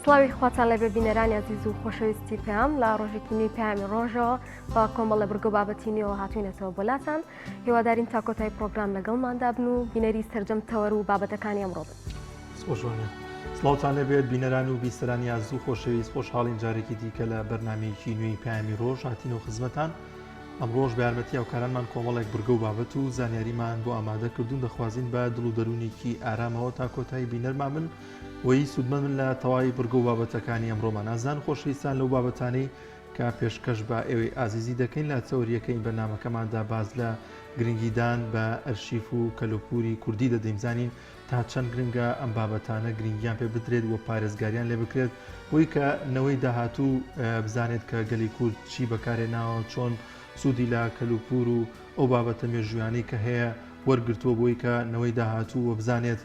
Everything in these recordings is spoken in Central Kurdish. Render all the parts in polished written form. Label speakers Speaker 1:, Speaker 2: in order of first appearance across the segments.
Speaker 1: سڵاوی خواتان لەبێ بینەرانی ئەزیز و خۆشەویستی پەیام لە ڕۆژێکی نوێی پەیامی ڕۆژەوە بە کۆمەڵە بڕگە و بابەتی نوێوە هاتوینەتەوە بۆ لاتان هیوادارین تا کۆتای پرۆگرام لەگەڵماندا بن و بینەری سەرجەم تەوەر و بابەتەکانی ئەمڕۆ بن.
Speaker 2: خۆشوانە سڵاوتان لێبێت بینەران و بیسەرانی ئازیز و خۆشەویست خۆشحاڵین جارێکی دیکە لە بەرنمەیەکی نوێی پەیامی ڕۆژ هاتینەوە خزمەتان ئەمڕۆش بە یارمەتی هاوکارانمان کۆمەڵێک بڕگە و بابەت و زانیاریمان بۆ ئامادە کردوون دەخوازین بە دڵ و دەروونێکی ئارامەوە تا کۆتایی بینەرمان بن و سوودمەند بن لە تەواوی بڕگە و بابەتەکانی ئەمڕۆمان ئازیزان خۆشەویستان لەو بابەتانەی کە پێشکەش بە ئێوەی ئازیزی دەکەین لە تەوەریەکەی بەرنامەکەماندا باس لە گرنگیدان بە ئەرشیف و کەلوپوری کوردی دەدەین بزانین تا چەند گرنگە ئەم بابەتانە گرنگیان پێ بدرێت و پارێزگاریان لێ بکرێت بۆی کە نەوەی داهاتوو بزانێت کە گەلی کورد چی بەکارهێناوە چۆن سوودی لە کەلوپور و ئەو بابەتە مێژوویانەی کە هەیە وەرگرتووە بۆی کە نەوەی داهاتوو و بزانێت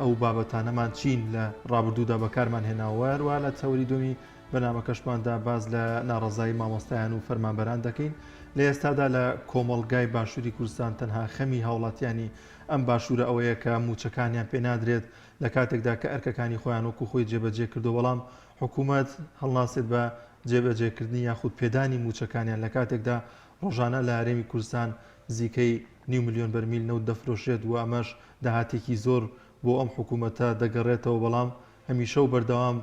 Speaker 2: ئەو بابەتانەمان چین لە ڕابردوودا بەکارمان هێناوە هەروە لە تەوەری دووەمی بەرنامەکەشماندا باس لە ناڕەزایی مامۆستایان و فەرمانبەران دەکەین لە ئێستادا لە کۆمەڵگای باشووری کوردستان تەنها خەمی هاوڵاتیانی ئەم باشوورە ئەوەیە کە مووچەکانیان پێ نادرێت لە کاتێکدا کە ئەرکەکانی خۆیان وەکو خۆی جێبەجێ کردووە بەڵام حکوومەت هەڵناسێت بە جێبەجێکردنی یاخود پێدانی مووچەکانیان لە کاتێکدا ڕۆژانە لە هەرێمی کوردستان نزیکەی نیو ملیۆن بەرمیل نەوت دەفرۆشرێت و ئەمەش داهاتێکی زۆر بۆ ئەم حکوومەتە دەگەڕێتەوە بەڵام هەمیشە و بەردەوام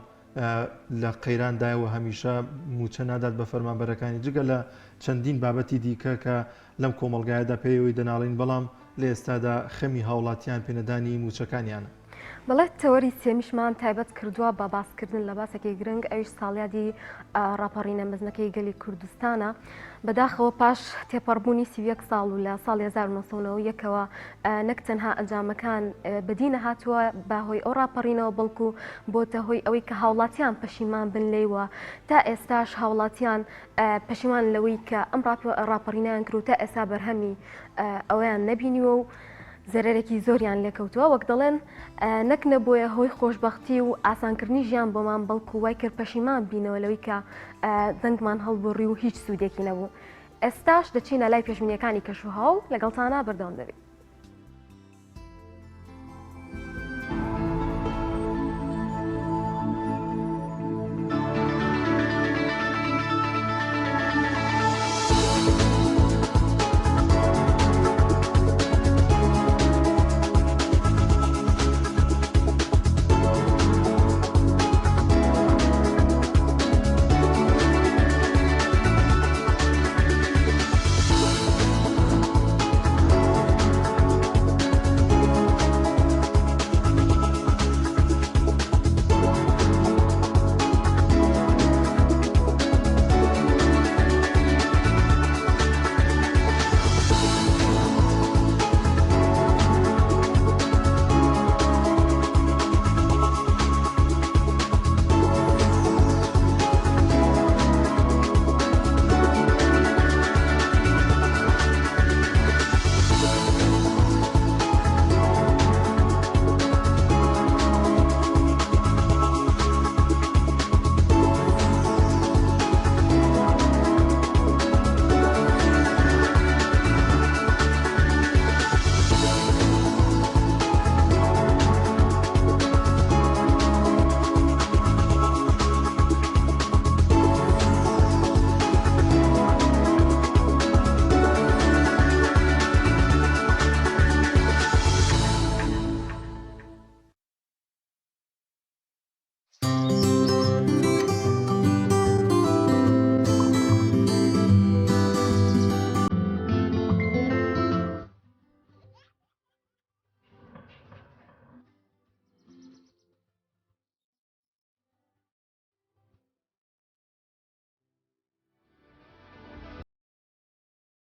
Speaker 2: لە قەیراندایە و هەمیشە مووچە نادات بە فەرمانبەرەکانی جگە لە چەندین بابەتی دیکە کە لەم کۆمەڵگایەدا پێیەوەی دەناڵین بەڵام لە ئێستادا خەمی هاوڵاتیان پێنەدانی مووچەکانیانە.
Speaker 1: بەڵێ تەوەری سێمیشمان تایبەت کردووە بە باسکردن لە باسێکی گرنگ ئەویش ساڵیادی ڕاپەڕینە مەزنەکەی گەلی کوردستانە. بەداخەوە پاش تێپەڕبوونی 31 ساڵ و لە ساڵی 1991ەوە نەک تەنها ئەنجامەکان بەدی نەهاتووە بە هۆی ئەو ڕاپەڕینەوە بەڵکو بۆتە هۆی ئەوەی کە هاوڵاتیان پەشیمان بن لێی و تا ئێستاش هاوڵاتیان پەشیمان لەوەی کە ئەم ڕاپەڕینیان کرد و تا ئێستا بەرهەمی ئەویان نەبینیوە و زەرەرێکی زۆریان لێکەوتووە وەک دەڵێن نەک نەبووە هۆی خۆشببختی و ئاسانکردنی ژیان بۆمان بەڵکو وای کرد پەشیمان بینەوە لەوەی کە دەنگمان هەڵبڕی و هیچ سوودێکی نەبوو ئێستاش دەچینە لای پێشبینیەکانی کەشوهەوا و لەگەڵتانا بەردەوام دەبین.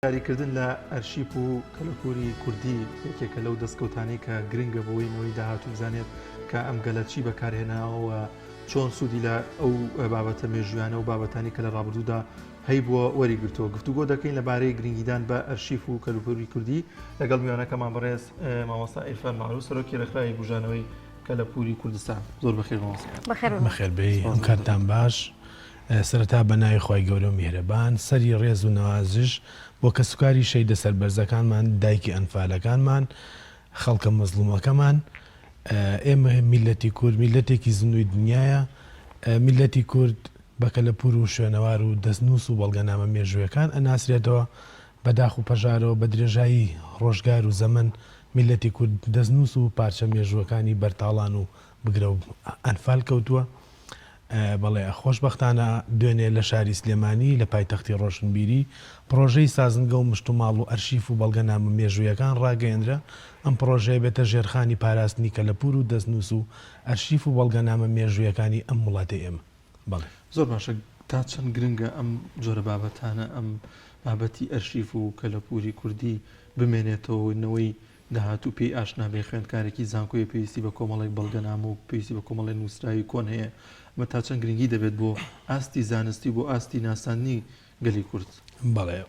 Speaker 2: یاریکردن لە ئەرشیف و کەلەپوری کوردی یەکێکە لەو دەستکەوتانەی کە گرنگە بۆی نەوەی داهاتوو بزانێت کە ئەم گەلە چی بەکارهێناوە و چۆن سوودی لە ئەو بابەتە مێژویانە و بابەتانی کە لە ڕابردوودا هەیبووە وەریگرتووە. گفتوگۆ دەکەین لەبارەی گرنگیدان بە ئەرشیف و کەلوپوری کوردی لەگەڵ میوانەکەمان بەڕێز مامۆستا عیرفان مەعروف سەرۆکی ڕێکخراوی بوژانەوەی کەلەپوری کوردستان. زۆر بەخێر مامۆستا.
Speaker 3: بەخێر بێی ئەم کاتتان باش. سەرەتا بە ناوی خوای گەورە و میهرەبان سەری ڕێز و نەوازش بۆ کەسوکاری شەهیدە سەربەرزەکانمان دایکی ئەنفالەکانمان خەڵکە مەزڵومەکەمان ئێمە میللەتی کورد میللەتێکی زیندووی دنیایە. میللەتی کورد بە کەلەپوور و شوێنەوار و دەستنووس و بەڵگەنامە مێژوویەکان ئەناسرێتەوە، بە داخ و پەژارەوە بە درێژایی ڕۆژگار و زەمەن میللەتی کورد دەستنووس و پارچە مێژووەکانی بەر تاڵان و بگرە و ئەنفال کەوتووە. بەڵێ خۆشبەختانە دوێنێ لە شاری سلێمانی لە پایتەختی ڕۆشنبیری پڕۆژەی سازنگە و مشتوماڵ و ئەرشیف و بەڵگەنامە مێژوویەکان ڕاگەیەنرا، ئەم پڕۆژەیە بێتە ژێرخانی پاراستنی کەلەپوور و دەستنووس و ئەرشیف و بەڵگەنامە مێژوویەکانی ئەم وڵاتەی ئێمە. بەڵێ.
Speaker 2: زۆر باشە تا چەند گرنگە ئەم جۆرە بابەتانە ئەم بابەتی ئەرشیف و کەلەپووری کوردی بمێنێتەوە و نەوەی داهاتوو پێی ئاشنا بێ، خوێندکارێکی زانکۆیە پێویستی بە کۆمەڵێک بەڵگەنامە و پێویستی بە کۆمەڵێک نووسراوی کۆن هەیە، ئەمە تا چەند گرنگی دەبێت بۆ ئاستی زانستی و بۆ ئاستی ناساندنی گەلی کورد؟
Speaker 3: بەڵێ،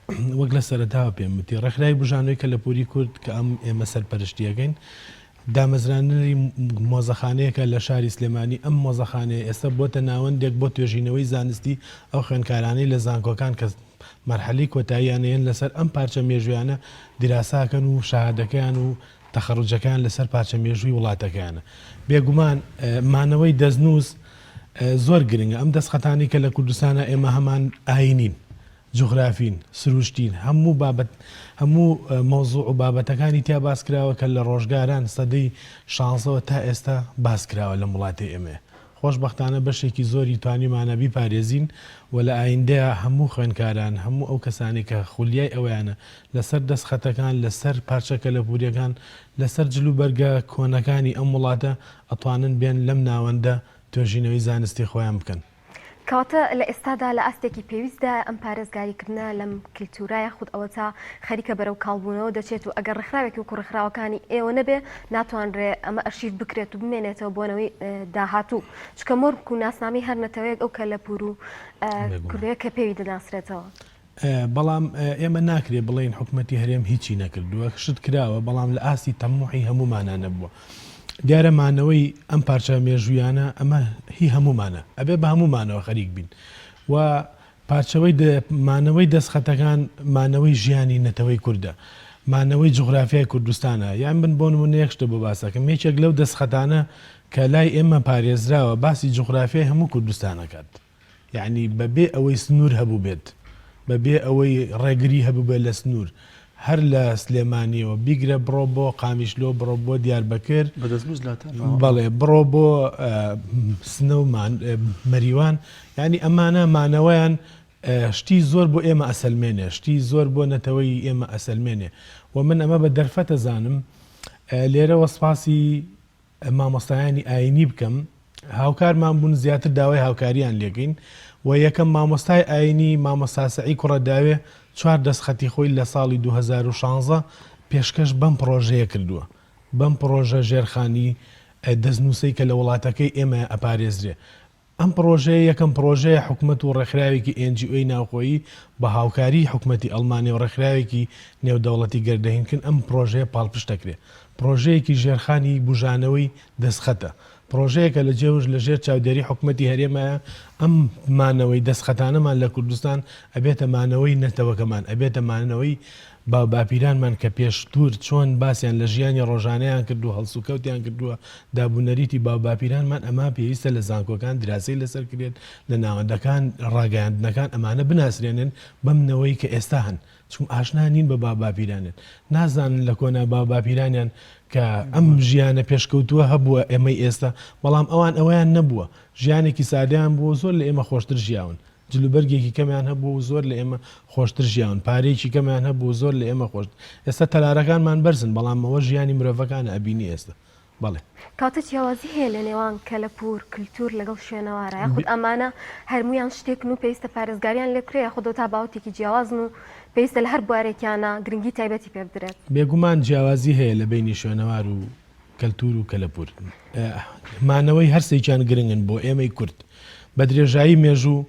Speaker 3: وەک لە سەرەتاوە پێم وتی، ڕێکخراوی بوژانەوەی کەلەپووری کورد کە ئەم ئێمە سەرپەرشتییەکەین، دامەزراندنی مۆزەخانەیەکە لە شاری سلێمانی، ئەم مۆزەخانەیە ئێستا بۆتە ناوەندێک بۆ توێژینەوەی زانستی ئەو خوێندکارانەی لە زانکۆکان کە مەرحەلەی کۆتاییانە یەن لەسەر ئەم پارچە مێژوویانە دیراساکەن و شەهادەکەیان و تەخەروجەکەیان لەسەر پارچە مێژووی وڵاتەکەیانە. بێگومان مانەوەی دەستنووس زۆر گرنگە. ئەم دەستخەتانەی کە لە کوردستانا ئێمە هەمان ئایینین، جوغرافین، سروشتین، هەموو بابەت هەموو مەوزوع و بابەتەکانی تیا باس کراوە کە لە ڕۆژگاران سەدەی شانزەوە تا ئێستا باس کراوە لەم وڵاتەی ئێمەیە. خۆشبەختانە بەشێکی زۆری توانیومانە بیپارێزین و لە ئایندەیا هەموو خوێندکاران، هەموو ئەو کەسانەی کە خولیای ئەوەیانە لەسەر دەستخەتەکان، لەسەر پارچە کەلەپوورییەکان، لەسەر جلوبەرگە کۆنەکانی ئەم وڵاتە ئەتوانن بێن لەم ناوەندە توێژینەوەی زانستی خۆیان بکەن.
Speaker 1: کەواتە لە ئێستادا لە ئاستێکی پێویستدایە ئەم پارێزگاریکردنە لەم کلتورە یاخود ئەوەتا خەریکە بەرەو کاڵبوونەوە دەچێت و ئەگەر ڕێکخراوێکی وەکو ڕێکخراوەکانی ئێوە نەبێ ناتوانرێ ئەمە ئەرشیف بکرێت و بمێنێتەوە بۆ نەوەی داهاتوو چونکە مۆرک و ناسنامەی هەر نەتەوەیەک ئەو کەلەپوور و کوردەیە کە پێوی دەناسرێتەوە.
Speaker 3: بەڵام ئێمە ناکرێ بڵێین حکومەتی هەرێم هیچی نەکردووە، شت کراوە، بەڵام لە ئاستی تەموحی هەموومانا نەبووە. دیارە مانەوەی ئەم پارچە مێژوویانە ئەمە هی هەموومانە، ئەبێ بە هەموومانەوە خەریک بین و پارچەوەی مانەوەی دەستخەتەکان مانەوەی ژیانی نەتەوەی کوردە، مانەوەی جوغرافیای کوردستانە. یان من بۆ نموونە یەک شتت بۆ باس ئەکەم، یەکێک لەو دەستخەتانە کە لای ئێمە پارێزراوە باسی جوغرافیای هەموو کوردستان ئەکات. یەعنی بە بێ ئەوەی سنوور هەبووبێت، بە بێ ئەوەی ڕێگری هەبووبێت لە سنوور، هەر لە سلێمانییەوە بیگرە بڕۆ بۆ قامیشلۆ، بڕۆ بۆ دیاربەکر،
Speaker 2: بە دەستنووس لاتان ماوە؟
Speaker 3: بەڵێ، بڕۆ بۆ سنە و مەریوان، یەعنی ئەمانە مانەوەیان شتی زۆر بۆ ئێمە ئەسەلمێنێ، شتی زۆر بۆ نەتەوەی ئێمە ئەسەلمێنێ و من ئەمە بە دەرفەت ئەزانم لێرەوە سپاسی مامۆستایانی ئاینی بکەم هاوکارمان بوون زیاتر داوای هاوکاریان لێکەین و یەکەم مامۆستای ئاینی مامۆستا سەعی کوڕە داوێ چوار دەستخەتی خۆی لە ساڵی 2016 پێشکەش بەم پڕۆژەیە کردووە بەم پڕۆژە ژێرخانی دەستنووسەی کە لە وڵاتەکەی ئێمە ئەپارێزرێ ئەم پڕۆژەیە یەکەم پڕۆژەیە حکومەت و ڕێکخراوێکی NGO ی ناوخۆیی بە هاوکاریی حکومەتی ئەڵمانیا و ڕێکخراوێکی نێودەوڵەتی گەردەهینکن ئەم پڕۆژەیە پاڵپشت دەکرێت. پڕۆژەیەکی ژێرخانی بوژانەوەی دەستخەتە. پڕۆژەیەکە لە جێوژ لە ژێر چاودێری حکومەتی هەرێمایە ئەم مانەوەی دەستخەتانەمان لە کوردستان ئەبێتە مانەوەی نەتەوەکەمان ئەبێتە مانەوەی باوباپیرانمان کە پێشتور چۆن باسیان لە ژیانی ڕۆژانەیان کردووە هەڵسوکەوتیان کردووە دابونەریتی باوباپیرانمان ئەمە پێویستە لە زانکۆکان دراسەی لەسەر کرێت لە ناوەندەکان ڕاگەیاندنەکان ئەمانە بناسرێنن بەم نەوەی کە ئێستا هەن چونکە ئاشنا نین بە باوباپیرانیان نازانن لە کۆنا باوباپیرانیان کە ئەم ژیانە پێشکەوتووە هەبووە ئێمەی ئێستا بەڵام ئەوان ئەوەیان نەبووە ژیانێکی سادەیان بووە زۆر لە ئێمە خۆشتر ژیاون جلوبەرگێکی کەمیان هەبوو و زۆر لە ئێمە خۆشتر ژیاون، پارەیەکی کەمیان هەبوو و زۆر لە ئێمە خۆشتر. ئێستا تەلارەکانمان بەرزن، بەڵام ئەوە ژیانی مرۆڤەکانە ئەبینی ئێستا. بەڵێ.
Speaker 1: کەواتە جیاوازی هەیە لە نێوان کەلەپوور، کلتور لەگەڵ شوێنەوارا، یاخود ئەمانە هەرموویان شتێکن و پێویستە پارێزگاریان لێ بکرێ یاخود ئەوتا باوەتێکی جیاوازن و پێویستە لە هەر بوارێکیانا گرنگی تایبەتی پێ بدرێت؟
Speaker 3: بێگومان جیاوازی هەیە لە بەینی شوێنەوار و کەلتور و کەلەپور مانەوەی هەرسێکیان گرنگن بۆ ئێمەی کورد. بە درێژایی مێژوو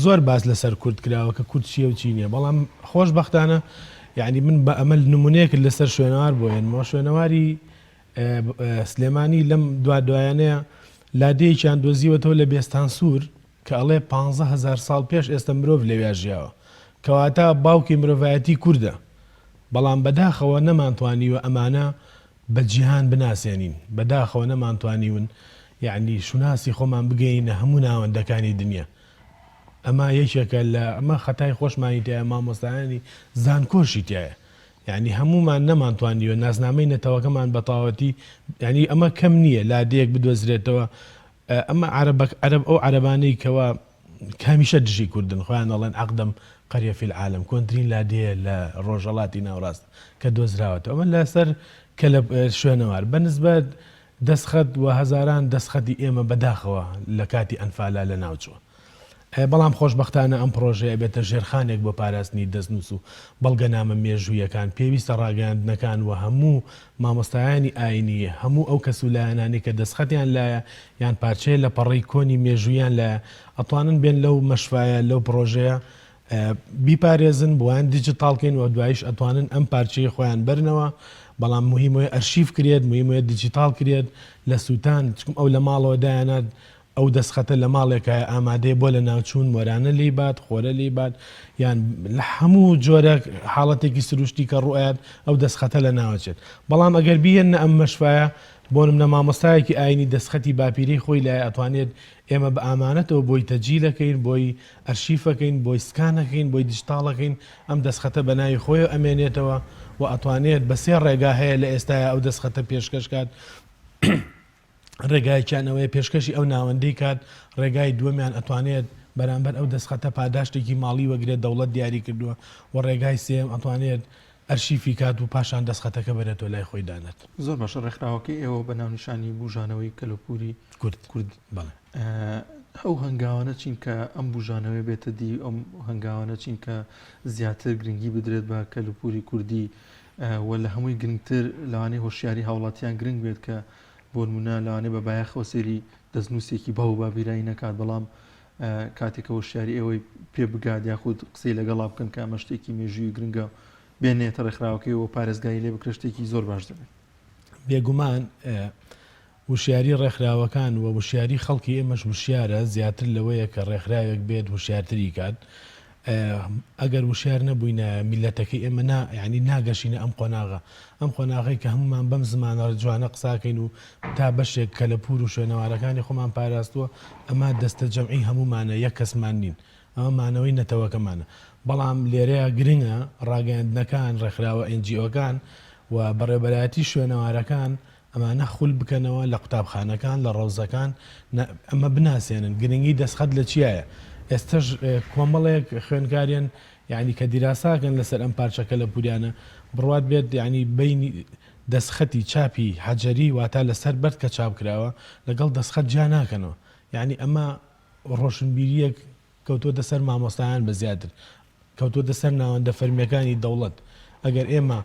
Speaker 3: زۆر باس لەسەر کورد کراوە کە کورد چییە و چی نییە، بەڵام خۆشبەختانە یعنی من بە ئەمە نمونەیەکت لەسەر شوێنەوار بۆ هێنمەوە. شوێنەواری سلێمانی لەم دوا دوایانەیە لادێیەکیان دۆزیوەتەوە لە بێستانسوور کە ئەڵێ 15 هەزار ساڵ پێش ئێستا مرۆڤ لەویا ژیاوە، کەواتە باوکی مرۆڤایەتی کوردە. بەڵام بەداخەوە نەمانتوانیوە ئەمانە بە جیهان بناسێنین، بەداخەوە نەمانتوانیون. یەعنی شوناسی خۆمان بگەینە هەموو ناوەندەکانی دنیا. ئەمە یەکێکە لە ئەمە خەتای خۆشمانی تیایە مامۆستایانی زانکۆشی تیایە. یەعنی هەموومان نەمانتوانیوە ناسنامەی نەتەوەکەمان بە تەواوەتی یەعنی ئەمە کەم نییە لادێیەک بدۆزرێتەوە ئەمە عەرەبەک عەرەب ئەو عەرەبانەی کەوا هەمیشە دژی کوردن خۆیان ئەڵێن اقدم قریە فی العالم کۆنترین لادێیە لە ڕۆژهەڵاتی ناوڕاست کە دۆزراوەتەوە ئەمە لەسەر کەلە شوێنەوار بە نسبەت دەستخەت و هەزاران دەستخەتی ئێمە بەداخەوە لە کاتی ئەنفالا لەناوچووە. بەڵام خۆشبەختانە ئەم پڕۆژەیە ئەبێتە ژێرخانێک بۆ پاراستنی دەستنووس و بەڵگەنامە مێژوویەکان، پێویستە ڕاگەیاندنەکان و هەموو مامۆستایانی ئاینی، هەموو ئەو کەس و لایەنانەی کە دەستخەتیان لایە یان پارچەیە لە پەڕەی کۆنی مێژوویان لایە ئەتوانن بێن لەو مەشفایە لەو پڕۆژەیە بیپارێزن بۆیان دیجیتاڵ کەین و دوایش ئەتوانن ئەم پارچەی خۆیان بەرنەوە، بەڵام موهیمەیە ئەرشیف کرێت، موهیمەیە دیجیتاڵ کرێت لە سووتان، چونکم ئەو لە ماڵەوە دایانات ئەو دەستخەتە لە ماڵێکایە ئامادەیە بۆ لەناوچوون، مۆرانە لێی بات، خۆرە لێی بات، یان لە هەموو جۆرە حاڵەتێکی سروشتی کە ڕووئەیات ئەو دەستخەتە لەناوەچێت. بەڵام ئەگەر بیهێننە ئەم مەشفایە، بۆ نمونە مامۆستایەکی ئاینی دەستخەتی باپیرەی خۆی لایە ئەتوانێت ئێمە بە ئامانەتەوە بۆی تەجیلەکەین، بۆی ئەرشیفەکەین، بۆی سکانەکەین، بۆی دیجتاڵەکەین، ئەم دەستخەتە بە ناوی خۆیەوە ئەمێنێتەوە و ئەتوانێت بە سێ ڕێگا هەیە لە ئێستایا ئەو دەستخەتە پێشکەش کات. ڕێگایەکیان ئەوەیە پێشکەشی ئەو ناوەندەی کات، ڕێگای دووەمیان ئەتوانێت بەرامبەر ئەو دەستخەتە پاداشتێکی ماڵی وەگرێت دەوڵەت دیاری کردووە و ڕێگای سێیەم ئەتوانێت ئەرشیفی کات و پاشان دەستخەتەکە بەرێتەوە لای خۆی دانێت.
Speaker 2: زۆر باشە ڕێکخراوەکەی ئێوە بە ناونیشانی بوژانەوەی کەلەپوری
Speaker 3: کورد
Speaker 2: کورد
Speaker 3: بەڵێ.
Speaker 2: ئەو هەنگاوانە چین کە ئەم بوژانەوەی بێتە دی ئەم هەنگاوانە چین کە زیاتر گرنگی بدرێت بە کەلوپوری کوردی و لە هەمووی گرنگتر لەوانەیە هۆشیاری هاوڵاتیان گرنگ بێت کە بۆ نمونە لەوانەیە بە بایەخەوە سەیری دەستنووسێکی باو و باپیرایی نەکات بەڵام کاتێک کە هۆشیاری ئێوەی پێ بگات یاخود قسەی لەگەڵا بکەن کە ئەمە شتێکی مێژووی گرنگە بێنێتە ڕێکخراوەکەی و پارێزگاری لێ بکرێت شتێکی زۆر باش دەبێت.
Speaker 3: بێگومان وشیاری ڕێکخراوەکان و وشیاری خەڵکی ئێمەش وشیارە زیاتر لەوەیە کە ڕێکخراوێک بێت وشیارتری کات ئەگەر وشیار نەبووینایە میللەتەکەی ئێمە نا یانی ناگەشینە ئەم قۆناغە ئەم قۆناغەی کە هەموومان بەم زمانە جوانە قساکەین و تا بەشێک کەلەپوور و شوێنەوارەکانی خۆمان پاراستووە ئەمە دەستە جەمعی هەموومانە یەک کەسمان نین ئەمە مانەوەی نەتەوەکەمانە بەڵام لێرەیا گرنگە ڕاگەیاندنەکان ڕێکخراوە NGO ەکان و بەڕێوبەرایەتی شوێنەوارەکان ئەمانە خول بکەنەوە لە قوتابخانەکان لە ڕەوزەکان ئەمە بناسێنن گرنگی دەستخەت لە چیایە ئێستەش کۆمەڵێک خوێنکاریان یعنی کە دیراساکەن لەسەر ئەم پارچە کەلەپوریانە بڕوات بێت یعنی بینی دەستخەتی چاپی حەجەری واتا لەسەر بەرد کە چاپ کراوە لەگەڵ دەستخەت جیا ناکەنەوە یعنی ئەمە ڕۆشنبیریەک کەوتووەتە سەر مامۆستایان بە زیاتر کەوتووەتە سەر ناوەندە فەرمییەکانی دەوڵەت، ئەگەر ئێمە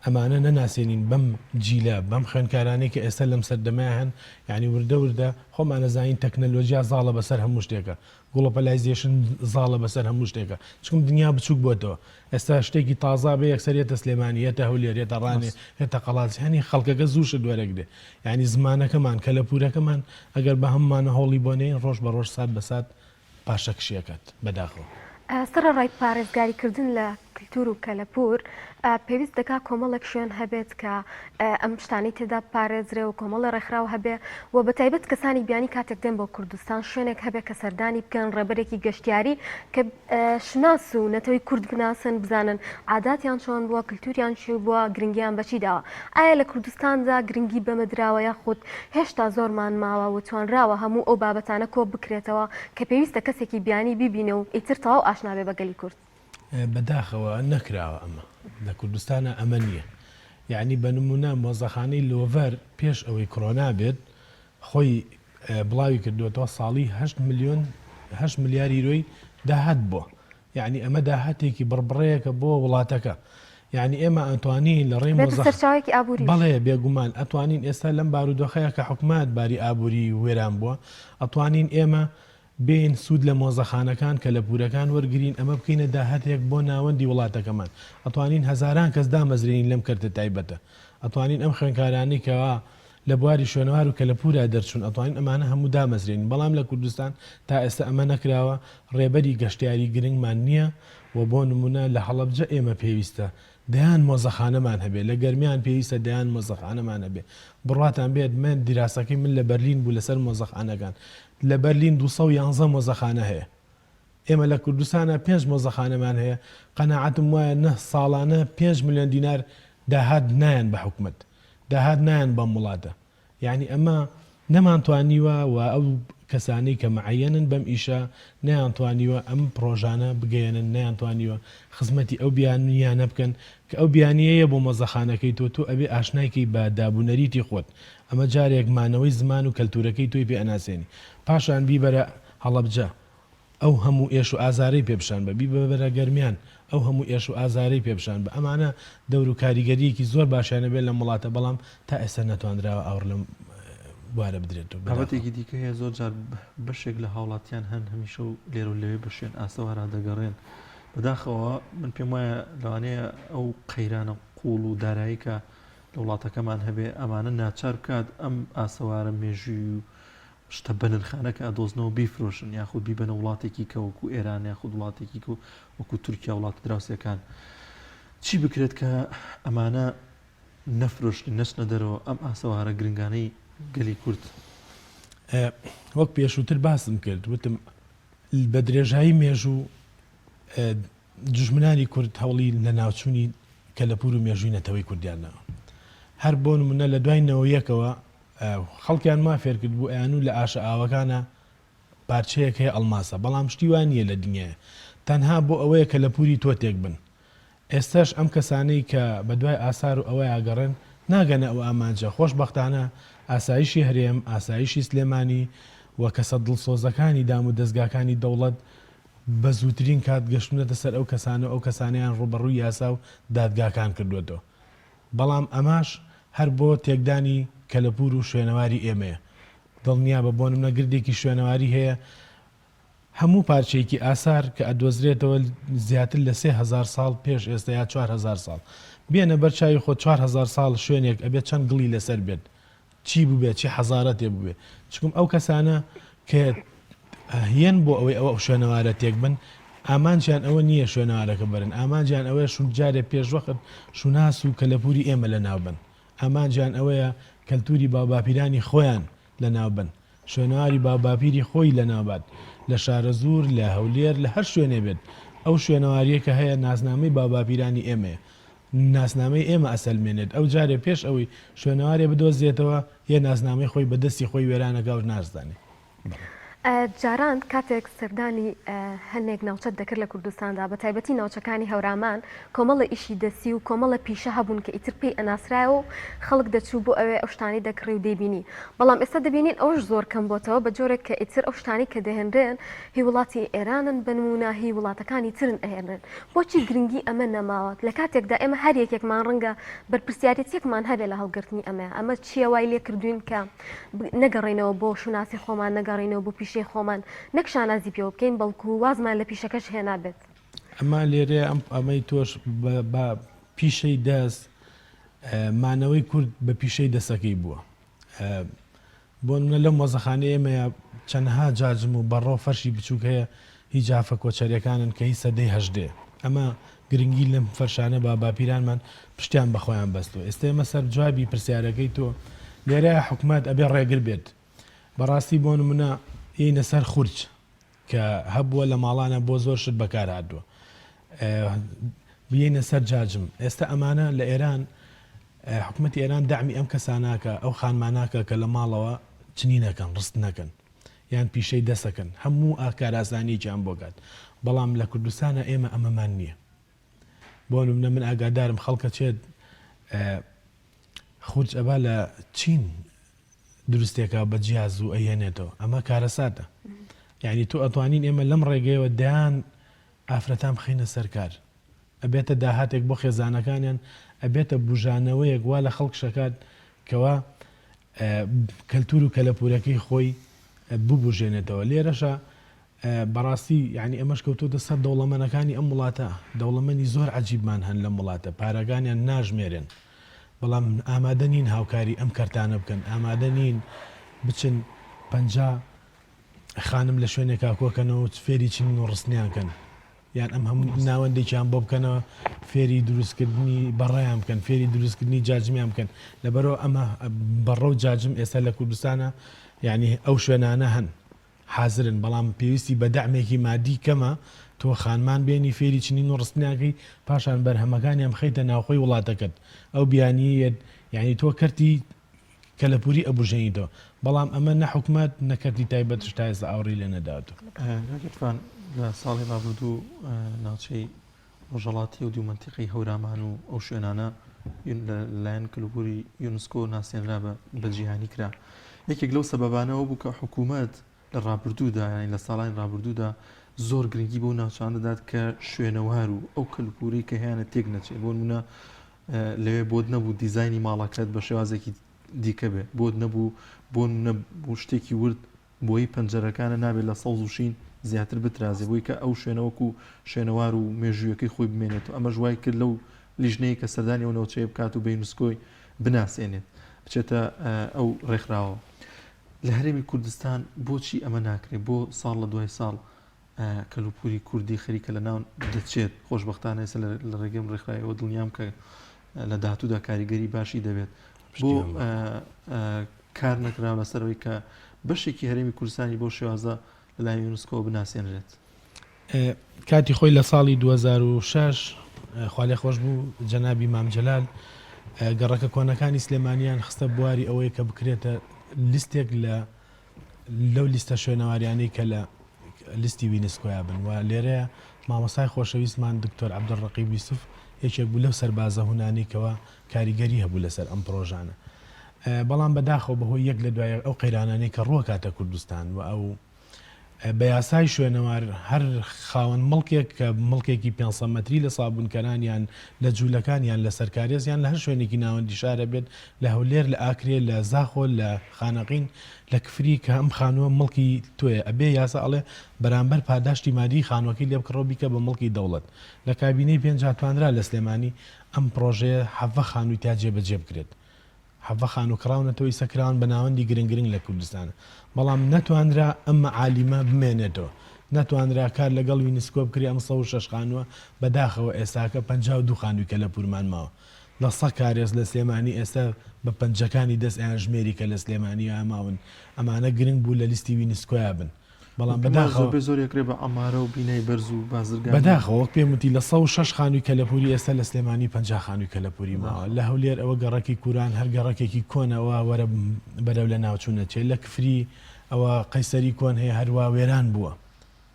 Speaker 3: ئەمانە نەناسێنین بەم جیلە، بەم خوێندکارانەی کە ئێستا لەم سەردەمەیا هەن، یانی وردە وردە خۆمان ئەزانین تەکنەلۆجیا زاڵە بەسەر هەموو شتێکا، globalization زاڵە بەسەر هەموو شتێکا، چونکم دنیا بچووک بۆتەوە، ئێستا شتێکی تازە بێ یەکسەر یەتە سلێمانی، یەتە هەولێر، یەتە ڕانیە، یەتە قەڵادزێ، یانی خەڵکەکە زوو شت وەرەگرێ، یانی زمانەکەمان، کەلەپوورەکەمان ئەگەر بە هەموومانە هەوڵی بۆ نەین ڕۆژ بە ڕۆژ سات بە سات پاشەکشی ئەکات بەداخەوە.
Speaker 1: سەرەڕای پارێزگاری کردن لە کلتور و کەلەپوور، پێویست دەکا کۆمەڵێک شوێن هەبێت کە ئەم شتانەی تێدا بپارێزرێ و کۆمەڵێ ڕێکخراو هەبێ و بەتایبەت کەسانی بیانی کاتێک دێن بۆ کوردستان شوێنێک هەبێ کە سەردانی بکەن، ڕێبەرێکی گەشتیاری کە شوناس و نەتەوەی کورد بناسن، بزانن عاداتیان چۆن بووە، کلتوریان چی بووە، گرنگیان بە چی داوە. ئایا لە کوردستاندا گرنگی بەمە دراوە یاخود هێشتا زۆرمان ماوە و توانراوە هەموو ئەو بابەتانە کۆ بکرێتەوە کە پێویستە کەسێکی بیانی بیبینێ و ئیتر تەواو ئاشنا بێ بە گەلی کورد؟
Speaker 3: بەداخەوە نەکراوە ئەمە. لە کوردستانا ئەمە نییە. یەعنی بە نموونە مۆزەخانەی لۆڤەر پێش ئەوەی کرۆنا بێت خۆی بڵاوی کردووەتەوە ساڵی هەشت ملیۆن هەشت ملیار یرۆی داهات بووە یەعنی ئەمە داهاتێکی بڕبڕەیەکە بۆ وڵاتەکە یەعنی ئێمە ئەتوانین لە ڕێی
Speaker 1: بێتە
Speaker 3: مۆزەخ
Speaker 1: سەرچاوەیەکی ئابووریش.
Speaker 3: بەڵێ بێگومان ئەتوانین ئێستا لەم بارودۆخەیە کە حکومەت باری ئابووری وێران بووە ئەتوانین ئێمە بێین سوود لە مۆزەخانەکان کەلەپوورەکان وەرگرین ئەمە بکەینە داهاتێک بۆ ناوەندی وڵاتەکەمان ئەتوانین هەزاران کەس دامەزرێنین لەم کەرتە تایبەتە ئەتوانین ئەم خوێنکارانەی کەوا لە بواری شوێنەوار و کەلەپوورا دەرچوون، ئەتوانین ئەمانە هەموو دامەزرێنین، بەڵام لە کوردستان تا ئێستا ئەمە نەکراوە، ڕێبەری گەشتیاری گرنگمان نییە و بۆ نموونە لە هەڵەبجە ئێمە پێویستە. دەیان مۆزەخانەمان هەبێ لە گەرمیان پێویستە دەیان مۆزەخانەمان هەبێ بڕواتان بێت من دیراسەکەی من لە بەرلین بوو لەسەر مۆزەخانەکان لە بەرلین 211 مۆزەخانە هەیە ئێمە لە کوردستانا پێنج مۆزەخانەمان هەیە قەناعەتم وایە نە ساڵانە پێنج ملیۆن دینار داهات نایەن بە حکومەت داهات نایەن بەم وڵاتە یانی ئەمە نەمانتوانیوە و ئەو کەسانەی کە مەعەیەنن بەم ئیشە نەیانتوانیوە ئەم پڕۆژانە بگەیەنن، نەیانتوانیوە خزمەتی ئەو بیانییانە بکەن کە ئەو بیانییەیە بۆ مۆزەخانەکەی تۆ، تۆ ئەبێ ئاشنای کەی بە دابونەریتی خۆت، ئەمە جارێک مانەوەی زمان و کەلتورەکەی تۆی پێ ئەناسێنی، پاشان بیبەرە هەڵەبجە. ئەو هەموو ئێش و ئازارەی پێ پیشان بە، بیبەرە گەرمیان، ئەو هەموو ئێش و ئازارەی پێ پیشان بە، ئەمانە دەور و کاریگەرییەکی زۆر باشیان هەبێت لەم وڵاتە، بەڵام تا ئێستا نەتواندراوە ئاوڕ لەم بوارە بدرێتەوە، بەداخەوە.
Speaker 2: بابەتێکی دیکە هەیە زۆر جار بەشێک لە هاوڵاتیان هەن هەمیشە و لێرە و لەوێ بە شوێن ئاسەوارا دەگەڕێن، بەداخەوە من پێم وایە لەوانەیە ئەو قەیرانە قووڵ و دارایی کە لە وڵاتەکەمان هەبێ ئەمانە ناچار بکات ئەم ئاسەوارە مێژووی و شتە بەنرخانە کە ئەدۆزنەوە بیفرۆشن یاخود بیبەنە وڵاتێکی کە وەکو ئێران یاخود وڵاتێکی کە وەکو تورکیا وڵاتە دراوسێکان چی بکرێت کە ئەمانە نەفرۆشن نەچنە دەرەوە ئەم ئاسەوارە گرنگانەی گەلی کورد؟
Speaker 3: وەک پێشووتر باسم کرد وتم بە درێژایی مێژوو دوژمنانی کورد هەوڵی لەناوچوونی کەلەپوور و مێژووی نەتەوەی کوردیان داوە. هەر بۆ نموونە لە دوای نەوەیەکەوە خەڵکیان وا فێر کردبوو ئەیانوو لە ئاشە ئاوەکانا پارچەیەک هەیە ئەڵماسە بەڵام شتی وا نییە لە دنیایە تەنها بۆ ئەوەیە کەلەپووری تۆ تێک بن. ئێستەش ئەم کەسانەی کە بە دوای ئاسار و ئەوەیا گەڕێن ناگەنە ئەو ئامانجە. خۆشبەختانە ئاسایشی هەرێم، ئاسایشی سلێمانی و کەسە دڵسۆزەکانی دام و دەزگاکانی دەوڵەت بە زووترین کات گەشتوونەتە سەر ئەو کەسانە و ئەو کەسانەیان ڕووبەڕووی یاسا و دادگاکان کردووەتەوە. بەڵام ئەماش هەر بۆ تێکدانی کەلەپوور و شوێنەواری ئێمەیە. دڵنیابە بۆ نمونە گردێکی شوێنەواری هەیە هەموو پارچەیەکی ئاسار کە ئەدۆزرێتەوە زیاتر لە 3000 ساڵ پێش ئێستا یا 4000 ساڵ. بێنە بەر چاوی خۆت 4000 ساڵ شوێنێک ئەبێت چەند گڵی لەسەر بێت چی بووبێ چی حەزارەتێ بووبێ چکم ئەو کەسانە کە یەن بۆ ئەوەی ئەوە شوێنەوارە تێک بن ئامانجیان ئەوە نییە شوێنەوارەکە بەرن ئامانجیان ئەوەیە شون جارێ پێشوەخت شوناس و کەلەپوری ئێمە لەناو بن ئامانجیان ئەوەیە کەلتوری باوباپیرانی خۆیان لەناو بن شوێنەواری باوباپیری خۆی لەناوبات لە شارەزوور لە هەولێر لە هەر شوێنێ بێت ئەو شوێنەواریە کە هەیە ناسنامەی باوباپیرانی ئێمەیە ناسنامەی ئێمە ئەسەلمێنێت، ئەو جارێ پێش ئەوەی شوێنەوارێ بدۆزێتەوە یە ناسنامەی خۆی بە دەستی خۆی وێران ئەکا و ناشزانێ. بەڵێ.
Speaker 1: جاران کاتێک سەردانی هەنێک ناوچەت دەکرد لە کوردستاندا بە تایبەتی ناوچەکانی هەورامان کۆمەڵە ئیشی دەستی و کۆمەڵە پیشە هەبوون کە ئیتر پێی ئەناسرایەوە و خەڵک دەچوو بۆ ئەوێ ئەو شتانەی دەکڕی و دەیبینی بەڵام ئێستا دەبینین ئەوەش زۆر کەم بۆتەوە بە جۆرێک کە ئیتر ئەو شتانەی کە دەهێنرێن هی وڵاتی ئێرانن بە نموونە هی وڵاتەکانی ترن ئەهێنرێن بۆچی گرنگی ئەمە نەماوە لە کاتێکدا ئێمە هەر یەکێکمان ڕەنگە بەرپرسیارێتیەکمان هەبێ لە هەڵگرتنی ئەمە ئەمە چییە وای لێ کردوین کە نەگەڕێینەوە بۆ شوناسی خۆمان نەگەڕێینەوە بۆ پیشەی خۆمان نەک شانازی پێوە بکەین بەڵکو وازمان لە پیشەکەش هێنابێت.
Speaker 3: ئەمە لێرەیە ئەم ئەمەی تۆش بە پیشەی دەست مانەوەی کورد بە پیشەی دەسەکەی بووە. بۆ نمونە لەو مۆزەخانەی ئێمەیا چەنەها جاجم و بەڕە و فەرشی بچوک هەیە هی جافە کۆچەریەکانن کە هی سەدەی هەژدەیە. ئەمە گرنگی لەم فەرشانە با باپیرانمان پشتیان بە خۆیان بەستوە. ئێستا ئێمە سەر جوابی پرسیارەکەی تۆ لێرەیا حکومەت ئەبێ ڕێگر بێت. بەڕاستی بۆ نمونە یەینە سەر خورج کە هەبووە لە ماڵانە بۆ زۆر شت بەکار هاتووە. بیەینە سەر جاجم ئێستا ئەمانە لە ئێران حکومەتی ئێران دەعمی ئەم کەساناکا ئەو خانماناکا کە لە ماڵەوە چنینەکەن ڕستنەکەن یان پیشەی دەسەکەن هەموو ئا کارئاسانیەکیان بۆ کات بەڵام لە کوردستانا ئێمە ئەمەمان نییە بۆ نمونە من ئاگادارم خەڵکە چێت خورج ئەبا لە چین دروستێکا بە جیاز و ئەیهێنێتەوە ئەمە کارەساتە یعنی تۆ ئەتوانین ئێمە لەم ڕێگەیەوە دەیان ئافرەتان بخەینە سەر کار ئەبێتە داهاتێک بۆ خێزانەکانیان، ئەبێتە بوژانەوەیەک وا لە خەڵک شەکات کەوا کەلتور و کەلەپورەکەی خۆی ببوژێنێتەوە. لێرەشا بەڕاستی یانی ئەمەش کەوتۆتە سەر دەوڵەمەنەکانی ئەم وڵاتە، دەوڵەمەنی زۆر عەجیبمان هەن لەم وڵاتە، پارەکانیان ناژمێرێن، بەڵام ئامادە نین هاوکاری ئەم کەرتانە بکەن، ئامادە نین بچن 50 خانم لە شوێنێکا کۆکەنەوە و فێری چنین و ڕستنیان کەن. یان ئەم هەموو ناوەندێکیان بۆ بکەنەوە فێری دروستکردنی بەڕەیان بکەن فێری دروستکردنی جاجمیان بکەن لەبەرەوە ئەمە بەڕە و جاجم ئێستا لە کوردستانە یعنی ئەو شوێنانە هەن حازرن بەڵام پێویستی بە دەعمێکی مادی کەمە تۆ خانمان بێنی فێری چنین و ڕستنیان کەی پاشان بەرهەمەکانیان بخەیتە ناوخۆی وڵاتەکەت ئەو بیانییەت یعنی تۆ کەرتی کەلەپوری ئەبوژێنیتەوە بەڵام ئەمە نە حکومەت نە کەرتی تایبەتش تا ئێستا ئاوڕی لێ نەداوەتەوە.
Speaker 2: کاک عیرفان لە ساڵی ڕابردوو ناوچەی ڕۆژهەڵاتی و دوو مەنتیقەی هەورامان و ئەو شوێنانە لە لایەن کەلوپوری یونسکۆ ناسێنرا بە بە جیهانی کرا یەکێک لەو سەبەبانەوە بوو کە حکوومەت لە ڕابردوودا یانی لە ساڵانی ڕابردوودا زۆر گرنگی بەو ناوچانە دەدات کە شوێنەوار و ئەو کەلوپوری کە هەیانە تێک نەچێت بۆ نمونە لەوێ بۆت نەبوو دیزاینی ماڵەکەت بە شێوازێکی دیکە بێ بۆت نەبوو بۆ نمونە بۆ شتێکی ورد بۆیی پەنجەرەکانە نابێت لە سەوز و شین زیاتر بترازێ بۆی کە ئەو شوێنە وەکو شوێنەوار و مێژوویەکەی خۆی بمێنێت و ئەمەش وای کرد لەو لیژنەیە کە سەردانی ئەو ناوچەیە بکات و بە یونسکۆی بناسێنێت بچێتە ئەو ڕێکخراوە لە هەرێمی کوردستان بۆچی ئەمە ناکرێت بۆ ساڵ لە دوای ساڵ کەلوپوری کوردی خەریکە لە ناو دەچێت خۆشببختانە ئێستا لە ڕێگەم ڕێکخراوەوە دڵنیام کە لە داهاتوودا کاریگەری باشی دەبێت بۆ کار نەکراوە لەسەرەوەی کە بەشێکی هەرێمی کوردستانی بۆ شێوازە لەلایەن یونسکۆ بناسێنرێت.
Speaker 3: کاتی خۆی لە ساڵی 2006 خوالێخۆشبوو جەنابی مام جەلال گەڕەکە کۆنەکانی سلێمانیان خستە بواری ئەوەی کە بکرێتە لیستێک لە لەو لیستە شوێنەواریانەی کە لە لیستی وینسکۆیا بن و لێرەیە مامۆستای خۆشەویستمان دکتۆر عەبدولڕەقیب یوسف یەکێک بوو لەو سەربازە هونانەی کەوا کاریگەری هەبوو لەسەر ئەم پڕۆژانە بەڵام بەداخەوە بەهۆی یەک لە دوای ئەو قەیرانانەی کە ڕووەکاتە کوردستان و ئەو بە یاسای شوێنەوار هەر خاوەن مڵکێک کە مڵکێکی 500 مەتری لە سابوونکەران یان لە جوولەکان یان لە سەرکارێز یان لە هەر شوێنێکی ناوەندی شارە بێت لە هەولێر لە ئاکرێ لە زاخۆ لە خانەقین لە کفری کە ئەم خانووە مڵکی تۆیە ئەبێ یاسا ئەڵێ بەرامبەر پاداشتی مادی خانووەکەی لێ بکڕەوە بیکە بە مڵکی دەوڵەت لە کابینەی پێنجا توانرا لە سلێمانی ئەم پڕۆژەیە حەڤە خانووی تیا جێبەجێ بکرێت. حەڤە خانوو کڕاونەتەوە ئیستا کراون بە ناوەندی گرنگ گرنگ لە کوردستان. بەڵام نەتوانرا ئەم مەعالیمە بمێنێتەوە. نەتوانرا کار لەگەڵ یونسکۆ بکرێ ئەم 106 خانووە بەداخەوە ئێستاکە 52 خانووی کەلەپوورمان ماوە. لە سە کارێز لە سلێمانی ئێستا بە پەنجەکانی دەست ئەیان ژمێری کە لە سلێمانی ماون. ئەمانە گرنگ بوو لە لیستی وینسکۆیا بن. بەڵام بەداخەوە.
Speaker 2: زۆربەی زۆر ئەکرێ بە عەمارە و بینای بەرز و بازرگانی.
Speaker 3: بەداخەوە وەک پێم وتی لە 106 خانووی کەلەپووری ئێستا لە سلێمانی 50 خانووی کەلەپووری ماوە. لە هەولێر ئەوە گەڕەکی کوران هەر گەڕەکێکی کۆنە ئەوە وەرە بەرەو لەناوچوون ئەچێ. لە کفری ئەوە قەیسەری کۆن هەیە هەروا وێران بووە.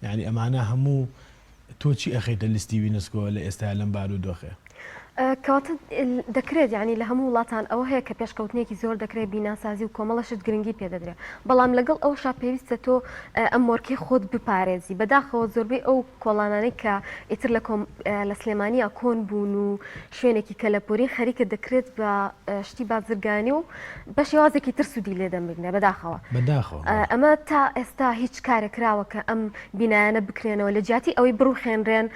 Speaker 3: یانی ئەمانە هەموو تۆ چی ئەخەیتە لیستی وینسکۆ لە ئێستایا لەم بارودۆخەیا؟
Speaker 1: کەواتە دەکرێت یانی لە هەموو وڵاتان ئەوە هەیە کە پێشکەوتنێکی زۆر دەکرێت بیناسازی و کۆمەڵە شت گرنگی پێ دەدرێت بەڵام لەگەڵ ئەوشا پێویستە تۆ ئەم مۆرکەی خۆت بپارێزی بەداخەوە زۆربەی ئەو کۆڵانانەی کە ئیتر لە کۆم لە سلێمانیا کۆن بوون و شوێنێکی کەلەپوری خەریکە دەکرێت بە شتی بازرگانی و بە شێوازێکی تر سوودی لێ دەمبینێ بەداخەوە
Speaker 3: بەداخەوە
Speaker 1: ئەمە تا ئێستا هیچ کارێک کراوە کە ئەم بینایانە بکرێنەوە لە جیاتی ئەوەی بڕوخێنرێن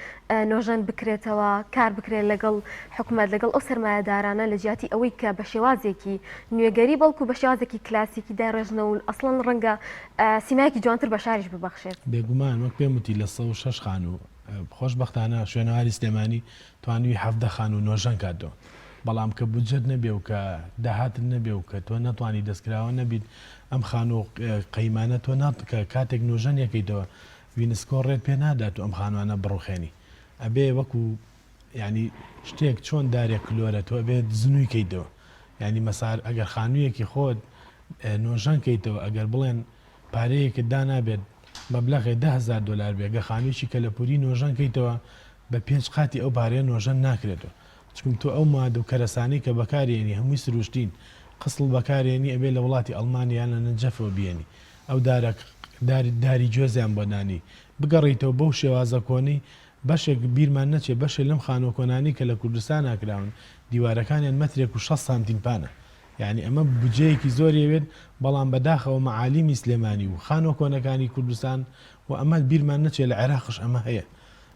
Speaker 1: نۆژەن بکرێتەوە کار بکرێت لەگەڵ حکومەت لەگەڵ ئەو سەرمایەدارانە لە جیاتی ئەوەی کە بە شێوازێکی نوێگەری بەڵکو بە شێوازێکی کلاسیکی دایڕێژنەوە و ئەسڵەن ڕەنگە سیمایەکی جوانتر بە شاریش ببەخشێت.
Speaker 3: بێگومان وەک پێم وتی لە 106 خانوو خۆشبەختانە شوێنەواری سلێمانی توانیوی 17 خانوو نۆژەن کاتەوە بەڵام کە بودجەت نەبێ و کە داهاتت نەبێ و کە تۆ نەتوانی دەستکراوە نەبیت ئەم خانوو قەیمانە تۆ نات کە کاتێک نۆژەن یەکەیتەوە وینسکۆ ڕێت پێ نادات تۆ ئەم خانوانە بڕوخێنی ئەبێ وەکو یانی شتێک چۆن دارێک کلۆرە تۆ ئەبێ زنووی کەیتەوە یانی مەسار ئەگەر خانوویەکی خۆت نۆژەن کەیتەوە ئەگەر بڵێن پارەیەکت دانابێت مەبلەغێ 10هزار دلار بێ گە خانوویەکی کەلەپوری نۆژەن کەیتەوە بە پێنج قاتی ئەو پارەیە نۆژەن ناکرێتەوە چکم تۆ ئەو ماد و کەرەسانەی کە بەکارێنی هەمووی سروشتین قسڵ بەکارێنی ئەبێ لە وڵاتی ئەڵمانیا یان لە نەجەفەوە بیێنی ئەو دارە داری داری گوێزیان بۆ دانی بگەڕیتەوە بەو شێوازە کۆنەی بەشێک بیرمان نەچێ بەشێ لەم خانووە کۆنانەی کە لە کوردستانا کراون دیوارەکانیان مەترێک و 60 سانتیم پانە یانی ئەمە بودجەیەکی زۆری ئەوێت بەڵام بەداخەوە مەعالیمی سلێمانی و خانووە کۆنەکانی کوردستان و ئەمە بیرمان نەچێ لە عێراقش ئەمە هەیە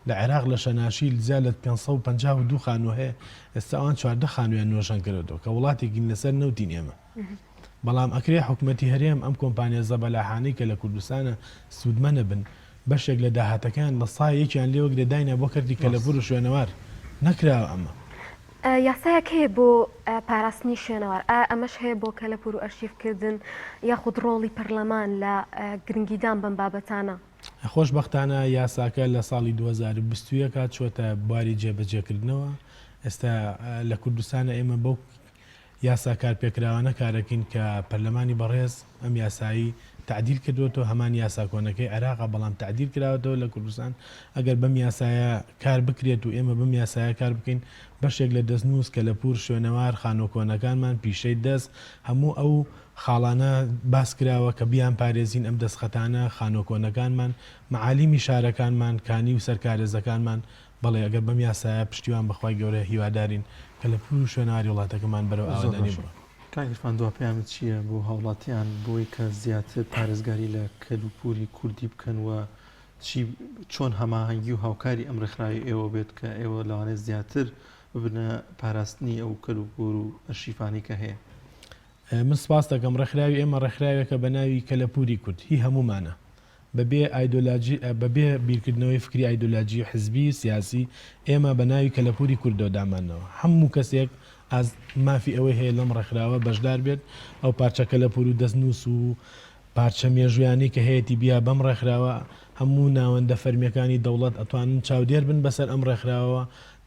Speaker 3: لە عێراق لە شەناشیل زیاد لە 552 خانوو هەیە ئێستا ئەوان 14 خانوویان نۆژەن کردەوە کە وڵاتێکین لەسەر نەوتین ئێمە بەڵام ئەکرێ حکومەتی هەرێم ئەم کۆمپانیا زەبەلاحانەی کە لە کوردستانە سوودمەنە بن. بەشێک لە داهاتەکەیان لە سا یەکیان لێ وەگرێ داینا بۆ کەرتی کەلەپوور و شوێنەوار. نەکراوە ئەمە.
Speaker 1: یاسایەک هەیە بۆ پاراستنی شوێنەوار، ئایا ئەمەش هەیە بۆ کەلەپوور و ئەرشیفکردن یاخود ڕۆڵی پەرلەمان لە گرنگیدان بەم بابەتانە؟
Speaker 3: خۆشبەختانە یاساکە لە ساڵی 2021 چووەتە بواری جێبەجێکردنەوە، ئێستا لە کوردستانا ئێمە بەو یاسا کارپێکراوانە کارەکەین کە پەرلەمانی بەڕێز ئەم یاسایی تەعدیل کردووەتەوە، هەمان یاسا کۆنەکەی عێراقە بەڵام تەعدیل کراوەتەوە لە کوردستان، ئەگەر بەم یاسایە کار بکرێت و ئێمە بەم یاسایە کار بکەین بەشێک لە دەستنووس، کەلەپوور، شوێنەوار، خانووە کۆنەکانمان، پیشەی دەست، هەموو ئەو خاڵانە باس کراوە کە بیانپارێزین ئەم دەستخەتانە، خانووە کۆنەکانمان، مەعالیمی شارەکانمان، کانی و سەرکارێزەکانمان، بەڵێ ئەگەر بەم یاسایە پشتیوان بە خوای گەورە هیوادارین کە لە پوور و شوێنەواری وڵاتەکەمان بەرەو
Speaker 2: زۆر
Speaker 3: ئاوەدانی
Speaker 2: باشە
Speaker 3: بڕۆن.
Speaker 2: کاک عیرفان دوا پەیامت چییە بۆ هاوڵاتیان بۆی کە زیاتر پارێزگاری لە کەلوپوری کوردی بکەن و چی چۆن هەماهەنگی و هاوکاری ئەم ڕێکخراوی ئێوە بێت کە ئێوە لەوانەیە زیاتر ببنە پاراستنی ئەو کەلوپور و ئەرشیفانەی کە هەیە؟
Speaker 3: من سپاست دەکەم، ڕێکخراوی ئێمە ڕێکخراوێکە بە ناوی کەلەپوری کورد، هی هەموومانە. بەبێ ئایدۆلاجی، بەبێ بیرکردنەوەی فکری ئایدۆلاجی حزبی سیاسی، ئێمە بە ناوی کەلەپوری کوردەوە دامانناوە. هەموو کەسێک ئاز مافی ئەوەی هەیە لەم ڕێکخراوە بەشدار بێت، ئەو پارچە کەلەپور و دەستنووس و پارچە مێژوویانەی کە هەیەتی بیا بەم ڕێکخراوە، هەموو ناوەندە فەرمییەکانی دەوڵەت ئەتوانن چاودێر بن بەسەر ئەم ڕێکخراوەوە،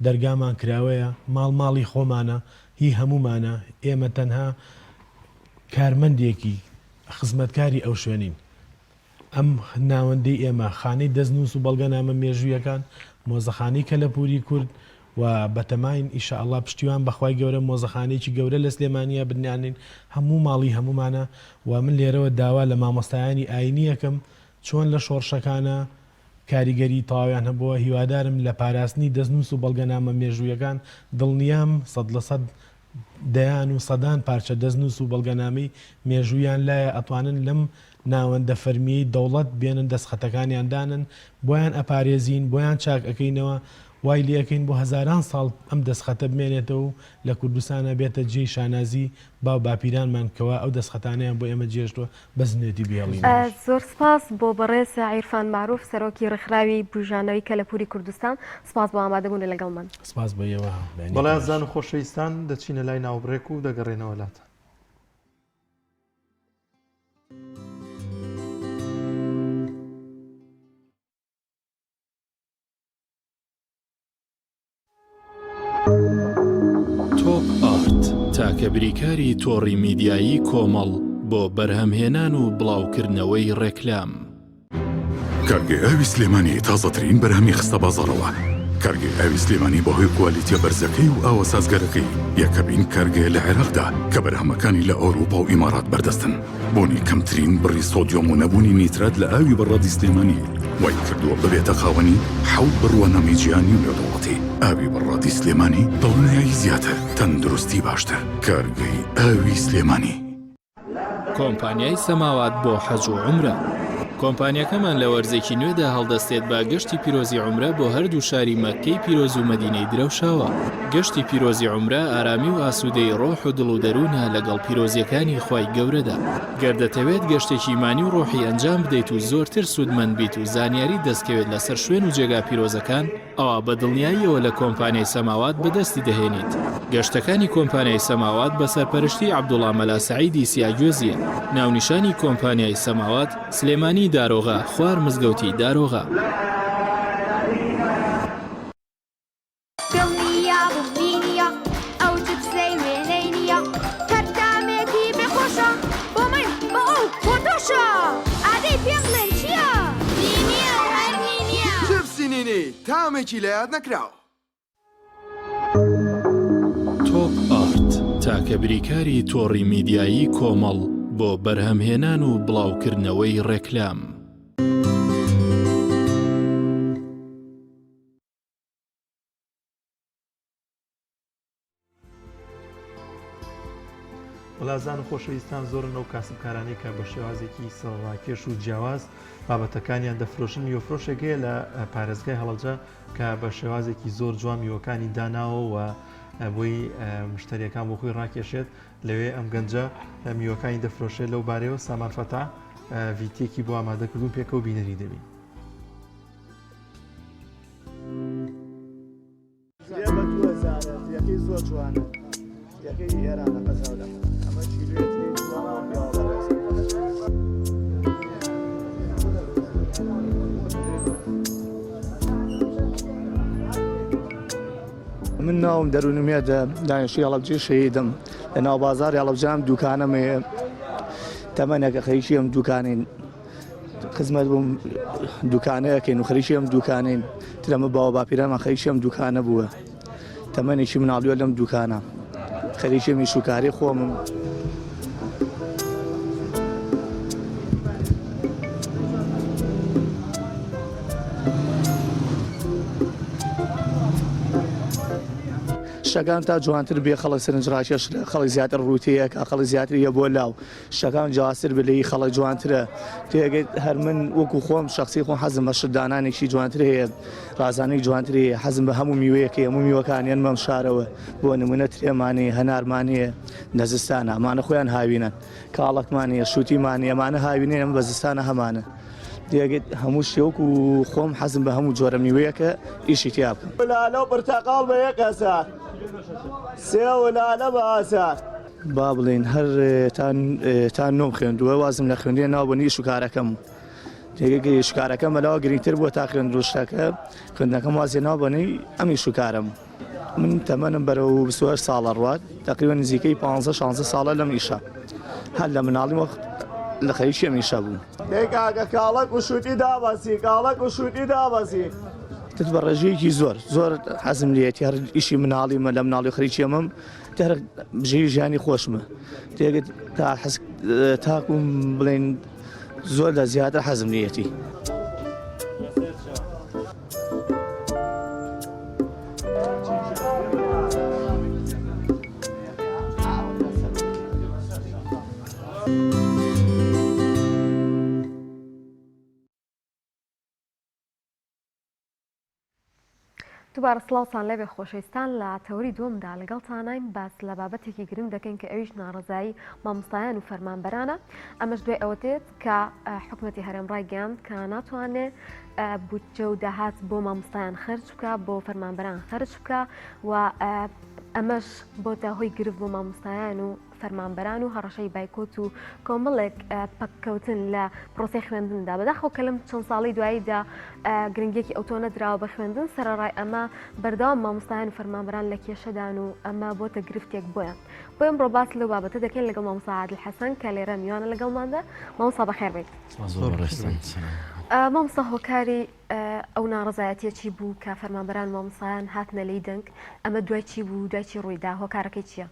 Speaker 3: دەرگامان کراوەیە، ماڵ ماڵی خۆمانە، هی هەموومانە، ئێمە تەنها کارمەندێکی خزمەتکاری ئەو شوێنەین. ئەم ناوەندەی ئێمە، خانەی دەستنووس و بەڵگەنامە مێژوویەکان، مۆزەخانەی کەلەپووری کورد و بەتەماین ئیشائەڵا پشتیوان بە خوای گەورە مۆزەخانەیەکی گەورە لە سلێمانییە بنیانین، هەموو ماڵی هەموومانە و من لێرەوە داوا لە مامۆستایانی ئاینی ئەکەم چۆن لە شۆڕشەکانا کاریگەری تەواویان هەبووە، هیوادارم لە پاراستنی دەستنووس و بەڵگەنامە مێژوویەکان دڵنیام سەدلەسەد دەیان و سەدان پارچە دەستنووس و بەڵگەنامەی مێژوویان لایە ئەتوانن لەم ناوەندە فەرمیەی دەوڵەت بێنن دەستخەتەکانیان دانن بۆیان ئەپارێزین بۆیان چاک ئەکەینەوە وای لێ ئەکەین بۆ هەزاران ساڵ ئەم دەستخەتە بمێنێتەوە و لە کوردستانا بێتە جێی شانازی باو باپیرانمان کەوا ئەو دەستخەتانەیان بۆ ئێمە جێهێشتووە بە زنێتی بهێڵینەوەش.
Speaker 1: زۆر سپاس بۆ بەڕێز عیرفان مەعروف سەرۆکی ڕێکخراوی بوژانەوەی کەلەپوری کوردستان سپاس بۆ ئامادەبوونت لەگەڵمان.
Speaker 3: سپاس بۆ ئێوە
Speaker 2: بەیانیتان بەڵێ باش. ئازیزان و خۆشەویستان دەچینە لای ناوبڕێک و دەگەڕێینەوە لاتان.
Speaker 4: تۆپ ئارت تاکە بریکاری تۆڕی میدیایی کۆمەڵ بۆ بەرهەمهێنان و بڵاوکردنەوەی ڕێکلام.
Speaker 5: کارگەی ئاوی سلێمانی تازەترین بەرهەمی خستە بازاڕەوە. کارگەی ئاوی سلێمانی بەهۆی کوالیتیە بەرزەکەی و ئاوە سازگارەکەی یەکەمین کارگەیە لە عێراقدا کە بەرهەمەکانی لە ئەوروپا و ئیمارات بەردەستن. بوونی کەمترین بڕی سۆدیۆم و نەبوونی نیترات لە ئاوی بەڕادی سلێمانی وای کردووە ببێتە خاوەنی حەوت بڕوانامەی جیهانی و نێودەوڵەتی. ئاوی بەڕادی سلێمانی دڵنیایی زیاتر، تەندروستی باشتر. کارگەی ئاوی سلێمانی.
Speaker 4: کۆمپانیای سەماوات بۆ حەج و عومرە. کۆمپانیاکەمان لە وەرزێکی نوێدا هەڵدەستێت بە گەشتی پیرۆزی عومرە بۆ هەردوو شاری مەککەی پیرۆز و مەدینەی درەوشاوە. گەشتی پیرۆزی عومرە ئارامی و ئاسوودەیی ڕۆح و دڵ و دەروونە لەگەڵ پیرۆزییەکانی خوای گەورەدا. گەر دەتەوێت گەشتێکی ئیمانی و ڕۆحی ئەنجام بدەیت و زۆرتر سوودمەند بیت و زانیاریت دەستکەوێت لەسەر شوێن و جێگا پیرۆزەکان، ئەوا بە دڵنیاییەوە لە کۆمپانیای سەماوات بەدەستی دەهێنیت. گەشتەکانی کۆمپانیای سەماوات بە سەرپەرشتی عەبدوڵا مەلا سەعیدی سیاگوێزییە. ناونیشانی کۆمپانیای سەماوات، سلێمانی دارۆغا، خوار مزگەوتی دارۆغا.
Speaker 6: دڵنیابم نینیە ئەو چپسەی وێنەی نییە هەر تامێکی بێ خۆشە بۆ من بۆ ئەو بۆ تۆشە ئادەی پێم بڵێن چییە؟ نینیە و هەر نینیە.
Speaker 7: چپسی نینی تامێکی لە یاد نەکراو.
Speaker 4: تۆپ ئارت تاکە بریکاری تۆڕی میدیایی کۆمەڵ بۆ بەرهەمهێنان و بڵاوکردنەوەی ڕێکلام.
Speaker 2: وەلازان و خۆشەویستان زۆرن ئەو کاسبکارانەی کە بە شێوازێکی سەرڕاکێش و جیاواز بابەتەکانیان دەفرۆشن میوەفرۆشێک هەیە لە پارێزگای هەڵەبجە کە بە شێوازێکی زۆر جوان میوەکانی داناوە و بۆی مشتریەکان بۆ خۆی ڕاکێشێت لەوێ ئەم گەنجە میوەکانی دەفرۆشێت لەو بارەیەوە سامان فەتا ڤیتێکی بۆ ئامادەکردون پێکەوە بینەری دەبین.
Speaker 8: زۆر جوانە یەکەی ئێرانە قەزاولە ئەمە کیلوێتی جوانە و پیاوە بەڕێزە. من ناوم دەروون ئومێدە دانیشتوی هەڵەبجەی شەهیدم لە ناو بازاڕی هەڵەبجە ئەم دوکانەم هەیە تەمەنێکە خەریکی ئەم دوکانەین خزمەت بووم دوکانەیەکەین و خەریکی ئەم دوکانەین ترەمە باوە باپیرانمان خەریکی ئەم دوکانە بووە تەمەنێکی مناڵیوە لەم دوکانە خەریکی ئەم ئیش و کاری خۆمم. شتەکان تا جوانتر بێ خەڵک سەرنجڕاکێشترە خەڵک زیاتر ڕووتەیەکە خەڵک زیاتر یە بۆ لاو شتەکان جیاوازتر بێ لە خەڵک جوانترە تێگەیت هەر من وەکو خۆم شخصی خۆم حەزم بە شتدانانێکی جوانتر هەیە ڕازانێک جوانتر هەیە حەزم بە هەموو میوەیەکەی هەموو میوەکان یەنمەم شارەوە بۆ نمونە ترێمان هەیە هەنارمان هەیە لە زستانە ئەمانە خۆیان هاوینەن کاڵەکمان هەیە شووتیمان هەیە ئەمانە هاوینەن ئەمە بە زستانە هەمانە تێگەیت هەموو شتێ وەکو خۆم حەزم بە هەموو جۆرە میوەیەکە ئیشی تیا بکەم. لالە و پرتەقاڵ بە یەک هەزار سێو و لالە بە هەزار. با بڵێین هەر تا تا نۆم خوێندووە وازم لە خوێندنێ ناوە بۆ ئیش و کارەکەم تێگەی ئیش و کارەکەم بەلاوە گرنگتر بووە تا خوێندن و شتەکە خوێندنەکەم وازێ ناوە بۆ ئەم ئیش و کارەم. من تەمەنم بەرەو 28 ساڵە ڕوات تقریبا نزیکەی 15 16 ساڵە لەم ئیشە هەر لە مناڵی وەخت لە خەریکی ئەم ئیشە بووم. دەی کاکە کاڵەک و شووتی دابەزی کاڵەک و شووتی دابەزی. تر بە ڕێژەیەکی زۆر زۆر حەزم لێیەتی هەر ئیشی مناڵیمە لە مناڵی خەریکی ئەمەم تر بژێوی ژیانی خۆشمە تێگەیت تا حەز تاکوم بڵێن زۆر لە زیاتر حەزم لێیەتی.
Speaker 1: دووبارە سڵاوتان لێبێ خۆشەویستان لە تەوەری دووەمدا لەگەڵتاناین باس لە بابەتێکی گرنگ دەکەین کە ئەویش ناڕەزایی مامۆستایان و فەرمانبەرانە ئەمەش دوای ئەوە دێت کە حکومەتی هەرێم ڕایگەیاند کە ناتوانێ بودجە و داهات بۆ مامۆستایان خەرج بکە بۆ فەرمانبەران خەرج بکە و ئەمەش بۆتە هۆی گرفت بۆ مامۆستایان و فەرمانبەران و هەڕەشەی بایکۆت و کۆمەڵێک پەککەوتن لە پرۆسەی خوێندندا. بەداخەوە کە لەم چەند ساڵەی دواییدا گرنگیەکی ئەوتۆ نەدراوە بە خوێندن، سەرەڕای ئەمە بەردەوام مامۆستایان و فەرمانبەران لە کێشەدان و ئەمە بۆتە گرفتێک بۆیان. بۆ ئەمڕۆ باس لەو بابەتە دەکەین لەگەڵ مامۆستا عادل حەسەن کە لێرە میوانە لەگەڵماندا. مامۆستا بەخێر بێیت. مامۆستا هۆکاری ئەو ناڕەزایەتیە چی بوو کە فەرمانبەران و مامۆستایان هاتنە لێی دەنگ؟ ئەمە دوای چی بوو دوای چی ڕوویدا؟ هۆکارەکەی چییە؟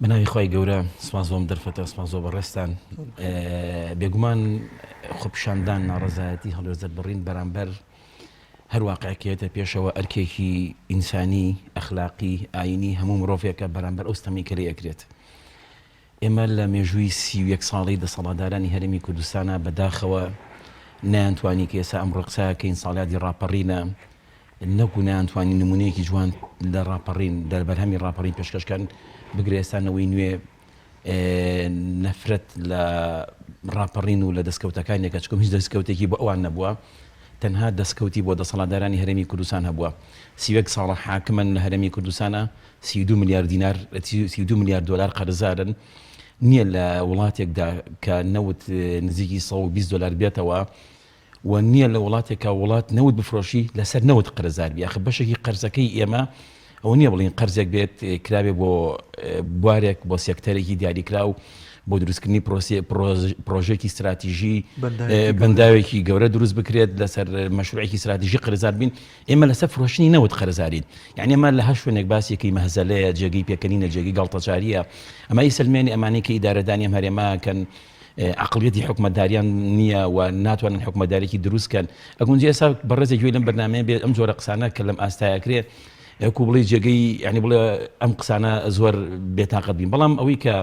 Speaker 9: بە ناوی خوای گەورە سپاس بۆم دەرفەتە سپاس بۆ بەڕێزتان بێگومان خۆپیشاندان ناڕەزایەتی هەڵوێست دەربڕین بەرامبەر هەر واقعێکێتە پێشەوە ئەرکێکی ئینسانی ئەخلاقی ئاینی هەموو مرۆڤێکە بەرامبەر ئەو ستەمی کە لێ ئەکرێت ئێمە لە مێژووی 31 ساڵی دەسەڵاتدارانی هەرێمی کوردستانە بەداخەوە نەیانتوانی کە ئێستا ئەمڕۆ قسەکەین ساڵیادی ڕاپەڕینە نەکو نەیانتوانی نمونەیەکی جوان لە ڕاپەڕین لە بەرهەمی ڕاپەڕین پێشکەش کەن، بگرە ئێستا نەوەی نوێ نەفرەت لە ڕاپەڕین و لە دەستکەوتەکانی دەکات، چونکە هیچ دەستکەوتێکی بۆ ئەوان نەبووە، تەنها دەستکەوتی بۆ دەسەڵاتدارانی هەرێمی کوردستان هەبووە. 31 ساڵە حاکمن لە هەرێمی کوردستانا، 32 ملیار دینار 32 ملیار دۆلار قەرزارن، نییە لە وڵاتێکدا کە نەوت نزیکی 120 دۆلار بێتەوە، و نییە لە وڵاتێکا وڵات نەوت بفرۆشی لەسەر نەوت قەرزار بی ئاخر بەشێکی قەرزەکەی ئێمە ئەوە نییە بڵین قەرزێک بێت کرابێ بۆ بوارێک بۆ سێکتەرێکی دیاریکراو بۆ دروستکردنی پرۆژێکی استراتیژی بەنداوێکی گەورە دروست بکرێت لەسەر مەشروعێکی استراتیژی قەرزار بین ئێمە لەسەر فرۆشتنی نەوت قەرزارین یعنی ئەمە لە هەر شوێنێک باسێکی مەهزەلەیە جێگەی پێکەنینە جێگەی گاڵتەجاریە ئەمە ئیسلمێنی ئەمانەی کە ئیدارەدانی ئەم هەرێمەکەن عەقڵیەتی حکومەتداریان نییە و ناتوانن حکومەتدارێکی دروست کەن ئەگونجێ ئێستا بەڕێزێک گوێی لەم بەرنامەیە بێت ئەم جۆرە قسانە کە لەم ئاستایە کرێ وەکو بڵێ جێگەی یعنی بڵێ ئەم قسانە زۆر بێتاقەت بین بەڵام ئەوەی کە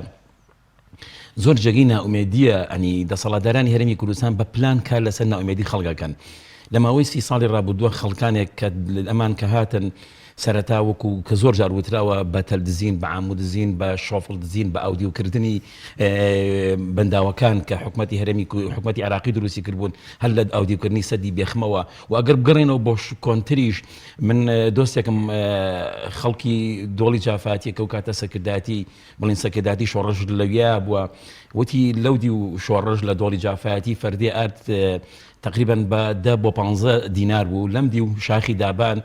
Speaker 9: زۆر جێگەی نائومێدیە ئەنی دەسەڵاتدارانی هەرێمی کوردستان بە پلان کار لەسەر نائومێدی خەڵکەکەن لە ماوەی سی ساڵی ڕابردووە خەڵکانێک کە ئەمان کە هاتن. سەرەتا وەکو کە زۆر جار وتراوە بە تەل دزین، بە عامود دزین، بە شۆفڵ دزین، بە ئاودیوکردنی بەنداوەکان کە حکومەتی هەرێمی حکومەتی عێراقی دروستی کردبوون هەر لە ئاودیوکردنی سەدی بێخمەوە و ئەگەر بگەڕێنەوە بۆ کۆنتریش من دۆستێکم خەڵکی دۆڵی جافاتیە کە و کاتە سەرکردایەتی بڵین سەرکردایەتی شۆڕش لەویا بووە وتی لەو دیو شۆڕش لە دۆڵی جافایەتی فەردێ ئارد تقریبا بە دە بۆ پانزە دینار بوو لەم دیو شاخی دابان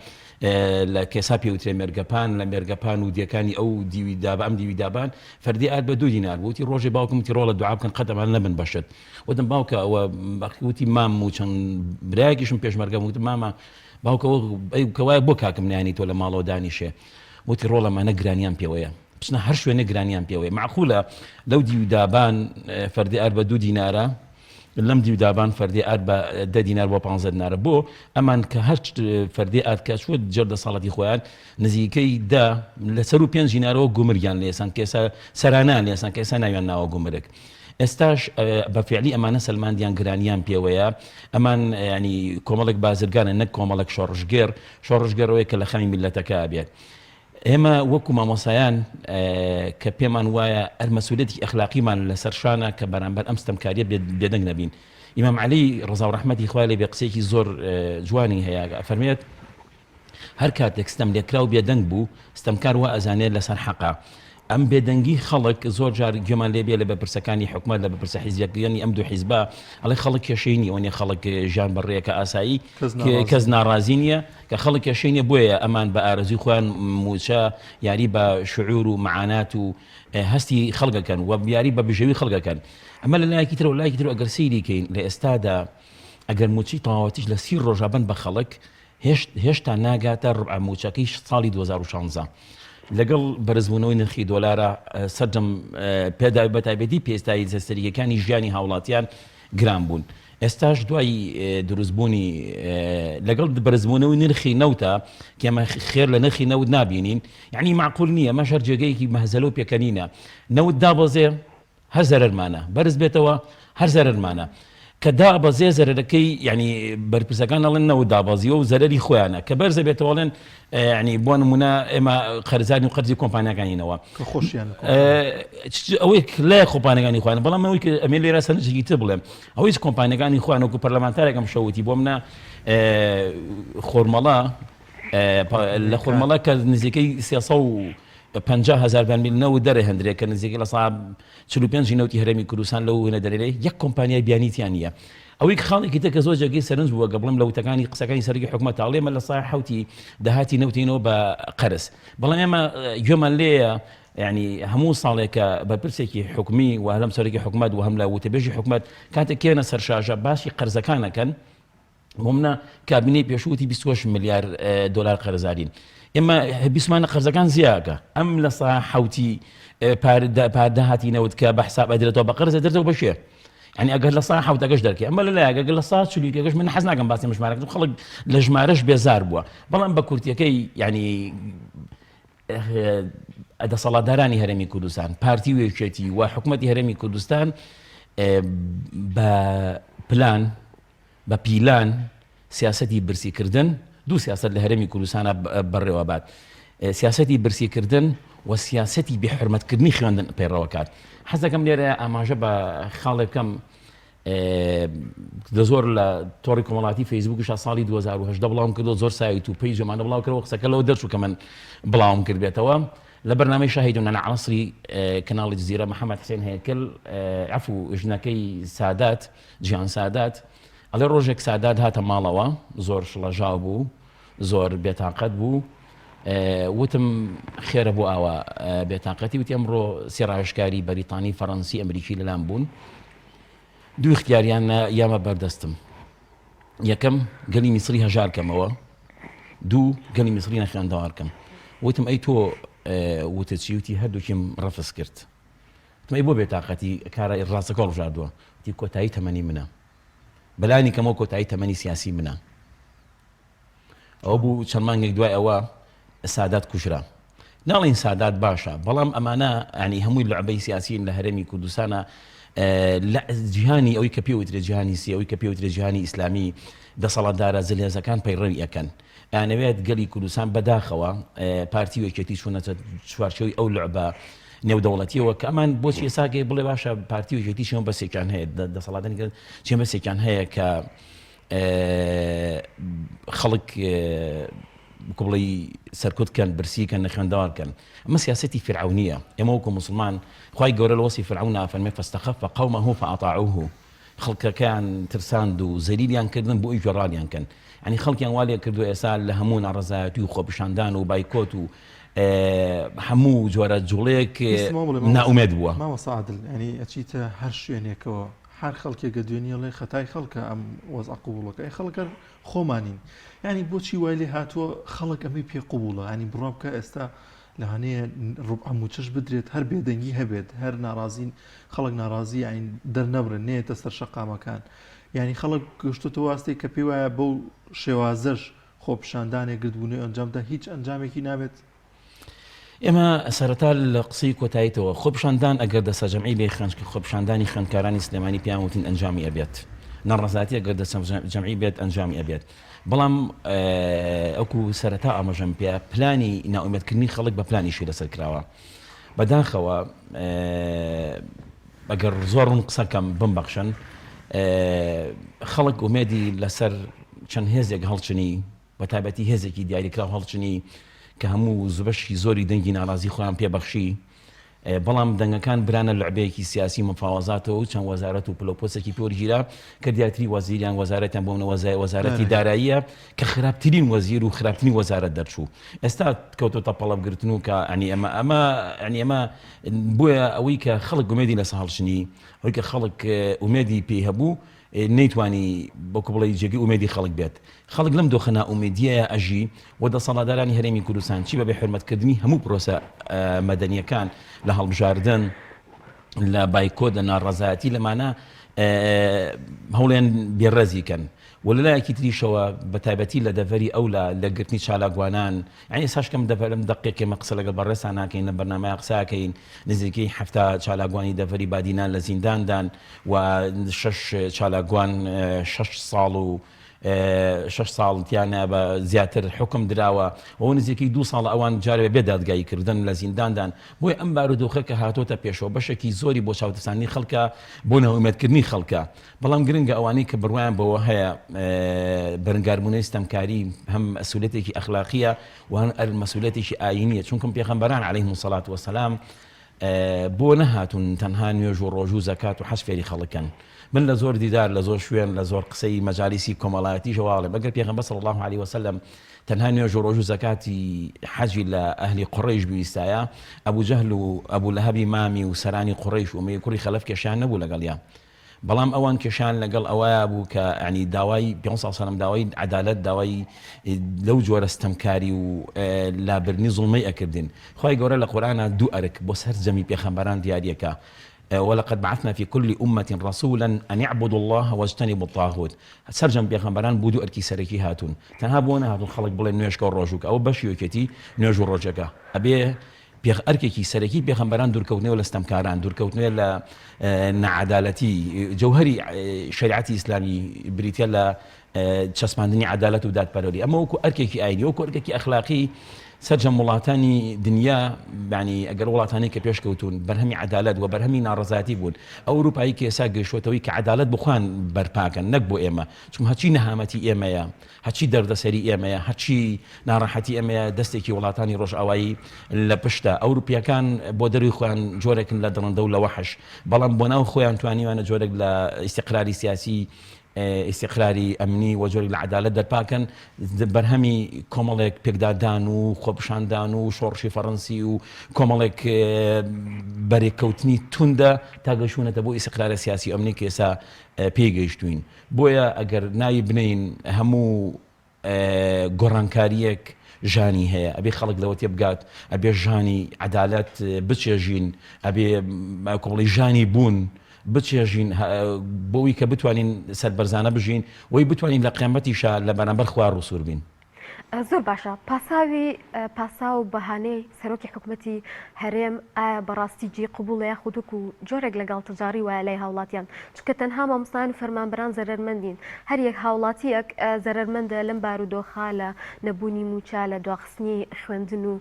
Speaker 9: لە کێسا پێوترێ مێرگەپان لە مێرگەپان و دێکانی ئەو دیوی دابا ئەم دیوی دابان فەردی ئارد بە دوو دینار بوو وتی ڕۆژێ باوکم وتی ڕۆڵە دوعا بکەن قەت ئەمان نەبن بەشت وتم باوکە ئەوە وتی مام و چەند برایەکیشم پێشمەرگەم وتم مامە باوکە کەوایە بۆ کاکم نیانی تۆ لە ماڵەوە دانیشێ وتی ڕۆڵە مانە گرانیان پێوەیە بچنە هەر شوێنێ گرانیان پێوەیە معقولە لەو دیو دابان فەردی ئار بە دوو دینارە لەم دیو دابان فەردی ئارد بە دە دینار بۆ پانزە دینارە بۆ ئەمان کە هەر فەردی ئارد کە چوە جێر دەسەڵاتی خۆیان نزیکەی دە لەسەر و پێنج دینارەوە گومرگیان لێسان کە ئێستا سەرانیان لێسان کە ئێستا ناویان ناوە گومرگ ئێستاش بە فعلی ئەمانە سەلماندیان گرانیان پێوەیە ئەمان ینی کۆمەڵێک بازرگانە نەک کۆمەڵێک شۆڕشگێر شۆڕشگەرەوەی کە لە خەمی میلەتەکە بێت ئێمە وەکو مامۆستایان کە پێمان وایە ئەر مەسئولیەتێکی ئەخلاقیمان لەسەر شانە کە بەرامبەر ئەم ستەمکاریە بێدەنگ نەبین. ئیمام عەلی ڕەزا و ڕەحمەتی خوای لێ بێ قسەیەکی زۆر جوانی هەیە ئەفەرمێت هەر کاتێک ستەم لێکراو بێدەنگ بوو ستەمکار وا ئەزانێت لەسەر حەقە. ئەم بێدەنگی خەڵک زۆر جار گوێمان لێ بێ لە بەرپرسەکانی حکومەت لە بەرپرسە حیزبیەکانی ئەم دوو حیزبە ئەڵێ خەڵک کێشەی نییە وەنیە خەڵک ژیان بەڕێکە ئاسایی کەس ناڕازی نییە کە خەڵک کێشەی نیە بۆیە ئەمان بە ئارەزوی خۆیان موچە یاری بە شعور و معانات و هەستی خەڵکەکەن و یاری بە بژێوی خەڵکەکەن ئەمە لە لایەکی ترەوە لایەکی ترەوە ئەگەر سەیری کەین لە ئێستادا ئەگەر موچەی تەواوەتیش لە سی ڕۆژا بن بە خەڵک هێشتا ناگاتە ڕبع موچەکەی ساڵی 2016 لەگەڵ بەرزبوونەوەی نرخی دۆلارە سەرجەم پێدا بەتایبەتی پێستایی سەریەکانی ژیانی هاوڵاتیان گران بوون. ئێستاش دوای دروستبوونی لەگەڵ بەرزبوونەوەی نرخی نەوتە کە ئێمە خێر لە نرخی نەوت نابینین یعنی معقول نییە ئەمەش هەر جێگەیەکی مەهزەلە و پێکەنینە نەوت دابەزێ هەر زەرەرمانە بەرز بێتەوە هەر زەرەرمانە کە دابەزێ زەرەرەکەی یعنی بەرپرسەکان ئەڵێن نەوت دابەزیوە و زەرەری خۆیانە کە بەرزە بێتەوە ئەڵێن یعنی بۆ نمونە ئێمە قەرزانی و قەرزی کۆمپانیاکانینەوە
Speaker 2: کە خۆشیان
Speaker 9: ئەوەی لای کۆمپانیەکانی خۆیان بەڵام ئەوەی کە ئەمێ لێرە سەرنجێکی تر بڵێم ئەوەی کۆمپانیەکانی خۆیان وەکو پەرلەمانتارێک ئەم شەوتی بۆ منە خۆرمەڵا لە خۆرمەڵا کە نزیکەی 350 هزار بەرمیل نەوت دەرەهێندرێت کە نزیکەی لە سا 45 نەوتی هەرێمی کوردستان لەو هێنە دەرێ یەک کۆمپانیای بیانیتیان نییە ئەوەی خاڵێکی تر کە زۆر جێگەی سەرنج بووە گە بڵێم لە وتەکانی قسەکانی سەرۆکی حکومەت ئەڵێ ئێمە لە سای حوتی داهاتی نەوتینەوە بە قەرز بەڵام ئێمە گوێمان لێیە یعنی هەموو ساڵێکە بەرپرسێکی حکومی و هەلم سەرۆکی حکومەت و هەم لە وتەبێژی حکومەت کاتێک کێنە سەر شاشە باسی قەرزەکانەکەن بۆ منە کابینەی پێشووتی 28 ملیار دلار قەرزارین ئێمە بیسمانە قەرزەکان زیاکە ئەم لە سا حوتی پارداهاتی نەوت کە بە حساب ئەدرێتەوە بە قەرز ئەدرێتەوە بەشێ یعنی ئەگەر لە سا حوتەکەش دەرکەی ئەمە لە لایەک ئەگەر لە سا چلویکەکەش من حەز ناکەم باسی ژمارەکەم خەڵک لە ژمارەش بێزار بووە بەڵام بە کورتیەکەی یعنی دەسەڵاتدارانی هەرێمی کوردستان پارتی و یەکێتی و حکوومەتی هەرێمی کوردستان بە پلان بە پیلان سیاسەتی برسیکردن، دوو سیاسەت لە هەرێمی کوردستانا بەڕێوە بات، سیاسەتی برسیکردن و سیاسەتی بێ حورمەتکردنی خوێندن پەیڕەوە کات. حەز دەکەم لێرە ئاماژە بە خاڵێک بکەم لە زۆر لە تۆڕی کۆمەڵاتی فەیسبووکیشا ساڵی 2018 بڵاوم کردەوە زۆر سایت و پەیج ئەمانە بڵاو کردەوە قسەکە لەوە دەرچوو کە من بڵاوم کردبێتەوە لە بەرنامەی شاهیدون علی عصری کەناڵی جزیرە محەممەد حسێن هەیکل عەفو ژنەکەی سادات جیهان سادات ئەڵێ ڕۆژێک سادات هاتە ماڵەوە زۆر شڵەژاو بوو زۆر بێتاقەت بوو وتم خێرە بۆ ئاوا بێتاقەتی وتی ئەمڕۆ سێ ڕاوێژکاری بەریتانی فەڕەنسی ئەمریکی لەلام بوون دوو اختیاریان یامە بەردەستم یەکەم گەلی میسری هەژار کەمەوە دوو گەلی میسری نەخوێندەوار کەم وتم ئەی تۆ وتە چی وتی هەردووکیم ڕەفز کرد وتم ئەی بۆ بێتاقەتی کارە ڕاستەکە هەڵبژاردووە؟ وتی کۆتایی تەمەنی منە. بەلانی کەمەوە کۆتایی تەمەنی سیاسی منە. ئەوە بوو چەند مانگێک دوای ئەوە سادات کوژرا. ناڵێین سادات باشە، بەڵام ئەمانە ینی هەمووی لعبەی سیاسین لە هەرێمی کوردستانە. لە جیهانی ئەوی کە پێ وترێ جیهانی سێ ئەوی کە پێ وترێ جیهانی ئیسلامی دەسەڵاتدارە زلهێزەکان پەیڕەوی ئەکەن ئەیانەوێت گەلی کوردستان بەداخەوە پارتی و یەکێتی چوونەتە چوارچێوەی ئەو لعبە نێودەوڵەتیەوە کە ئەمان بۆچی ئێساگەی بڵێ باشە پارتی و یەکێتی چێن بەسێکیان هەیە دەسەڵاتانی کرد چێن بەسێکیان هەیە کە خەڵک بڵێ سەرکوت کەن برسی کەن نەخوێندەوار کەن ئەمە سیاسەتی فرعونیە ئێمە وەکو مسلمان خوای گەورە لە وەسی فرعون نافەرمێ فاستخف قومه فأطاعوه خەڵکەکەیان ترساند و زەلیلیان کردن بۆ ئەوی گوێڕاڵیان کەن یانی خەڵکیان وا لێ کردووە ئێستا لە هەموو ناڕەزایەتی و خۆپیشاندان و بایکۆت و هەموو جۆرە جوڵەیەک نائومێد بووە.
Speaker 2: مامۆستا عادل یانی ئەچیتە هەر شوێنێکەوە هەر خەڵکێک دوێنی ئەڵێ خەتای خەڵکە ئەم وەزعە قبوڵەکە ئەی خەڵک هەر خۆمانین یانی بۆچی وای لێ هاتووە خەڵک ئەمەی پێ قبوڵە ینی بڕوا بکە ئێستا لەوانەیە ڕوبعە موچەش بدرێت هەر بێدەنگی هەبێت هەر ناڕازین خەڵک ناڕازی یانی دەرنەبرن نێتە سەر شەقامەکان یانی خەڵک گەشتۆتە ئاستێک کە پێی وایە بەو شێوازەش خۆپیشاندانێک گردبوونەوەی ئەنجامدا هیچ ئەنجامێکی نابێت.
Speaker 9: ئێمە سەرەتا لە قسەی کۆتاییتەوە خۆپیشاندان ئەگەر دەستەجەمعی بێ خوێن خۆپیشاندانی خوێندکارانی سلێمانی پێیان وتین ئەنجامی ئەبێت ناڕەزایەتی ئەگەر دەستەجەمعی بێت ئەنجامی ئەبێت بەڵام ئەوکو سەرەتا ئاماژەم پێ پلانی نائومێدکردنی خەڵک بە پلانیشی لەسەر کراوە بەداخەوە ئەگەر زۆر ڕوون قسەکەم بمبەخشن خەڵک ئومێدی لەسەر چەند هێزێک هەڵچنی بە تایبەتی هێزێکی دیاریکراو هەڵچنی کە هەموو زبەشی زۆری دەنگی ناڕازی خۆیان پێبەخشی بەڵام دەنگەکان برانە لعبەیەکی سیاسی مفاوەزاتەوە و چەند وەزارەت و پلەوپۆستێکی پێ وەرگیرا کە دیارترین وەزیریان وەزارەتیان بۆ منە وەزارەتی داراییە کە خراپترین وەزیر و خراپترین وەزارەت دەرچوو ئێستا کەوتۆتە پەڵەبگرتن و کە ئەنی ئەمە ئەمە ئەنی ئەمە بۆیە ئەوەی کە خەڵک ئومێدی لەسە هەڵچنی ئەوەی کە خەڵک ئومێدی پێی هەبوو نەیتوانی بەکو بڵێ جێگەی ئومێدی خەڵک بێت. خەڵک لەم دۆخە نائومێدییەیا ئەژی و دەسەڵاتدارانی هەرێمی کوردستان چی بە بێحورمەتکردنی هەموو پرۆسە مەدەنییەکان لە هەڵبژاردن، لە بایکۆت، لە ناڕەزایەتی لەمانە هەوڵیان بێڕێزی کەن و لە لایەکی تریشەوە بە تایبەتی لە دەڤەری ئەولا لە گرتنی چالاکوانان یانی ئێستاش کەم دەڤەرم دەقێک ئێمە قسە لەگەڵ بەڕێزتان ناکەین لەم بەرنامەیە قسە ئەکەین نزیکەی 70 چالاکوانی دەڤەری بادینان لە زینداندان و شەش چالاکوان شەش ساڵ و شەش ساڵ تیانە بە زیاتر حوکم دراوە و نزیکەی دوو ساڵە ئەوان جارێ بێ دادگایی کردن لە زینداندان بۆیە ئەم بارودۆخە کە هاتۆتە پێشەوە بەشێکی زۆری بۆ چاوترساندنی خەڵکە بۆ نائومێدکردنی خەڵکە بەڵام گرنگە ئەوانەی کە بڕوایان بەوە هەیە بەرەنگاربوونەوەی ستەمکاری هەم مەسئولیەتێکی ئەخلاقیە و هەم مەسئولیەتێکی ئایینیە چونکم پێغەمبەران عەلەیهم الصلاة والسلام بۆ نەهاتوون تەنها نوێژ و ڕۆژوو و زەکات و حەج فێری خەڵک کەن؟ من لە زۆر دیدار لە زۆر شوێن لە زۆر قسەی مەجالیسی کۆمەڵایەتیشەوە ئەڵێم ئەگەر پێغەمبەر صلی اللە علیە وسلم تەنها نوێژ و ڕۆژوو زەکاتی حەجی لە ئەهلی قوڕەیش بویستایە ئەبو جەهل و ئەبو لەهەبی مامی و سەرانی قوڕەیش و ئومەیە کوڕی خەلەف کێشەیان نەبوو لەگەڵیا بەڵام ئەوان کێشەیان لەگەڵ ئەوەیا بوو کە یانی داوای پێغەمبەر صلی اللە علیە وسلم داوای عەدالەت داوای لەو جۆرە ستەمکاری و لابردنی زوڵمەی ئەکردن خوای گەورە لە قورئانا دوو ئەرک بۆ سەرجەمی پێخەمبەران دیاریەکا ولقد بعثنا في كل أمة رسولا أن اعبدوا الله واجتنبوا الطاغوت سەرجەم پێخەمبەران بۆ دوو ئەرکی سەرەکی هاتوون تەنها بۆ نەهاتوون خەڵک بڵێن نوێژکە و ڕۆژووکە ئەوە بەشی یەکێتی نوێژ و ڕۆژەکە ئەبێ پێغ ئەرکێکی سەرەکی پێغەمبەران دوورکەوتنەوە لە ستەمکاران، دوورکەوتنەوە لە ناعەدالەتی، جەوهەری شەریعەتی ئیسلامی بریتیە لە چەسپاندنی عەدالەت و دادپەروەری. ئەمە وەکو ئەرکێکی ئاینی، وەکو ئەرکێکی ئەخلاقی سەرجەم وڵاتانی دنیا، یانی ئەگەر وڵاتانی کە پێشکەوتوون بەرهەمی عەدالەت و بەرهەمی ناڕەزایەتی بوون، ئەو ئەوروپایی کە ئێستا گەیشتووەتەوەی کە عەدالەت بۆ خۆیان بەرپاکەن نەک بۆ ئێمە، چونکە هەرچی نەهامەتی ئێمەیە، هەرچی دەردەسەری ئێمەیە، هەرچی ناڕەحەتی ئێمەیە دەستێکی وڵاتانی ڕۆژئاوایی لە پشتە. ئەوروپییەکان بۆ دەروی خۆیان جۆرێکن لە دڕندە و لە وەحش، بەڵام بۆ ناو خۆیان توانیویانە جۆرێک لە ئیستیقراری سیاسی، ئیستیقراری ئەمنی و جۆرێک لە عەدالەت دەرپاکەن. بەرهەمی کۆمەڵێک پێکدادان و خۆپیشاندان و شۆڕشی فەڕەنسی و کۆمەڵێک بەرێککەوتنی توندە تا گەیشتوونەتە بۆ ئیستیقرارە سیاسی و ئەمنی کە ئێستا پێی گەیشتووین. بۆیە ئەگەر ناوی بنێین هەموو گۆڕانکارییەک ژانی هەیە، ئەبێ خەڵک لەوە تێبگات، ئەبێ ژانی عەدالەت بچێژین، ئەبێ کۆمەڵی ژانی بوون بچێژین بۆی کە بتوانین سەربەرزانە بژین وی بتوانین لە قیامەتیشا لە بەرامبەر خوا ڕووسوور بین.
Speaker 1: زۆر باشە پاساوی پاساو و بەهانەی سەرۆکی حکومەتی هەرێم ئایا بەڕاستی جێی قبوڵە یاخود وەکو جۆرێک لە گاڵتەجاڕی وایە لای هاوڵاتیان چونکە تەنها مامۆستایان و فەرمانبەران زەرەرمەند نین هەر یەک هاوڵاتیەک زەرەرمەندە لەم بارودۆخە لە نەبوونی مووچە لە دواخستنی خوێندن و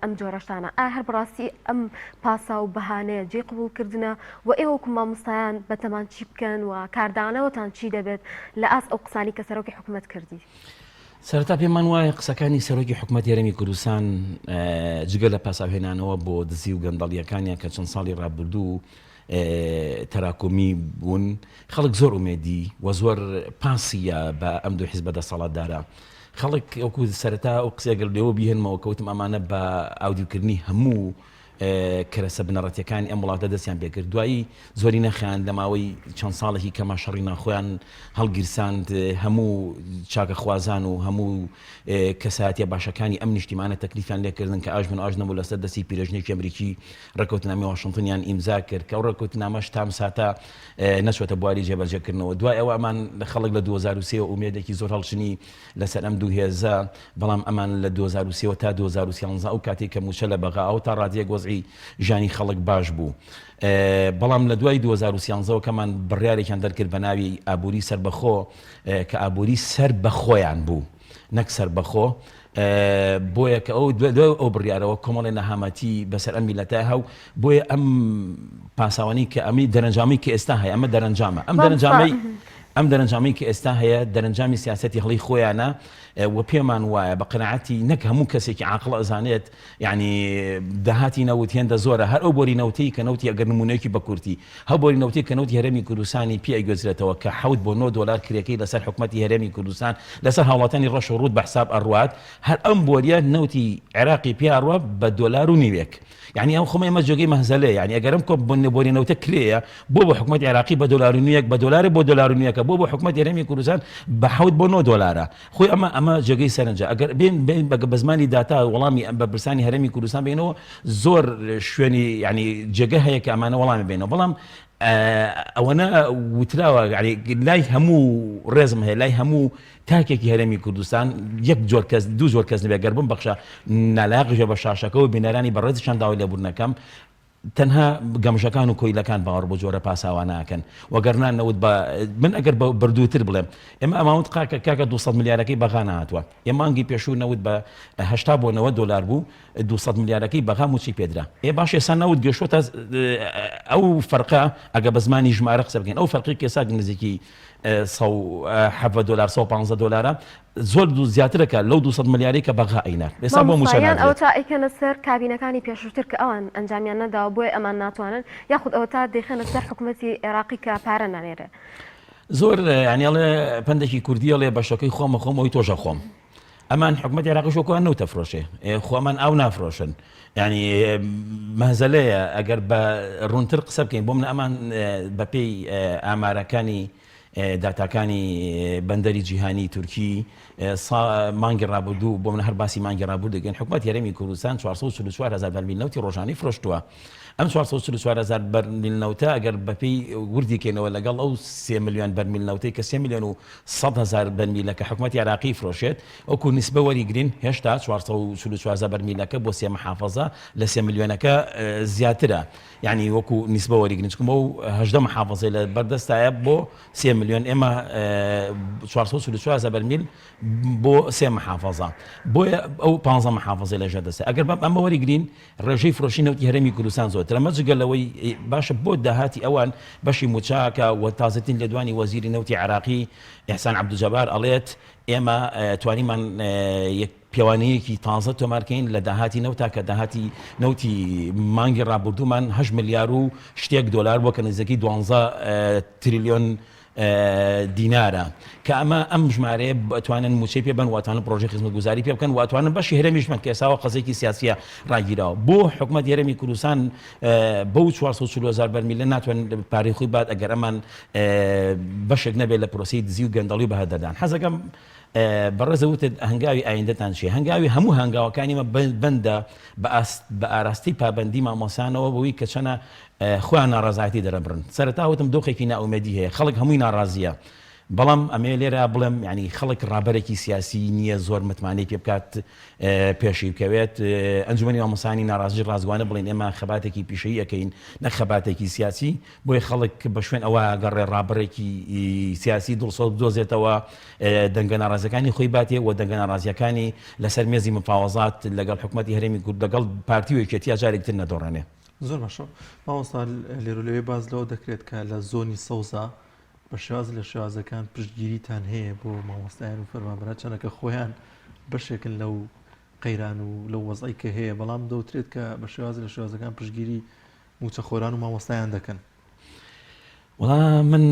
Speaker 1: ئەم جۆرە شتانە ئایا هەر بەڕاستی ئەم پاساو و بەهانەیە جێی قبوڵکردنە و ئێوە وەکو مامۆستایان بەتەمان چی بکەن و کاردانەوەتان چی دەبێت لە ئاست ئەو قسانەی کە سەرۆکی حکومەت کردی؟
Speaker 9: سەرەتا پێمان وایە قسەکانی سەرۆکی حکومەتی هەرێمی کوردستان جگە لە پاساوهێنانەوە بۆ دزی و گەندەڵیەکانیان کە چەند ساڵی ڕابردوو تەراکۆمی بوون خەڵک زۆر ئومێدی و زۆر پاسیە بە ئەم دوو حیزبە دەسەڵاتدارە خەڵک وەکو سەرەتا ئەو قسەگەر لێوە بیهێنمەوە کەوتم ئەمانە بە ئاودیوکردنی هەموو کەرەسە بنەڕەتیەکانی ئەم وڵاتە دەستیان پێکرد، دوایی زۆری نەخایاند لە ماوەی چەند ساڵێکی کەما شەڕی ناوخۆیان هەڵگیرساند، هەموو چاکەخوازان و هەموو کەسایەتیە باشەکانی ئەم نیشتیمانە تەکلیفیان لێکردن کە ئاژ بن و ئاژ نەبوو لەسەر دەستی پیرەژنێکی ئەمریکی ڕێککەوتنامەی واشنتنیان ئیمزا کرد کە ئەو ڕێککەوتنامەش تام ساتە نەچوەتە بواری جێبەجێکردنەوە. دوای ئەوە ئەمان خەڵک لە 2003 وە ئومێدێکی زۆر هەڵچنی لەسەر ئەم دوو هێزە، بەڵام ئەمان لە 2003 وە تا 2013 ئەو کاتەی کە مووچە لە بەغاوە تا ڕادەیەک وەزعی ژیانی خەڵک باش بوو. بەڵام لە دوای 2013 وە کەمان بڕیارێکیان دەرکرد بە ناوی ئابووری سەربەخۆ کە ئابووری سەر بە خۆیان بوو نەک سەربەخۆ، بۆیە کە ئەو دوای ئەو بڕیارەوە کۆمەڵێ نەهامەتی بەسەر ئەم میللەتە هەو بۆیە ئەم پاساوانەی کە ئەمی دەرەنجامی کە ئێستا هەیە ئەمە دەرەنجامە ئەم دەرەنجامەی ئەم دەرەنجامەی کە ئێستا هەیە دەرەنجامی سیاسەتی هەڵەی خۆیانە و پێمان وایە بە قەناعەتی نەک هەموو کەسێکی عاقڵ ئەزانێت یعنی داهاتی نەوت هێندە زۆرە هەر ئەو بۆری نەوتەی کە نەوتی ئەگەر نمونەیەکی بە کورتی هەو بۆری نەوتی کە نەوتی هەرێمی کوردستانی پێ ئەگوێزرێتەوە کە حەوت بۆ نۆ دۆلار کرێکەی لەسەر حکومەتی هەرێمی کوردستان لەسەر هاوڵاتیانی ڕەش و ڕووت بە حساب ئەڕوات هەر ئەم بۆریە نەوتی عێراقی پێ ئەڕوا بە دۆلار و نیوێک یعنی ئەم خۆمە ئێمە جێگەی مەهزەلەیە یعنی ئەگەر ئەم کۆ بۆری نەوتە کرێیە بۆ بۆ حکومەتی عێراقی بە دۆلار و نیوێک بە دۆلارێ بۆ دۆلار و نیوێکە بۆ بۆ حکومەتی هەرێمی کوردستان بە حەوت بۆ نۆ دۆلارە خۆی ئەمە ئەمە جێگەی سەرنجە ئەگەر بێن بێن بە بە زمانی داتا وەڵامی ئەم بەرپرسانی هەرێمی کوردستان بێنەوە زۆر شوێنی یعنی جێگە هەیە کە ئەمانە وەڵامی بێنەوە بەڵام ئەوەنە وتراوە یعنی لای هەموو ڕێزم هەیە لای هەموو تاکێکی هەرێمی کوردستان یەک جۆر کەس دوو جۆر کەس نەبێت گەر بمبەخشە نالایەقیشە بە شاشەکەوە بینەرانی بەڕێزیشان داوای لێبوردنەکەم تەنها گەمژەکان و کۆیلەکان باوەڕ بۆ جۆرە پاساوە ناکەن وەگەرنا نەوت بە من ئەگەر بە بردووتر بڵێم ئێمە ئەماونت قاکە کاکە 200 ملیارەکەی بەغا نهاتوە ئێ مانگی پێشوو نەوت بە 80 بۆ 90 دۆلار بوو 200 ملیارەکەی بەغا موچەی پێدرا ئێ باش ئێستا نەوت گەشتۆتە ئەو فەرقە ئەگە بە زمانی ژمارە قسە بکەین ئەو فەرقی کە ئێستا نزیکی 117 دۆلار 115 دۆلارە زۆر دوو زیاترەکە لەو 200 ملیارەی کە بەغا ئەینارد ئێستا بۆ موچە
Speaker 1: مامۆستا یان
Speaker 9: نادرێت.
Speaker 1: ئەوەتا ئەیکەنە سەر کابینەکانی پێشووتر کە ئەوان ئەنجامیان نەداوە بۆیە ئەمان ناتوانن یاخود ئەوەتا دەیخەنە سەر حکومەتی عێراقی کە پارە نانێرێ.
Speaker 9: زۆر یانی ئەڵێ پەندێکی کوردی ئەڵێ بەشەکەی خۆم ئەخۆم ئەوی تۆش ئەخۆم. ئەمان حکومەتی عێراقیش وەکو ئەوان نەوت ئەفرۆشێ ئێ خۆ ئەمان ئاو نافرۆشن یانی مەهزەلەیە ئەگەر بە ڕوونتر قسە بکەین بۆ من ئەمان بەپێی ئامارەکانی داتاکانی بەندەری جیهانی تورکی مانگی ڕابردوو بۆ من هەر باسی مانگی ڕابردوو دەکەین حکومەتی هەرێمی کوردستان 444 هەزار بەرمیل نەوتی ڕۆژانەی فرۆشتووە ئەم 444 هەزار بەرمیل نەوتە ئەگەر بەپێی وردی کەینەوە لەگەڵ ئەو 3 ملیۆن بەرمیل نەوتەی کە 3 ملیۆن و 100 هەزار بەرمیلە کە حکومەتی عێراقی فرۆشێت وەکو نیسبە وەریگرین هێشتا 444 هەزار بەرمیلەکە بۆ سێ محافەزە لە 3 ملیۆنەکە زیاترە یانی وەکو نیسبە وەریگرن چونکە ئەو 18 محافەزەی لە بەردەستایە بۆ 3 ملیۆن ئێمە 444 هەزار بەرمیل بۆ سێ محافەزە بۆیە ئەو 15 محافەزەی لە ژێر دەستە ئەگەر بەم ئەمە وەریگرین ڕێژەی فرۆشی نەوتی هەرێمی کوردستان زۆرترە مە جگە لەوەی باشە بۆ داهاتی ئەوان بەشی موچاکە و تازەترین لێدوانی وەزیری نەوتی عێراقی ئیحسان عەبدولجەبار ئەڵێت ئێمە توانیمان یەک پێوانەیەکی تازە تۆمارکەین لە داهاتی نەوتا کە داهاتی نەوتی مانگی ڕابردوومان هەشت ملیار و شتێک دۆلار بووە کە نزیکەی دوانزە تریلیۆن دینارە کە ئەمە ئەم ژمارەیە ئەتوانن مووچەی پێ بەن و ئەتوانن پڕۆژەی خزمەتگوزاری پێ بکەن و ئەتوانن بەشی هەرێمیش بەن کە ئێستاوە قەزێکی سیاسیە ڕاگیراوە بۆ حکومەتی هەرێمی کوردستان بەو 440 هەزار بەرمیلە ناتوانن پارەی خۆی بات ئەگەر ئەمان بەشێک نەبێت لە پرۆسەی دزی و گەندەڵی و بەهەدەردان حەزەکەم بەڕێزە وتت هەنگاوی ئایندەتان چیە؟ هەنگاوی هەموو هەنگاوەکانی مە بەندە بە ئاست بە ئاراستەی پابەندی مامۆستایانەوە بەوەی کە چەنە خۆیان ناڕەزایەتی دەرەبڕن. سەرەتا وتم دۆخێکی نائومێدی هەیە، خەڵک هەمووی ناڕازییە. بەڵام ئەمەیە لێرە بڵێم یانی خەڵک ڕابەرێکی سیاسی نییە زۆر متمانەی پێ بکات پێشی بکەوێت ئەنجومەنی مامۆستایانی ناڕازی ڕاستگوانە بڵێن ئێمە خەباتێکی پیشەیی ئەکەین نەک خەباتێکی سیاسی بۆیە خەڵک بە شوێن ئەوە گەڕێ ڕابەرێکی سیاسی دڵسۆز بدۆزێتەوە دەنگە ناڕازیەکانی خۆی باتێ و دەنگە ناڕازیەکانی لەسەر مێزی مفاوەزات لەگەڵ حکومەتی هەرێمی کورد لەگەڵ پارتی و یەکێتییا جارێکی تر نەدۆڕێنێ.
Speaker 2: زۆر باشە مامۆستا لێرو لەوێ باس لەوە دەکرێت کە لە زۆنی سەوزا بە شێوازی لە شێوازەکان پشتگیریتان هەیە بۆ مامۆستایان و فەرمانبەران چەنەکە خۆیان بەشێکن لەو قەیران و لەو وەزعی کە هەیە بەڵام دەوترێت کە بە شێوازی لە شێوازەکان پشتگیری موچەخۆران و مامۆستایان دەکەن.
Speaker 9: وەڵا من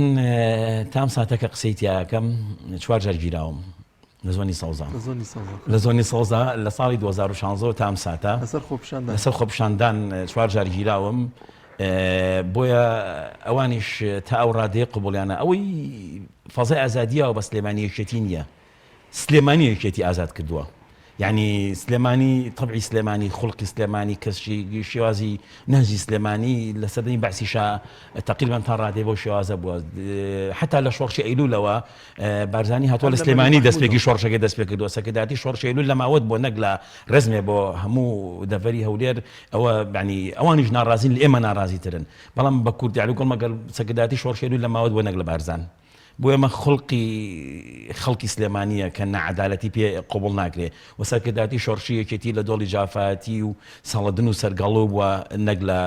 Speaker 9: تام ساتەکە قسەی تیاکەم چوار جار گیراوم لە زۆنی سەوزا لە زۆنی سەوزا لە ساڵی 2016 تام ساتە لەسەر خۆپیشاندان چوار جار گیراوم بۆیە ئەوانیش تا ئەو ڕادەیە قبوڵیانە ئەوەی فەزای ئازادیە و بە سلێمانی یەکێتی نییە سلێمانی یەکێتی ئازاد کردووە یعنی سلێمانی طبعی سلێمانی خولقی سلێمانی کەسشی شێوازی نەهجی سلێمانی لە سەردەمی بەعسیشا تقریبا تا ڕادەی بەو شێوازە بووە حتا لە شۆڕشی ئەیلولەوە بارزانی هاتووە لە سلێمانی دەستپێکی شۆڕشەکەی دەست پێ کردووە سەرکردایەتی شۆڕشی ئەیلول لە ماوەت بووە نەک لە ڕێزمێ بۆ هەموو دەڤەری هەولێر ئەوە یعنی ئەوانیش ناڕازین لە ئێمە ناڕازیترن بەڵام بە کوردی عەلی گوڵ مەگەر سەرکردایەتی شۆڕشی ئەیلول لە ماوەت بووە نەک لە بارزان بۆ ئێمە خوڵقی خەڵکی سلێمانییە کە ناعەدالەتی پێ قبوڵ ناکرێ و سەرکردایەتی شۆڕشی یەکێتی لە دۆڵی جافایەتی و سەڵەدن و سەرگەڵو بووە نەک لە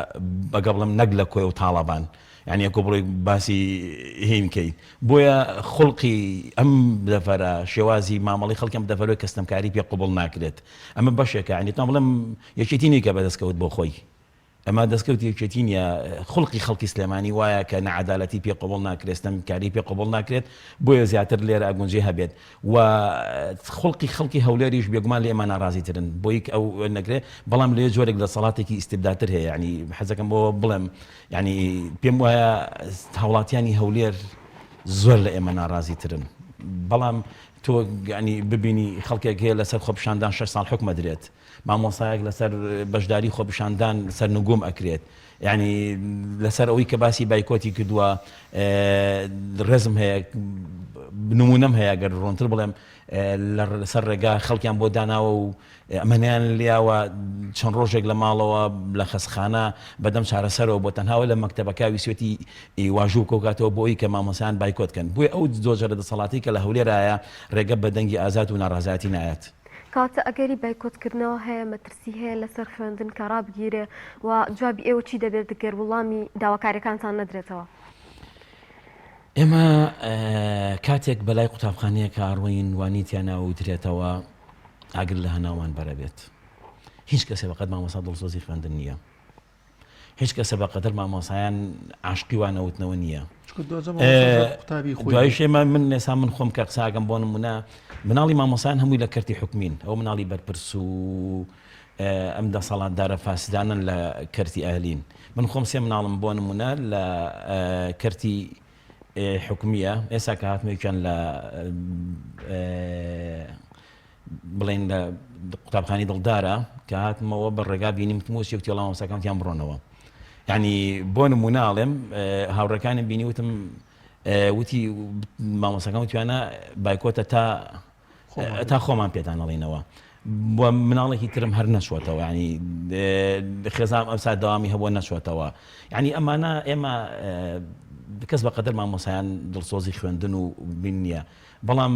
Speaker 9: بەگە بڵێم نەک لە کۆیە و تاڵەبان یانی ئەکۆ بڵێی باسی هین کەی بۆیە خوڵقی ئەم دەڤەرە شێوازی مامەڵەی خەڵکی ئەم دەڤەرە کە ستەمکاری پێ قبوڵ ناکرێت ئەمە بەشێکە یانی تام بڵێم یەکێتی نییە کە بەدەستکەوت بۆ خۆی ئەمە دەستکەوتی یەکێتی نییە خوڵقی خەڵکی سلێمانی وایە کە نەعەدالەتی پێ قبوڵ ناکرێت ستەمکاری پێ قبوڵ ناکرێت بۆیە زیاتر لێرە ئەگونجێ هەبێت و خوڵقی خەڵکی هەولێریش بێگومان لە ئێمە ناڕازیترن بۆی ئەو نەکرێت بەڵام لێ جۆرێک دەسەڵاتێکی ئیستبدادتر هەیە یعنی حەزەکەم بۆ بڵێم یانی پێم وایە هاوڵاتیانی هەولێر زۆر لە ئێمە ناڕازیترن بەڵام تۆ ینی ببینی خەڵکێک هەیە لەسەر خۆپیشاندان 6 ساڵ حکومە درێت مامۆسایەک لەسەر بەشداری خۆپیشاندان سەرنگوم ئەکرێت ینی لەسەر ئەوەی کە باسی بایکۆتی کردووە ڕێزم هەیە نمونەم هەیە گەر ڕۆنتر بڵێم لەسەر ڕێگا خەڵکیان بۆ داناوە و ئەمەنیان لیاوە چەند ڕۆژێک لە ماڵەوە لە خەستخانە بەدەم چارەسەرەوە بۆ تەنها لە مەکتەبەکە ویسوێتی واژوو کۆکاتەوە بۆ ئەوی کە مامۆستایان بایکۆت کەن بۆیە ئەو زۆجەرە دەسەڵاتی کە لە هەولێرایە ڕێگە بە دەنگی ئازاد و ناڕازایەتی نایەت.
Speaker 1: کەواتە ئەگەری بایکۆتکردنەوە هەیە، مەترسی هەیە لەسەر خوێندن کە ڕابگیرێ و جوابی ئێوە چی دەبێت گەر وڵامی داواکاریەکانتان نەدرێتەوە؟
Speaker 9: ئێمە کاتێک بەلای قوتابخانەیەکا ئەڕۆین وانەی تیا ناوترێتەوە ئاگر لە هەناومان بەرەبێت هیچ کەسێ بەقەد مامۆستا دڵسۆزی خوێندن نییە هیچ کەسە بەقەدەر مامۆسایان عاشقی وانەوتنەوە نییە دوایش ئێمە من ئێستا من خۆم کە قساگەم بۆ نمونە مناڵی مامۆسایان هەمووی لە کەرتی حکومین ئەو مناڵی بەرپرس و ئەم دەسەڵاتدارە فاسدانن لە کەرتی ئەهلین من خۆم سێ مناڵم بۆ نمونە لە کەرتی حکومیە ئێستا کە هاتمە یەکیان لە بڵێن لە قوتابخانی دڵدارە کە هاتمەوە بە ڕێگا بینیم وتم وەچی وتی وەڵا مامۆستاکان وتیان بڕۆنەوە یعنی بۆ نمونە ئەڵێم هاوڕێکانم بینی وتم وتی مامۆستاکان وتیانە بایکۆتە تا تا خۆمان پێتان ئەڵێینەوە بۆ مناڵێکی ترم هەر نەچوەتەوە ینی خێزان ئەم سات داوامی هەبووە نەچوەتەوە یعنی ئەمانە ئێمە کەس بە قەدەر مامۆسایان دڵسۆزی خوێندن و بین نییە بەڵام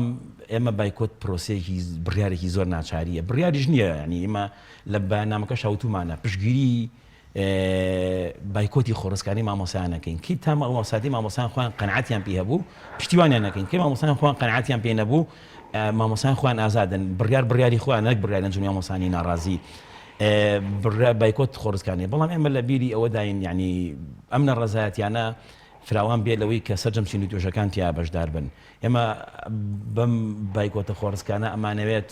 Speaker 9: ئێمە بایکۆت پرۆسەیەکی بڕیارێکی زۆر ناچاریە بڕیاریش نییە ینی ئێمە لە بەیاننامەکە شاوتومانە پشگیری بایکۆتی خۆڕسکانەی مامۆستایان نەکەین کەی تا مامۆستاتی مامۆستایان خۆیان قەناعەتیان پێ هەبوو پشتیوانیان نەکەین کەی مامۆستایان خۆیان قەناعەتیان پێ نەبوو مامۆستایان خۆیان ئازادن بڕیار بڕیاری خۆیان نەک بڕیاری ئەنجومەنی مامۆستایانی ناڕازی بڕیار بایکۆت خۆڕسکانەیە بەڵام ئێمە لە بیری ئەوەداین یعنی ئەم ناڕەزایەتیانە فراوان بێ لەوەی کە سەرجەم چین و توێژەکان تیا بەشدار بن ئێمە بەم بایکۆتە خۆڕسکانە ئەمانەوێت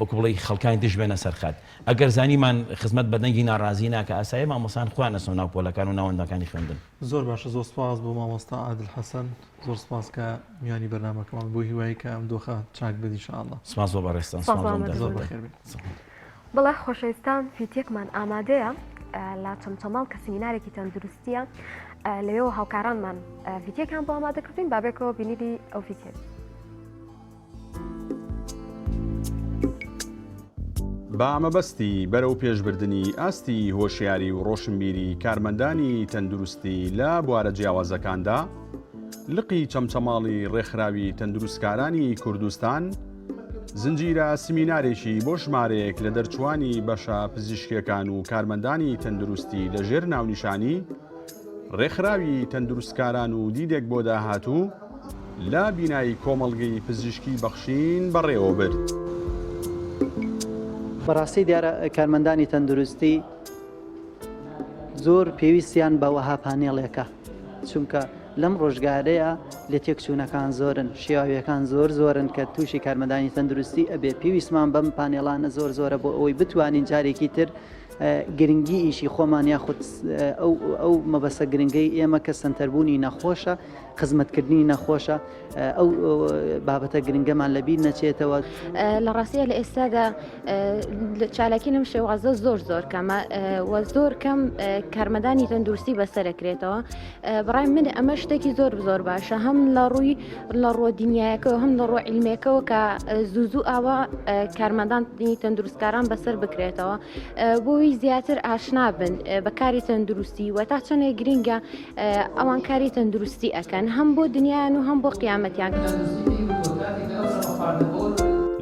Speaker 9: وەکو بڵێی خەڵکانی دژ بێنە سەر خەت. ئەگەر زانیمان خزمەت بە دەنگی ناڕازی ناکا ئاساییە مامۆستایان خۆیان ئەچنەوە ناو پۆلەکان و ناوەندەکانی خوێندن.
Speaker 2: زۆر باشە زۆر سپاس بۆ مامۆستا عادل حەسەن زۆر سپاس کە میوانی بەرنامەکەمان بووی هیوایی کە ئەم دۆخە چاک بێت ان شاء اللە.
Speaker 9: سپاس بۆ بەڕێزتان
Speaker 1: سپاس بۆ
Speaker 9: سپاس بۆ ئەم
Speaker 1: ئامادەبوونت.
Speaker 2: زۆر
Speaker 9: دەرفەتە.
Speaker 2: بەخێر بێی.
Speaker 1: بەڵێ خۆشەویستان فیتێکمان ئامادەیە لە چەمچەماڵ کە سمینارێکی تەندروستیە. لەوێوە هاوکارانمان ڤیدیۆکان بۆ ئامادە کردوین بابێکەوە بینیری ئەو ڤیدیۆ.
Speaker 10: بە مەبەستی بەرەو پێشبردنی ئاستی هۆشیاری و ڕۆشنبیری کارمەندانی تەندروستی لە بوارە جیاوازەکاندا، لقی چەمچەماڵی ڕێکخراوی تەندروستکارانی کوردستان زنجیرە سمینارێکی بۆ ژمارەیەک لە دەرچووانی بەشە پزیشکیەکان و کارمەندانی تەندروستی لە ژێر ناونیشانی ڕێکخراوی تەندروستکاران و دیدێک بۆ داهاتوو لە بینای کۆمەڵگەی پزیشکی بەخشین بەڕێوەبرد.
Speaker 11: بەڕاستی دیارە کارمەندانی تەندروستی زۆر پێویستیان بە وەها پانێڵێکە چونکە لەم ڕۆژگارەیە لە تێکچوونەکان زۆرن شێواویەکان زۆر زۆرن کە تووشی کارمەندانی تەندروستی ئەبێ پێویستمان بەم پانێڵانە زۆر زۆرە بۆ ئەوەی بتوانین جارێکی تر گرنگی ئیشی خۆمان یاخود ئەو مەبەسە گرنگەی ئێمە کە سەنتەربوونی نەخۆشە خزمەتکردنی نەخۆشە ئەو بابەتە گرنگەمان لەبیر نەچێتەوە.
Speaker 12: لە ڕاستیە لە ئێستادا چالاکی لەم شێوازە زۆر زۆر کەمە و زۆر کەم کارمەدانی تەندروستی بەسەرەکرێتەوە بەڕای من ئەمە شتێکی زۆر زۆر باشە هەم لە ڕووی لە ڕووە دنیایەکەوە هەم لە ڕووە عیلمێکەوە کە زوو زوو ئاوا کارمەندانی تەندروستکاران بەسەر بکرێتەوە بۆی زیاتر ئاشنا بن بە کاری تەندروستی و تا چەندێک گرنگە ئەوان کاری تەندروستی ئەکەن هەم بۆ دنیایان و هەم بۆ قیامەتیان.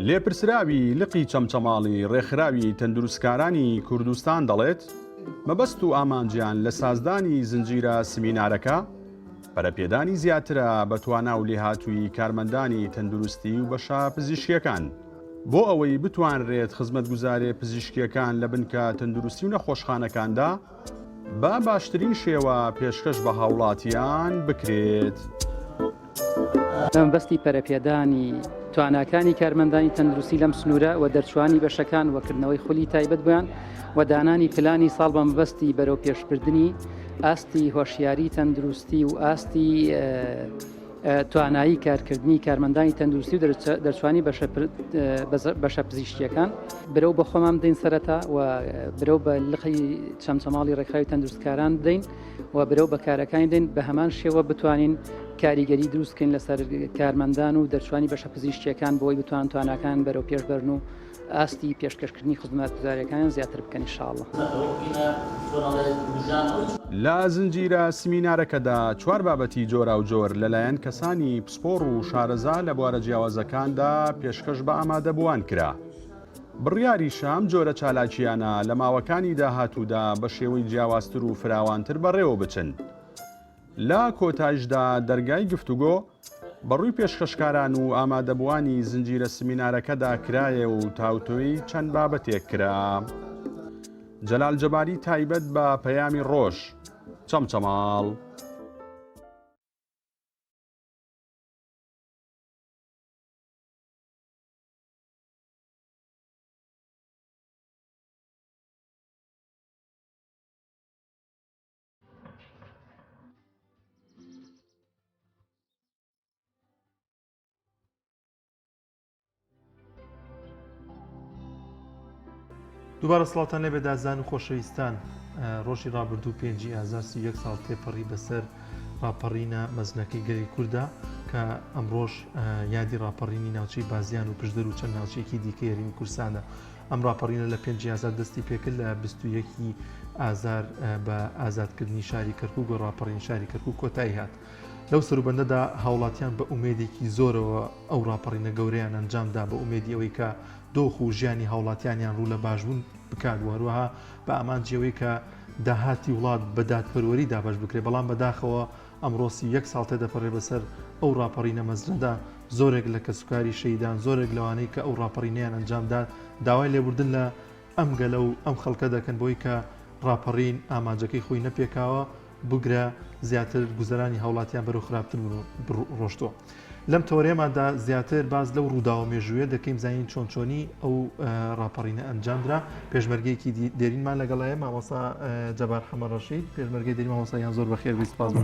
Speaker 10: لێپرسراوی لقی چەمچەماڵی ڕێکخراوی تەندروستکارانی کوردستان دەڵێت، مەبەست و ئامانجیان لە سازدانی زنجیرە سمینارەکە، پەرەپێدانی زیاترە بە توانا و لێهاتوویی کارمەندانی تەندروستی و بەشە پزیشکییەکان، بۆ ئەوەی بتوانرێت خزمەتگوزارێ پزیشکییەکان لە بنکە تەندروستی و نەخۆشخانەکاندا بە باشترین شێوە پێشکەش بە هاوڵاتیان بکرێت.
Speaker 13: بە مەبەستی پەرەپێدانی تواناکانی کارمەندانی تەندروستی لەم سنوورە و دەرچووانی بەشەکان و کردنەوەی خولی تایبەت بۆیان و دانانی پلانی ساڵ بە مەبەستی بەرەوپێشبردنی ئاستی هۆشیاری تەندروستی و ئاستی توانایی کارکردنی کارمەندانی تەندروستی و دەرچوانی بەشە پزیشکیەکان برەو بە خۆمان بدەین سەرەتا و برەو بە لقی چەمچەماڵی ڕێکخراوی تەندروستکاران بدەین و برەو بە کارەکانی بدەین بە هەمان شێوە بتوانین کاریگەری دروست بکەین لەسەر کارمەندان و دەرچوانی بەشە پزیشکیەکان بۆی بتوان تواناکان بەرەو پێش بەرن و ئاستی پێشکەشکردنی خزمەتگوزاریەکانیان زیاتر بکەن ان شاء اللە.
Speaker 10: لە زنجیرە سمینارەکەدا چوار بابەتی جۆراوجۆر لەلایەن کەسانی پسپۆڕ و شارەزا لە بوارە جیاوازەکاندا پێشکەش بە ئامادەبووان کرا. بڕیاریشە ئەم جۆرە چالاکییانە لە ماوەکانی داهاتوودا بە شێوەی جیاوازتر و فراوانتر بەڕێوە بچن. لە کۆتایشدا دەرگای گفتوگۆ بەڕووی پێشکەشکاران و ئامادەبووانی زنجیرە سمینارەکەدا کرایە و تاوتوێی چەند بابەتێک کرا. جەلال جەباری تایبەت بە پەیامی ڕۆژ، چەمچەماڵ.
Speaker 2: دووبارە سڵاوتان لێبێ دازان و خۆشەویستان ڕۆژی ڕابردوو پێنجی ئازار 31 ساڵ تێپەڕی بەسەر ڕاپەڕینە مەزنەکەی گەلی کووردا کە ئەمڕۆژ یادی ڕاپەڕینی ناوچەی بازیان و پشدەر و چەند ناوچەیەکی دیکە هەرێمی کوردستانە ئەم ڕاپەڕینە لە پێنجی ئازار دەستی پێکرد لە 21 ی ئازار بە ئازادکردنی شاری کەرکوک و ڕاپەڕینی شاری کەرکوک کۆتایی هات. لەو سەروبەندەدا هاوڵاتیان بە ئومێدێکی زۆرەوە ئەو ڕاپەڕینە گەورەیان ئەنجامدا بە ئومێدی ئەوەی کە دۆخ و ژیانی هاوڵاتیانیان ڕوو لە باشبوون بکات و هەروەها بە ئامانجی ئەوەی کە داهاتی وڵات بە دادپەروەری دابەش بکرێت بەڵام بەداخەوە ئەمڕۆ 31 ساڵ تێدەپەڕێ بەسەر ئەو ڕاپەڕینە مەزنەدا زۆرێک لە کەسوکاری شەهیدان، زۆرێک لەوانەی کە ئەو ڕاپەڕینەیان ئەنجامدا داوای لێبوردن لە ئەم گەلە و ئەم خەڵکە دەکەن بۆی کە ڕاپەڕین ئامانجەکەی خۆی نەپێکاوە، بگرە زیاتر گوزەرانی هاوڵاتیان بەرەو خراپتر ڕۆشتووە. لەم تەوەرەیەماندا زیاتر باس لەو ڕووداوە مێژوویە دەکەین بزانین چۆن چۆنی ئەو ڕاپەڕینە ئەنجامدرا. پێشمەرگەیەکی دێرینمان لەگەڵایە مامۆستا جەبار حەمە ڕەشید پێشمەرگەی دێرین مامۆستا گیان زۆر بەخێر بێی سپاس بۆ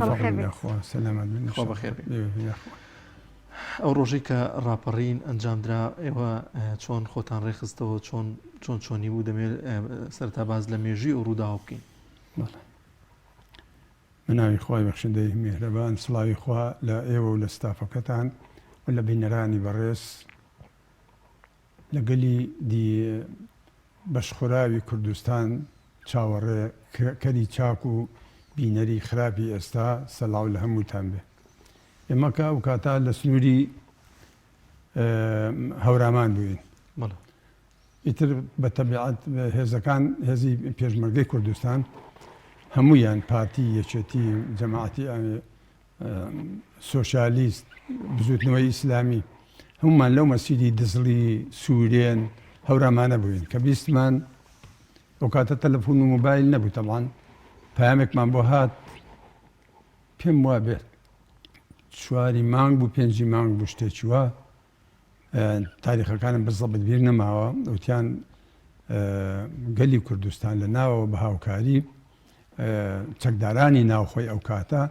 Speaker 2: خوا بەخێر بێی. ئەو ڕۆژەی کە ڕاپەڕین ئەنجامدرا ئێوە چۆن خۆتان ڕێکخستەوە چۆن چۆن چۆنی بوو دەمێت سەرتا باز لە مێژووی ئەو ڕووداوە بکەین.
Speaker 14: بە ناوی خوای بەخشندەی میهرەبان سڵاوی خوا لە ئێوە و لە ستافەکەتان و لە بینەرانی بەڕێز لە گەلی دی بەشخوراوی کوردستان چاوەڕێ کەری چاک و بینەری خراپی ئێستا سەلاو لە هەمووتان بێ ئێمە کە ئەو کاتە لە سنووری هەورامان بووین ئیتر بە تەبیعەت هێزەکان هێزی پێشمەرگەی کوردستان هەموویان پارتی یەکێتی جەماعەتی سۆسیالیست بزوتنەوەی ئیسلامی هەمومان لەو مەسیری دزڵی سوورێن هەورامانە بووین کە بیستمان ئەو کاتە تەلەفۆن و مۆبایل نەبوو تەبان پامێکمان بۆ هات پێم وا بێت چواری مانگ بوو پێنجی مانگ بوو شتێکی وا تاریخەکانم بزەبت بیر نەماوە وتیان گەلی کوردستان لە ناوەوە بە هاوکاری چەکدارانی ناوخۆی ئەو کاتە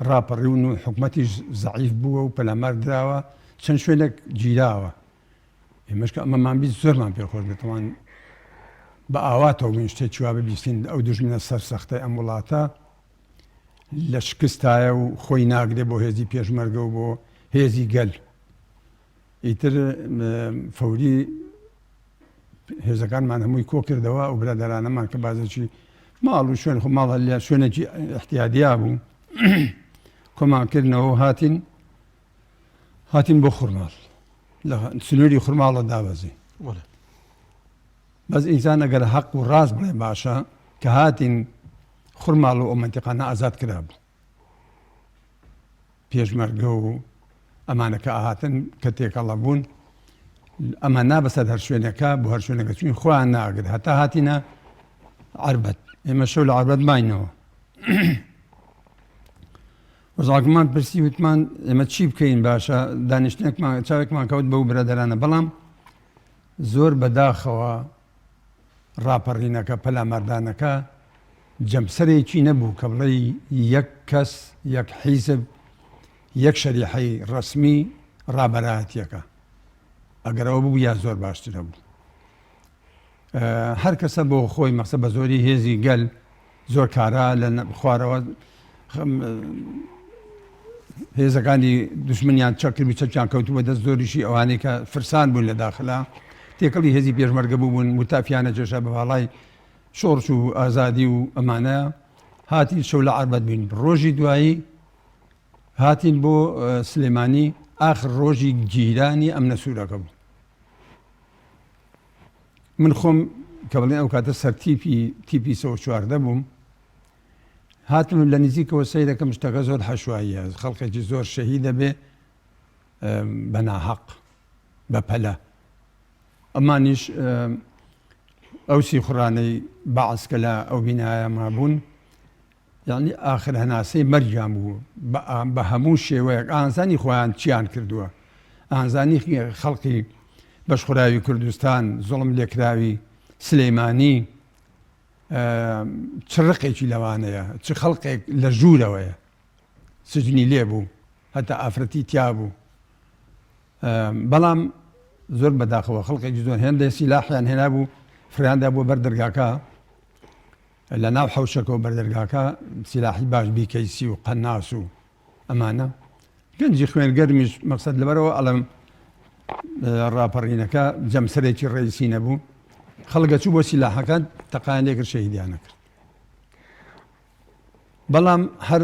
Speaker 14: ڕاپەڕیون و حکومەتیش زەعیف بووە و پەلامار دراوە چەند شوێنێک گیراوە ئێمەش کە ئەمەمان بیست زۆرمان پێخۆش بێتەوان بە ئاواتەوە بووین شتێکی وا ببیستین ئەو دوژمنە سەرسەختەی ئەم وڵاتە لە شکستایە و خۆی ناگرێ بۆ هێزی پێشمەرگە و بۆ هێزی گەل ئیتر فەوری هێزەکانمان هەمووی کۆ کردەوە ئەو برادەرانەمان کە بازێکی ماڵ و شوێن خۆ ماڵ لە شوێنێکی احتیادیا بوو کۆمان کردنەوە و هاتین هاتین بۆ خورماڵ لە سنووری خورماڵە دابەزین بەس ئینسان ئەگەر هەق و ڕاست بڵێ باشە کە هاتین خورماڵ و ئەو مەنتیقانە ئازاد کرابوو پێشمەرگە و ئەمانە کە ئاهاتن کە تێکەڵە بوون ئەمان نا بەسەر هەر شوێنەکە بۆ هەر شوێنەکە چوین خۆیان ناگرت هەتا هاتینە عربەت ئێمە شەو لە عربەت ماینەوە وەزاکمان پرسی وتمان ئێمە چی بکەین باشە دانیشتێکمان چاوێکمان کەوت بەو برادەرانە بەڵام زۆر بەداخەوە ڕاپەڕینەکە، پەلاماردانەکە جەمسەرێکی نەبوو کە بڵێی یەک کەس، یەک حیزب، یەک شەریحەی ڕەسمی ڕابەرایەتیەکە. ئەگەر ئەوە ببوویا زۆر باشتر ئەبوو. هەر کەسە بۆ خۆی مەقسە بە زۆری هێزی گەل زۆر کارا لە خوارەوە هێزەکانی دوشمنیان چەک کرد و چەکیان کەوتبووە دەست زۆریشی ئەوانەی کە فرسان بوون لە داخلا تێکەڵی هێزی پێشمەرگە بووبوون متافیانە کێشا بە باڵای شۆڕش و ئازادی و ئەمانە هاتین شەو لە عەربەت بووین ڕۆژی دوایی هاتین بۆ سلێمانی ئاخر ڕۆژی گیرانی ئەمنە سوورەکە بوو من خۆم کە بڵێن ئەو کاتە سەرتیپی تیپی 114 بووم هاتم لە نزیکەوە سەیرەکەم شتەکە زۆر حەشواییە خەڵکێکی زۆر شەهیدە بێ بە ناهەق بە پەلە ئەمانیش ئەو سیخوڕانەی بەعس کە لە ئەو بینایە مابوون یعنی ئاخر هەناسەی مەرگیان بوو بە هەموو شێوەیەک ئازانی خۆیان چیان کردووە ئازانی خەڵکی بەشخوراوی کوردستان زوڵم لێکراوی سلەیمانی چ ڕقێکی لەوانەیە چ خەڵقێک لە ژوورەوەیە سجنی لێ بوو هەتا ئافرەتی تیا بوو بەڵام زۆر بەداخەوە خەڵقێکی زۆر هێندێ سیلاحیان هێنابوو فریاندا بۆ بەر دەرگاکە لە ناو حوشەکەەوە بەردەرگاکە سیلاحی باش بیکەیسی و قەناس و ئەمانە گەنجی خوێن گەرمیش مەقسەد لەبەرەوە ئەڵێم ڕاپەڕینەکە جەمسەرێکی ڕئیسی نەبوو خەڵک ئەچوو بۆ سیلاحەکان تەقیان لێکرد شەهیدیان نەکرد بەڵام هەر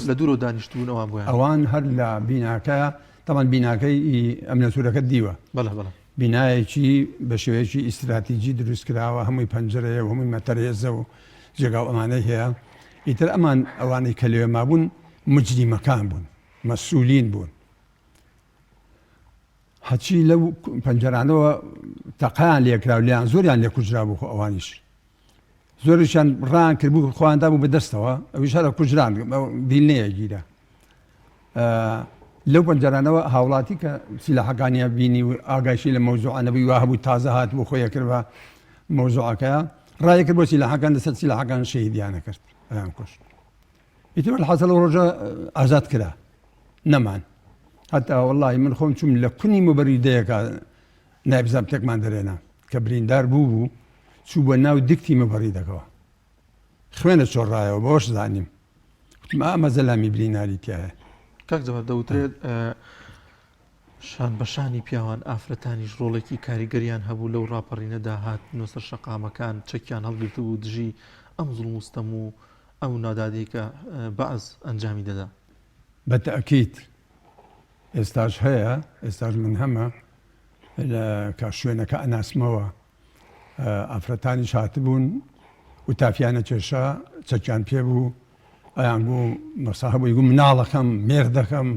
Speaker 2: لە دوورەوە دانیشتبوون ئەوان بۆیان
Speaker 14: ئەوان هەر لە بیناکە تەمان بیناکەی ئەمنە سوورەکە دیوە
Speaker 2: بەڵێ بەڵێ
Speaker 14: بینایەکی بە شێوەیەکی ئیستراتیجی دروست کراوە هەمووی پەنجەرەیە و هەمووی مەتەرێزە و جێگا و ئەمانەی هەیە ئیتر ئەمان ئەوانەی کە لەوێ مابوون مجریمەکان بوون مەسولین بوون هەچی لەو پەنجەرانەوە تەقیان لێکرا و لیان زۆریان لێ کوژرا بوو خۆ ئەوانیش زۆریشیان ڕان کردبوو خۆیان دابوو بە دەستەوە ئەویش هەرە کوژران دیل نەیەگیرا لەو پەنجەرانەوە هاوڵاتی کە سیلاحەکانیان بینی و ئاگایشی لە مەوزوعە نەبووی وا هەبوو تازە هات بۆ خۆی کرد بە مەوزوعەکە ڕایەکرد بۆ سیلاحەکان لەسەر سیلاحەکان شەهیدیانە کرد ئەیان کوشت ئیتر وەلحاسڵ ئەو ڕۆژە ئازاد کرا نەمان هەتا وەڵی من خۆم چوم لە کونی مبەریدەیەکە نایب زابتێکمان دەرێنا کە بریندار بوو بوو چوو بە ناو دکتی مبەریدەکەوە خوێنە چۆڕایەوە بەوەش زانیم. وتم ئەمە زەلامی بریناری تایە.
Speaker 2: کاک جەبار دەوترێت شان بە شانی پیاوان ئافرەتانیش ڕۆڵێکی کاریگەریان هەبوو لەو ڕاپەڕینەدا هاتنەوە سەر شەقامەکان چەکیان هەڵگرتبوو دژی ئەم زوڵم و ستەم و ئەو نادادیەی کە بەعس ئەنجامی دەدا.
Speaker 14: بە تەئکید ئێستاش هەیە، ئێستاش من هەمە لە کە شوێنەکە ئەناسمەوە ئافرەتانیش هاتبوون و تافیانە کێشا چەکیان پێ بوو ئەیان گوو مەسا هەبووی گوو مناڵەکەم مێردەکەم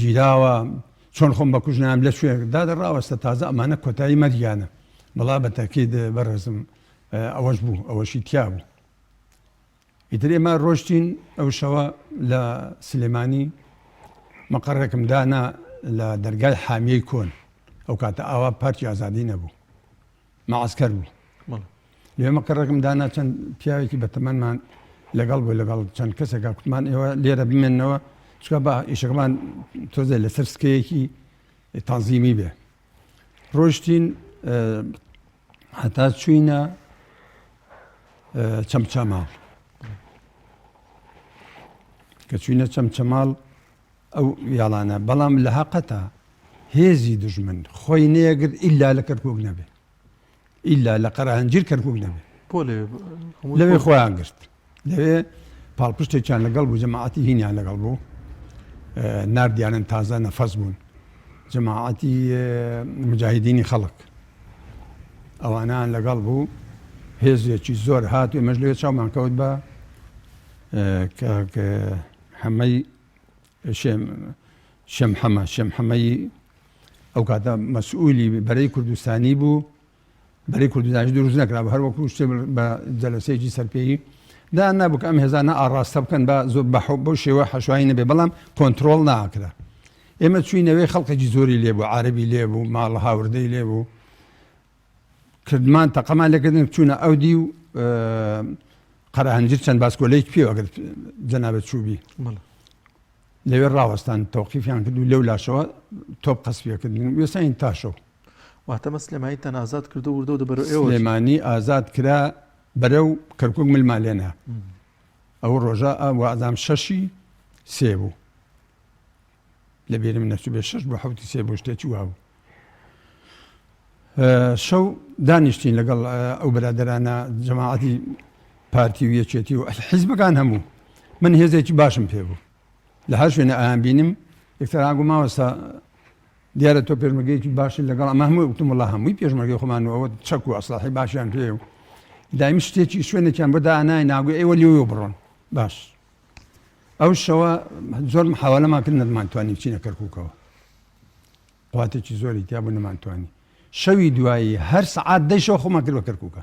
Speaker 14: گیراوە چۆن خۆم بەکوژ نام لە کوێ دادە ڕاوەستە تازە ئەمانە کۆتایی مەرگیانە بەڵا بە تەکید بەڕێزم ئەوەش بوو ئەوەشی تیا بوو ئیتر ئێمە ڕۆشتین ئەو شەوە لە سلێمانی مەقەڕێکم دانا لە دەرگای حامیەی کۆن ئەو کاتە ئاوا پارتی ئازادی نەبوو مەعسکەر بوو لێ مەقەڕێکم دانا چەند پیاوێکی بەتەمەنمان لەگەڵ بوو لەگەڵ چەند کەسێکا کوتمان ئێوە لێرە بمێنەوە چکە بە ئیشەکەمان تۆزێ لەسەر سکەیەکی تەنزیمی بێ ڕۆشتین هەتا چوینە چەمچەماڵ کە چوینە چەمچەماڵ ئەو یاڵانە بەڵام لە هەقەتە هێزی دژمن خۆی نەیەگرت ئیلا لە کەرکک نەبێ ئیلا لە قەرەهەنجیر کەرکک نەبێ لەوێ خۆیان گرت لەوێ پاڵپشتێکیان لەگەڵ بوو جەماعەتی هینیان لەگەڵ بوو ناردیانن تازە نەفەس بوون جەماعەتی مجاهیدینی خەڵک ئەوانان لەگەڵ بوو هێزێکی زۆر هات و ئێمەش لەوێ چاومان کەوت بە کاک حەمەی شێم حەمە شێم حەمەی ئەو کاتە مەسئولی بەرەی کوردستانی بوو بەرەی کوردستانیش دروست نەکرابوو هەر وەکو شتێ بە جەلەسەیەکی سەرپێیی دا نابوو کە ئەم هێزانە ئاڕاستە بکەن بە زۆر بە بەو شێوە حەشوایی نەبێ بەڵام کۆنترۆڵ ناکرا ئێمە چوینەوەی خەڵکێکی زۆری لێبوو عربی لێبوو ماڵ هاوردەی لێبوو کردمان تەقەمان لەکردن چوونە ئەو دی و قەرەهەنجیر چەند باسکۆلەیەک پێوە گەر جەنابەت چووبی لەوێ ڕاوەستان تەوقیفیان کرد و لەو لاشەوە تۆپ قەسفیەکردن وێساین تاشەوە
Speaker 2: واتە مە سلێمانیتان ئازاد کردو وردە وردە بەرەو ئێوە چوو.
Speaker 14: سلێمانی ئازاد کرا بەرەو کەرکوک ملمان لێنا ئەو ڕۆژە وازام شەشی سێ بوو لە بیرم نەچوو بێ شەش بۆ حوتی سێ بۆ شتێکی وا بوو شەو دانیشتین لەگەڵ ئەو برادرانە جەماعەتی پارتی و یەکێتی و حیزبەکان هەموو من هێزێکی باشم پێ بوو لە هەر شوێنە ئایان بینم یەکسەر ئاگو ماوەستا دیارە تۆ پێشمەرگەیەکی باشی لەگەڵ ئەمە هەمووی وتم وڵا هەمووی پێشمەرگەی خۆمان و ئەوە چەک و ئەسلاحی باشیان پێ و دایم شتێکی شوێنێکیان بۆ دانای ناگوێ ئێوە لێوە بڕۆن باش ئەو شەوە زۆر محاولەمان کرد نەمانتوانی بچینە کەرکووکەوە قواتێکی زۆری تیا بوو نەمانتوانی شەوی دوایی هەر سەعات دەی شەو خۆمان کرد بە کەرکووکە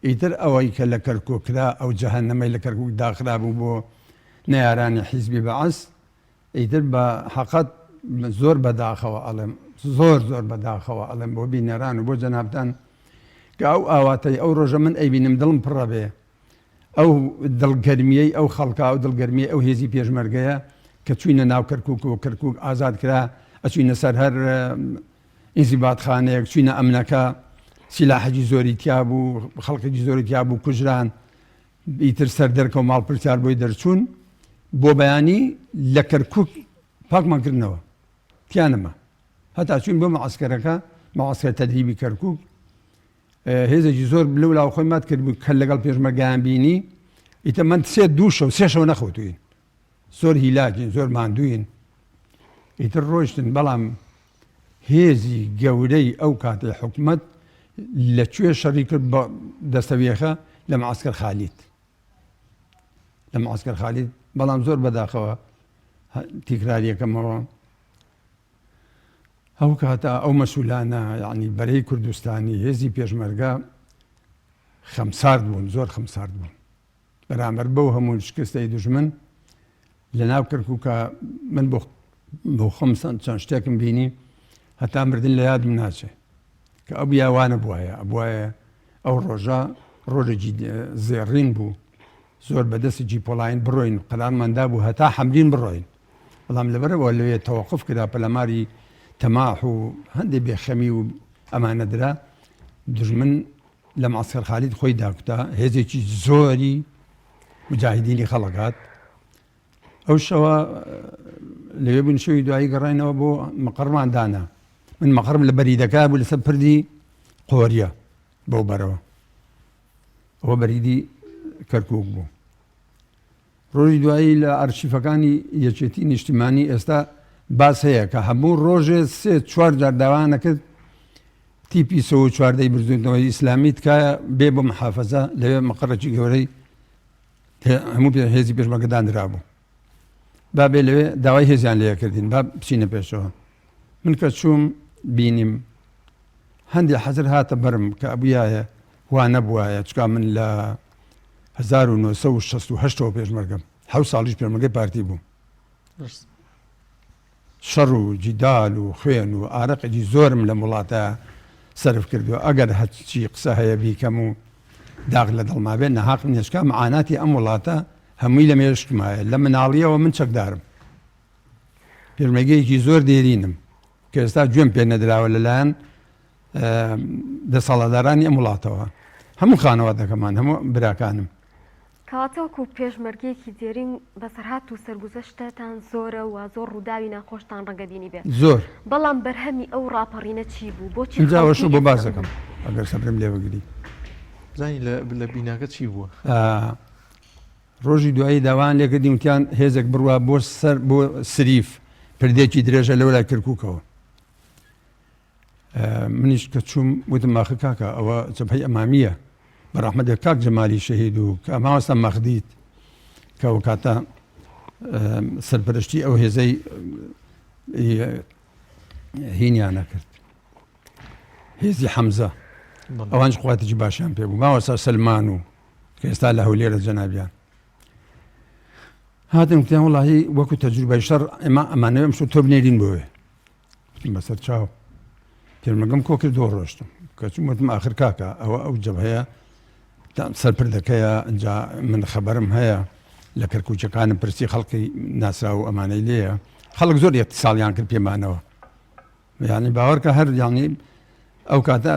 Speaker 14: ئیتر ئەوەی کە لە کەرکووک کرا ئەو جەهەنەمەی لە کەرکووک داخرابوو بۆ نەیارانی حیزبی بەعس ئیتر بە حەقەت زۆر بەداخەوە ئەڵێم زۆر زۆر بەداخەوە ئەڵێم بۆ بینەران و بۆ جەنابتان کە ئەو ئاواتەی ئەو ڕۆژە من ئەیبینم دڵم پڕە بێ ئەو دڵگەرمیەی ئەو خەڵکە ئەو دڵگەرمیەی ئەو هێزی پێشمەرگەیە کە چوینە ناو کەرکوک و کەرکوک ئازاد کرا ئەچوینە سەر هەر ئینزیباتخانەیەک چوینە ئەمنەکە سیلاحەکی زۆری تیا بوو خەڵکێکی زۆری تیا بوو کوژران ئیتر سەر دەرکە و ماڵ پرسیار بۆی دەرچوون بۆ بەیانی لە کەرکک پاکمان کردنەوە تیانەما هەتا چوین بۆ معسکەرەکە معسکەر تەدریبی کەرکک هێزێکی زۆر لەو لاوە خۆی مات کردبوو کە لەگەڵ پێشمەرگایان بینی ئیتە من سێ دوو شەو سێ شەو نەخەوتوین زۆر هیلاکین زۆر ماندوین ئیتر ڕۆشتن بەڵام هێزی گەورەی ئەو کاتی حکومت لە کوێ شەڕی کرد بە دەستەویەخە لە معسکەر خالید لە معسکەر خالید بەڵام زۆر بەداخەوە تیکراریەکەمەوە ئەو کاتە ئەو مەسولانە یانی بەرەی کوردستانی هێزی پێشمەرگە خەمسارد بوون زۆر خەمسارد بوون بەرامبەر بەو هەموو شکستەی دوژمن لە ناو کەرکووکە من بۆ بۆ خۆم چەند شتێکم بینی هەتا مردن لە یادم ناچێ کە ئەو بیاوانە بواە ئەبواە ئەو ڕۆژە ڕۆژێکی زێڕین بوو زۆر بە دەستێکی پۆڵاین بڕۆین قەرارمان دابوو هەتا حەمرین بڕۆین بەڵام لەبەرئەوە لەوێ تەوەقوف کرا پەلاماری تەماح و هەندێ بێخەمی و ئەمانە درا دوژمن لە معسکەر خالید خۆی داکوتا هێزێکی زۆری. مجاهیدینی خەڵک هات. ئەو شەوە لەوێ بووین شەوی دوایی گەڕاینەوە بۆ مەقەڕمان دانا. من مەقەڕم لە بەریدەکە بوو لەسەر پردی قۆریە بەو بەرەوە. ئەوە بەریدی کەرکووک بوو. ڕۆژی دوایی لە ئەرشیفەکانی یەکێتی نیشتیمانی ئێستا باس هەیە کە هەموو ڕۆژێ سێ چوار جار داوایان ئەکرد تیپی سەو و چواردەی بزووتنەوەی ئیسلامی تکایە بێ بۆ محافەزە لەوێ مەقەڕێکی گەورەی هەموو هێزی پێشمەرگە دانرابوو با بێ لەوێ داوای هێزیان لێ کردین با بچینە پێشەوە من کە چووم بینیم هەندێ حەزر هاتە بەرم کە ئەبوویایە وا نەبووایە چکا من لە 1968 ەوە پێشمەرگەم حەوت ساڵیش پێشمەرگەی پارتی بووم شەڕ و جیدال و خوێن و ئارەقێکی زۆرم لەم وڵاتە سەرف کردووە ئەگەر هەرچی قسە هەیە بیکەم و داغ لە دڵما بێت نەهاقم نیە چکا معاناتی ئەم وڵاتە هەمووی لە مێشکمایە لە مناڵیەوە من چەکدارم پێشمەرگەیەکی زۆر دێرینم کە ئێستا گوێم پێ نەدراوە لەلایەن دەسەڵاتدارانی ئەم وڵاتەوە هەموو خانەوادەکەمان هەموو براکانم.
Speaker 1: کەواتە وەکو پێشمەرگەیەکی دێرین بەسەرهات و سەرگوزەشتتان زۆرە و زۆر ڕووداوی ناخۆشتان ڕەنگە بینیبێ.
Speaker 14: زۆر.
Speaker 1: بەڵام بەرهەمی ئەو ڕاپەڕینە چی بوو؟ بۆچی
Speaker 14: ئینجا
Speaker 1: خەڵکی
Speaker 14: ئەوەشم بۆ
Speaker 1: ئێستا
Speaker 14: باس دەکەم ئەگەر سەبرم لێ بگری.
Speaker 2: بزانین لە بیناکە چی بووە؟
Speaker 14: ڕۆژی دوایی داوایان لێکردین وتیان هێزێک بڕوا بۆ سەر بۆ سریف پردێکی درێژە لەولای کەرکووکەوە. منیش کە چووم وتم ئاخر کاکە ئەوە جەبهەی ئەمامییە بە ڕەحمەت بێت کاک جەمالی شەهید و کە مامۆستا مەخدید کە ئەو کاتە سەرپەرشتی ئەو هێزەی هینیانە کرد هێزی حەمزە ئەوانش قواتێکی باشیان پێ بوو مامۆستا سەلمان و کە ئێستا لە هەولێرە جەنابیان هاتن وتیان وڵی وەکو تەجروبەی شەڕ ئێمە ئەمانەوێ ئەمشەو تۆ بنێرین بۆێ وتم بەسەر چاو پێشمەرگەم کۆ کردەوە ڕۆشتم کە چووم وتم ئاخر کاکە ئەوە ئەو جەبهەیە سەر پردەکەیە ئینجا من خەبەرم هەیە لە کەرکوچەکانم پرسی خەڵکی ناسراو و ئەمانەی لێیە خەڵک زۆر اتصالیان کرد پێمانەوە یعنی باوەڕکە هەر یعنی ئەو کاتە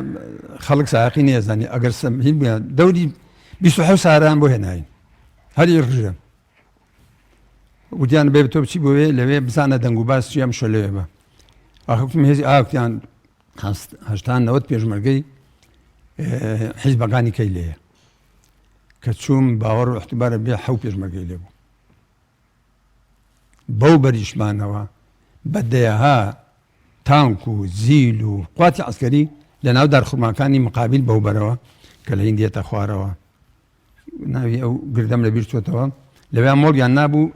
Speaker 14: خەڵک ساقی نێزانی ئەگەر هین بوویان دەوری 27 ساران بۆ هێناین هەر ڕژێم وتیان بێ تۆ بچی بۆێ لەوێ بزانە دەنگ و باس چی ئەم شۆ لەوێ بە ئاخر هێزی ئاکتیان هەشتا نەوەت پێشمەرگەی حیزبەکانی کەی لێیە کە چووم باوەڕ و احتبارە بێ حەو پێشمەرگەی لێ بوو بەو بەریشمانەوە بە دەیەها تانک و زیل و قواتی عسکەری لە ناو دارخورماکانی مقابل بەو بەرەوە کە لە هیندێتە خوارەوە ناوی ئەو گردەم لە بیر چۆتەوە لەوێ مۆڵیان نابوو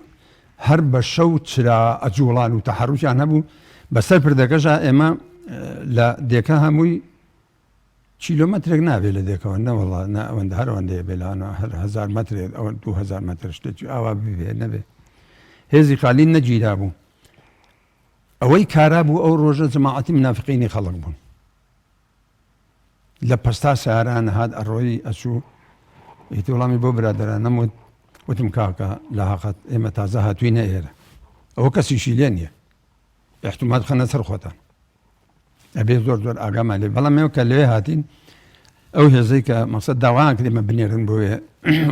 Speaker 14: هەر بە شەو چرا ئەجوڵان و تەحەروکیان هەبوو بەسەر پردەکەشا ئێمە لە دێکە هەمووی کیلۆمەترێک نابێت لە دێکەوە نەوەڵا نە ئەوەندە هەر ئەوەندەیە بێ لەوانە هەر هەزار مەترێک ئەوە 2000 مەتر شتێکی ئاوا ببێ نەبێ هێزی خالی نەگیرا بوو ئەوەی کارا بوو ئەو ڕۆژە جەماعەتی منافقینی خەڵک بوون لە پەستا ساران هات ئەڕۆی ئەچوو ئیتر وەڵامی بۆ برادەرانم وت وتم کاکە لە هەقەت ئێمە تازە هاتووینە ئێرە ئەوە کەسیشی لێ نییە احتمال خەنە سەر خۆتان ئەبێ زۆر زۆر ئاگامان لێ بەڵام ئێمە کە لەوێ هاتین ئەو هێزەی کە مەسەد داوایان کرد ئێمە بنێرن بۆ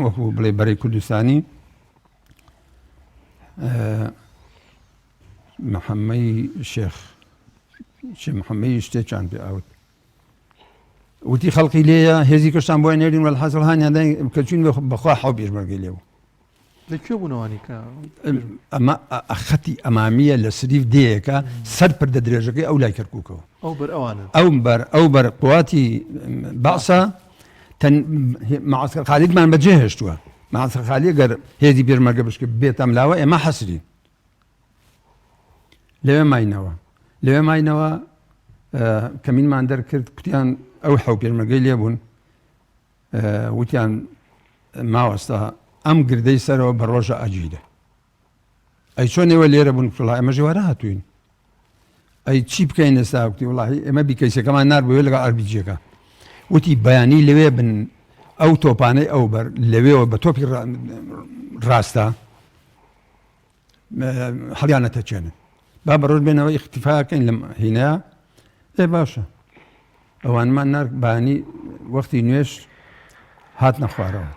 Speaker 14: وەکو بڵێ بەرەی کوردستانی محەممەی شێخ شێخ محەممەی شتێکیان پێ ئاوت وتی خەڵقی لێیە هێزی کەشتان بۆی نێرین وەلحەسڵ هانیان داین کە چوین بەخوا حەو پێشمەرگەی لێ بوو
Speaker 2: لە کوێ بوونەوانی کە
Speaker 14: ئەمە خەتی ئەمامیە لە سریف دێیەکە سەر پردە درێژەکەی ئەو لای کەرکووکەوە
Speaker 2: ئەو بەر ئەوانە
Speaker 14: ئەو بەر ئەو بەر قواتی بەعسە تەن معسکر خالیدمان بەجێ هێشتووە معسکر خالی گەر هێزی پێشمەرگە بشکە بێتەم لاوە ئێمە حەسرین لەوێ ماینەوە لەوێ ماینەوە کەمینمان دەرکرد کوتیان ئەو حەو پێشمەرگەی لێ بوون وتیان ماوەستا ئەم گردەی سەرەوە بە ڕۆژە ئەگیرێ ئەی چۆن ئێوە لێرە بوون وڵا ئێمە ژێوارە هاتوین ئەی چی بکەین ئێستا وتی وڵی ئێمە بیکەیسەکەمان نار بۆێ لەگەڵ ئەربیجیەکە وتی بەیانی لەوێ بن ئەو تۆپانەی ئەو بەر لەوێەوە بە تۆپی ڕاستە هەڵیانە تەچێنن با بە ڕۆژ بێنەوە ئیختیفاکەین لەم هینەیە ئێ باشە ئەوانمان نارد بانی وەختی نوێش هاتنە خوارەوە.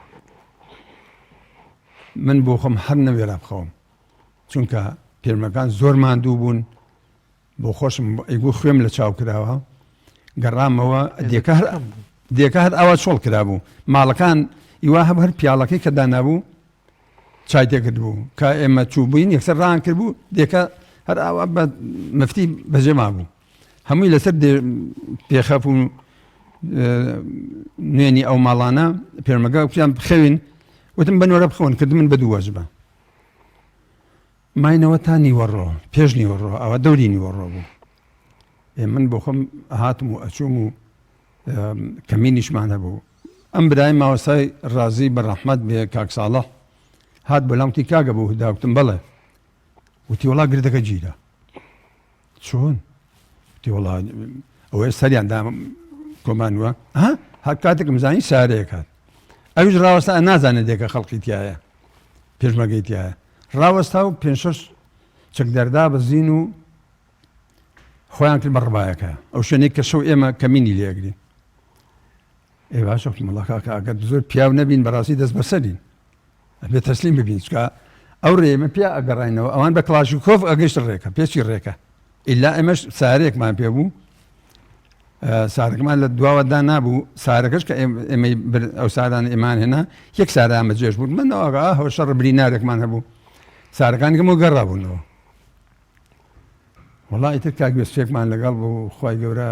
Speaker 14: من بۆ خۆم هەر نەوێرا بخەوم چونکە پێرمەکان زۆر ماندوو بوون بۆ خۆشم ئەیگو خوێم لە چاو کراوە گەڕامەوە دێکە هەر دێکە هەر ئاوا چۆڵ کرابوو ماڵەکان ئیوا هەبوو هەر پیاڵەکەی کە دانابوو چای تێکرد بوو کە ئێمە چوو بووین یەکسەر ڕان کرد بوو دێکە هەر ئاوا بە مفتی بەجێ مابوو هەمووی لەسەر پێخەف و نوێنی ئەو ماڵانە پێرمەگە کوتیان بخەوین وتم بە نۆرە بخەون کرد من بە دوو وەجبە ماینەوە تا نیوەڕۆ پێش نیوەڕۆ ئەوە دەوری نیوەڕۆ بوو ئێ من بۆ خۆم هاتم و ئەچوم و کەمینیشمان هەبوو ئەم برای ماوەسای ڕازی بە ڕەحمەت بێ کاک ساڵح هات بۆ لام وتی کاگە بۆ هودا وتم بەڵێ وتی وڵا گردەکە گیرا چۆن وتی وڵا ئەوەیە سەریان دا کۆمانوە ها هەر کاتێکم زانی سارەیەک هات ئەویش ڕاوەستا نازانێت دێکە خەڵقی تایە پێشمەگەی تایە ڕاوەستا و پێ شەش چەکداردا بەزین و خۆیان کرد بە ڕبایەکە ئەو شوێنێک کە شەو ئێمە کەمینی لێگرین ئێ باشە وتم وەڵا کاکە ئەگەر زۆر پیاو نەبین بەڕاستی دەست بەسەرین ئەبێ تەسلیم ببین چکە ئەو ڕێ ئێمە پیا ئەگەڕاینەوە ئەوان بە کڵاشیکۆف ئەگەشت ڕێکە پێچی ڕێکە ئیلا ئێمەش سارێکمان پێ بوو سارەکەمان لە دواوە دا نابوو سارەکەش کە ئێمەی ئەو ساران ئێمان هێنا یەک ساران بەجێش بوو من ئاگا هەوە شەڕ برینارێکمان هەبوو سارەکان گەمەوە گەڕابوونەوە وەڵا ئیتر کاک وێستێکمان لەگەڵ بوو خوای گەورە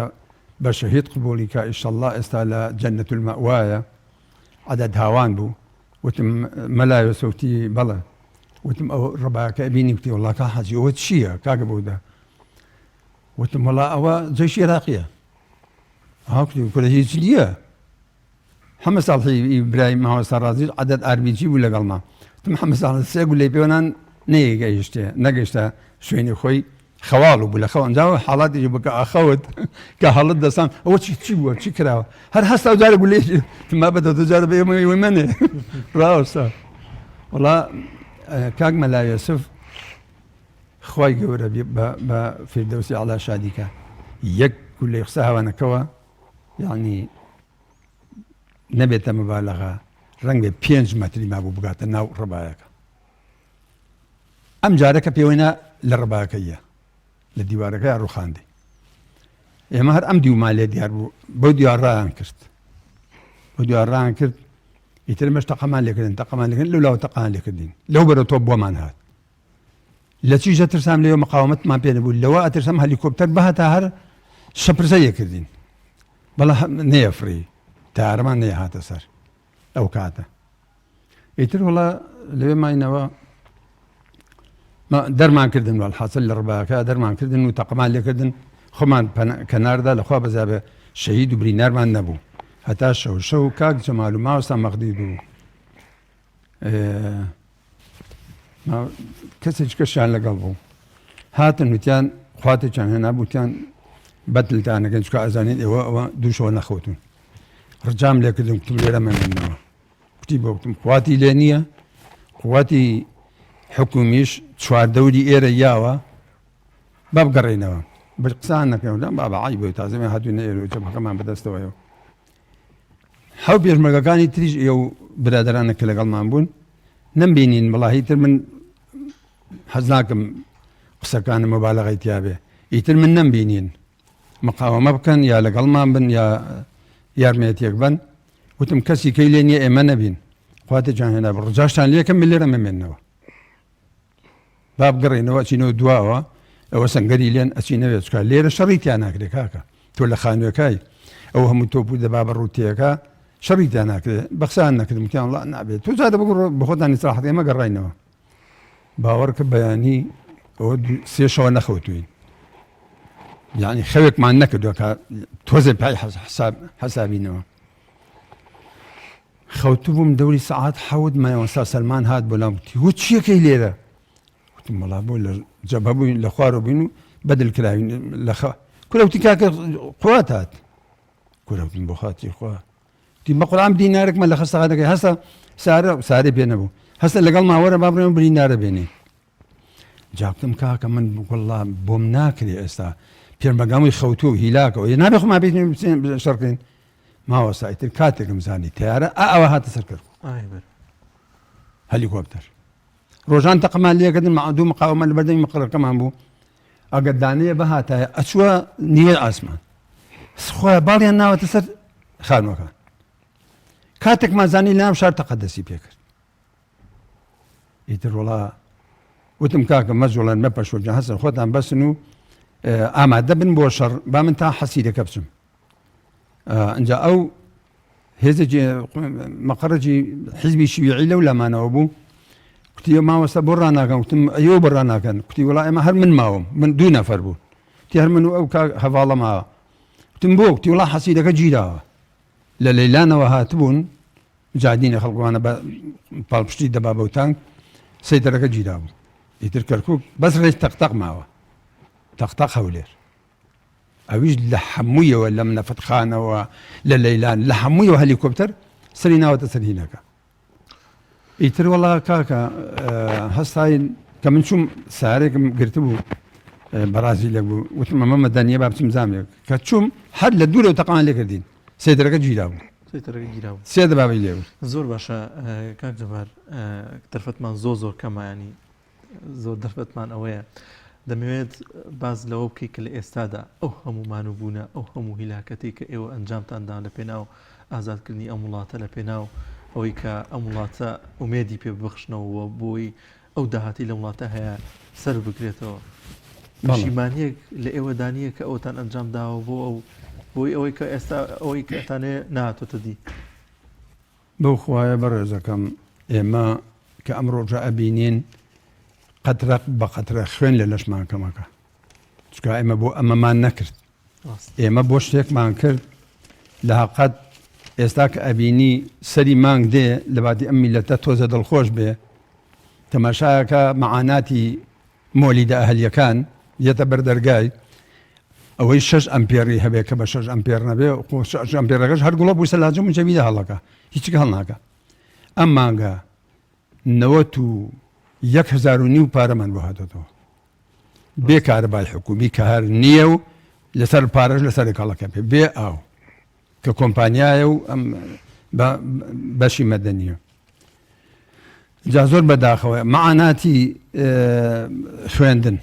Speaker 14: بە شەهید قبوڵی کا ئیشەڵڵا ئێستا لە جەنەت المەوایە عەدەد هاوان بوو وتم مەلا یوسف وتی بەڵێ وتم ئەو ڕەباکە ئەبینی وتی وەڵا کا حاجی ئەوە چییە کاکە بەودا وتم وەڵا ئەوە جەیشی عێراقیە هاوکتی کورە هیچ نییە حەمە ساڵحی برای مامۆستا ڕازیش عەدەد ئاربیجی بوو لەگەڵما وتم حەمە ساڵح سێ گولەی پێوەنان نەیگەیشتێ نەگەیشتە شوێنی خۆی خەواڵ بوو لە خەو ئەنجاوە حاڵاتێکی بوو کە ئاخەوت کە هەڵت دەسان ئەوە چی چی بووە چی کراوە هەر هەستا و جارە گولەی تما بە دە جارە بە ئێمە ئێوەی مەنێ ڕاوەستا وەڵا کاک مەلا یوسف خوای گەورە بە فیردەوسی ئەعلا شادی کە یەک گولەی خستە هاوانەکەوە یعنی نەبێتە مبالغە ڕەنگە پێنج مەتری مابوو بگاتە ناو ڕبایەکە ئەم جارە کە پێوەینا لە ڕباکەیە لە دیوارەکە ڕوخاندی ئێمە هەر ئەم دیومان لێ دیار بوو بۆ دیارڕیان کرد بۆ دیارڕیان کرد ئیتر مەش تەقەمان لێکردن تەقەمان لێکردن لەو لاوە تەقان لێکردین لەو بەرە تۆ بۆمان هات لە چیش دەترسام لێوە مقاومەتمان پێ نەبوو لەوە ئەترسام هەلیکۆپتەر بهاتە هەر شەپرزە یەکردین بەڵام نەیەفڕی تارەمان نەیهاتە سەر ئەو کاتە ئیتر وڵا لەوێ ماینەوە دەرمان کردن والحاصل لە ڕباکە دەرمان کردن و تەقەمان لێکردن خۆمان کەناردا لەخوا بەزابێ شەهید و برینارمان نەبوو هەتا شەو شەو کاک جەمال و ماوەستا مەغدید و کەسێکی کەشیان لەگەڵ بوو هاتن وتیان خواتێکیان هێنا بوتیان بەدلتانەکەن چکە ئەزانین ئێوە ئەوە دووشەوە نەخەوتون ڕجام لێکردن کوتم لێرە مەمێنەوە کوتی بۆ کوتم قواتی لێ نییە قوتی حکومیش چواردەوری ئێرە یاوە با بگەڕێینەوە بە قسان نەکەم بابا عیب تازەمە هاتوینە ئێرە جەمەکەمان بەدەستەوەیەوە حەو پێشمەرگەکانی تریش ئێو برادەرانە کە لەگەڵمان بوون نەمبینین بەڵا هیتر من حەز ناکەم قسەکانم مبالغەی تیابێ ئیتر من نەمبینین مقاومە بکەن یا لەگەڵمان بن یا یارمەتێک بن وتم کەسی کەی لێ نییە ئێمە نەبین خواتە جان هێنا ڕجاشتان لێکەم من لێرە مەمێنەوە با بگەڕێینەوە ئەچینەوە دواوە ئەوە سەنگەری لێن ئەچینەوێ چکا لێرە شەڕی تیا ناکرێ کاکە تۆ لە خانووەکای ئەو هەموو تۆپ و دەبا بە ڕووتەکە شەڕی تیا ناکرێ بەخسان نەکردم وتیان وڵا نابێت تۆ جادە بگوڕ بەخۆتان ئیسراحەت ئێمە گەڕاینەوە باوەڕکە بەیانی ئەوە سێ شەوە نەخەوتوین یعنی خەوێکمان نەکردووە کە تۆزێ پای حساب حسابینەوە خەوتبووم دەوری سەعات حەوت مامۆستا سەلمان هات بۆ لام وتی هۆ چیەکەی لێرە وتم وەڵا بۆ لە جەبهە بووین لە خوارەوە بووین و بەدل کراوین لە خە کورە وتی کاکە قوات هات کورە وتم بۆ خاتی خوا وتی بە قورئان دینارێکمان لە خەستەخانەکەی هەستە سارە سارەی پێ نەبوو هەستە لەگەڵ ماوەرە با بڕێم برینارە بێنێ جاکتم کاکە من وەڵا بۆم ناکرێ ئێستا پێشمەرگەمەی خەوتوو و هیلاکەوە نابێ خۆمان بێتین شەڕکەین ماوەستا ئیتر کاتێکم زانی تەیارە ئا ئەوە هاتە سەر کەرکوک. هەلیکۆپتەر ڕۆژان تەقەمان لێکردن مع دوو مقاومە لە بەردەمی مقڕەکەمان بوو ئەگەر دانەیە بهاتایە ئەچووە نیوەی ئاسمان خۆیان باڵیان ناوەتە سەر خانووەکان کاتێکمان زانی لەناو شار تەقە دەستی پێکرد ئیتر وڵا وتم کاکە مەجوڵێن مەپەشۆجان هەسن خۆتان بەسن و ئامادە بن بۆ شەڕ با من تا حەسیرەکە بچم ئەجا ئەو هێزێکی مەقەڕێکی حیزبی شیوعی لەو لامانەوە بوو کوتی مامۆستا بۆ ڕناکەن وتم ئەیۆ بۆ ڕناکەن کوتی وڵا ئێمە هەر من ماوم من دوو نەفەر بوو تی هەر من و ئەو هەواڵە ماوە وتم بۆ کوتی وڵا حەسیرەکە گیراوە لە لەیلانەوە هاتبوون جادینە خەڵکوانە بە پاڵپشتی دەبابە و تانک سەیتەرەکە گیرابوو ئیتر کەرکک بەس ڕێک تەقتەق ماوە تەقتەق هەولێر ئەویش لە هەموویەوە لەم نەفتخانەوە لە لەیلان لە هەموویەوە هەلیکۆپتەر سەری ناوەتە سەر هینەکە ئیتر وەڵا کاکە هەستاین کە من چوم سارێکم گرتبوو بەڕازی لە بوو وتم ئەمە مەدەنیە با بچم زامێک کە چوم هەر لە دوورەوە تەقان لێکردین سێدرەکە گیرا بوو سێ دەبابەی لێ بوو
Speaker 2: زۆر باشە کاک جەبار دەرفەتمان زۆر زۆر کەمایانی زۆر دەرفەتمان ئەوەیە دەمەوێت باس لەوە بکەیت کە لە ئێستادا ئەو هەموو مانوبوونە ئەو هەموو هیلاکەتەی کە ئێوە ئەنجامتان دا لە پێناو ئازادکردنی ئەم وڵاتە لە پێناو ئەوەی کە ئەم وڵاتە ئومێدی پێ ببەخشنەوە بۆی ئەو داهاتی لەم وڵاتە هەیە سەر بکرێتەوە پەشیمانیەک لە ئێوەدا نییە کە ئەوتان ئەنجام داوە بۆ ئەو بۆی ئەوەی کە ئێستا ئەوەی کە ئەتانێ نهاتۆتە دی
Speaker 14: بەو خوایە بەڕێزەکەم ئێمە کە ئەم ڕۆژە ئەبینین قەترە بە قەترە خوێن لە لەشمان کەمەکە چکا ئێمە بۆ ئەمەمان نەکرد ئێمە بۆ شتێکمان کرد لە هەقەت ئێستا کە ئەبینی سەری مانگ دێ لە باتی ئەم میلەتە تۆزە دڵخۆش بێ تەماشایەکە مەعاناتی مۆلیدە ئەهلیەکان یەتە بەر دەرگای ئەوەی شەش ئەمپێڕی هەبێ کە بە شەش ئەمپێر نەبێ خۆ شەش ئەمپێرەکەش هەر گوڵە بوو سەلاجە موجەویدە هەڵەکە هیچ هەڵناکە ئەم مانگە 91 هەزار و نیو پارەمان بۆ هاتۆتەوە بێ کارەبای حکومی کە هەر نییە و لەسەر پارەش لەسەر کەڵەکە پێ بێ ئاو کە کۆمپانیایە و ئەم بەشی مەدەنیە جا زۆر بەداخەوە مەعاناتی خوێندن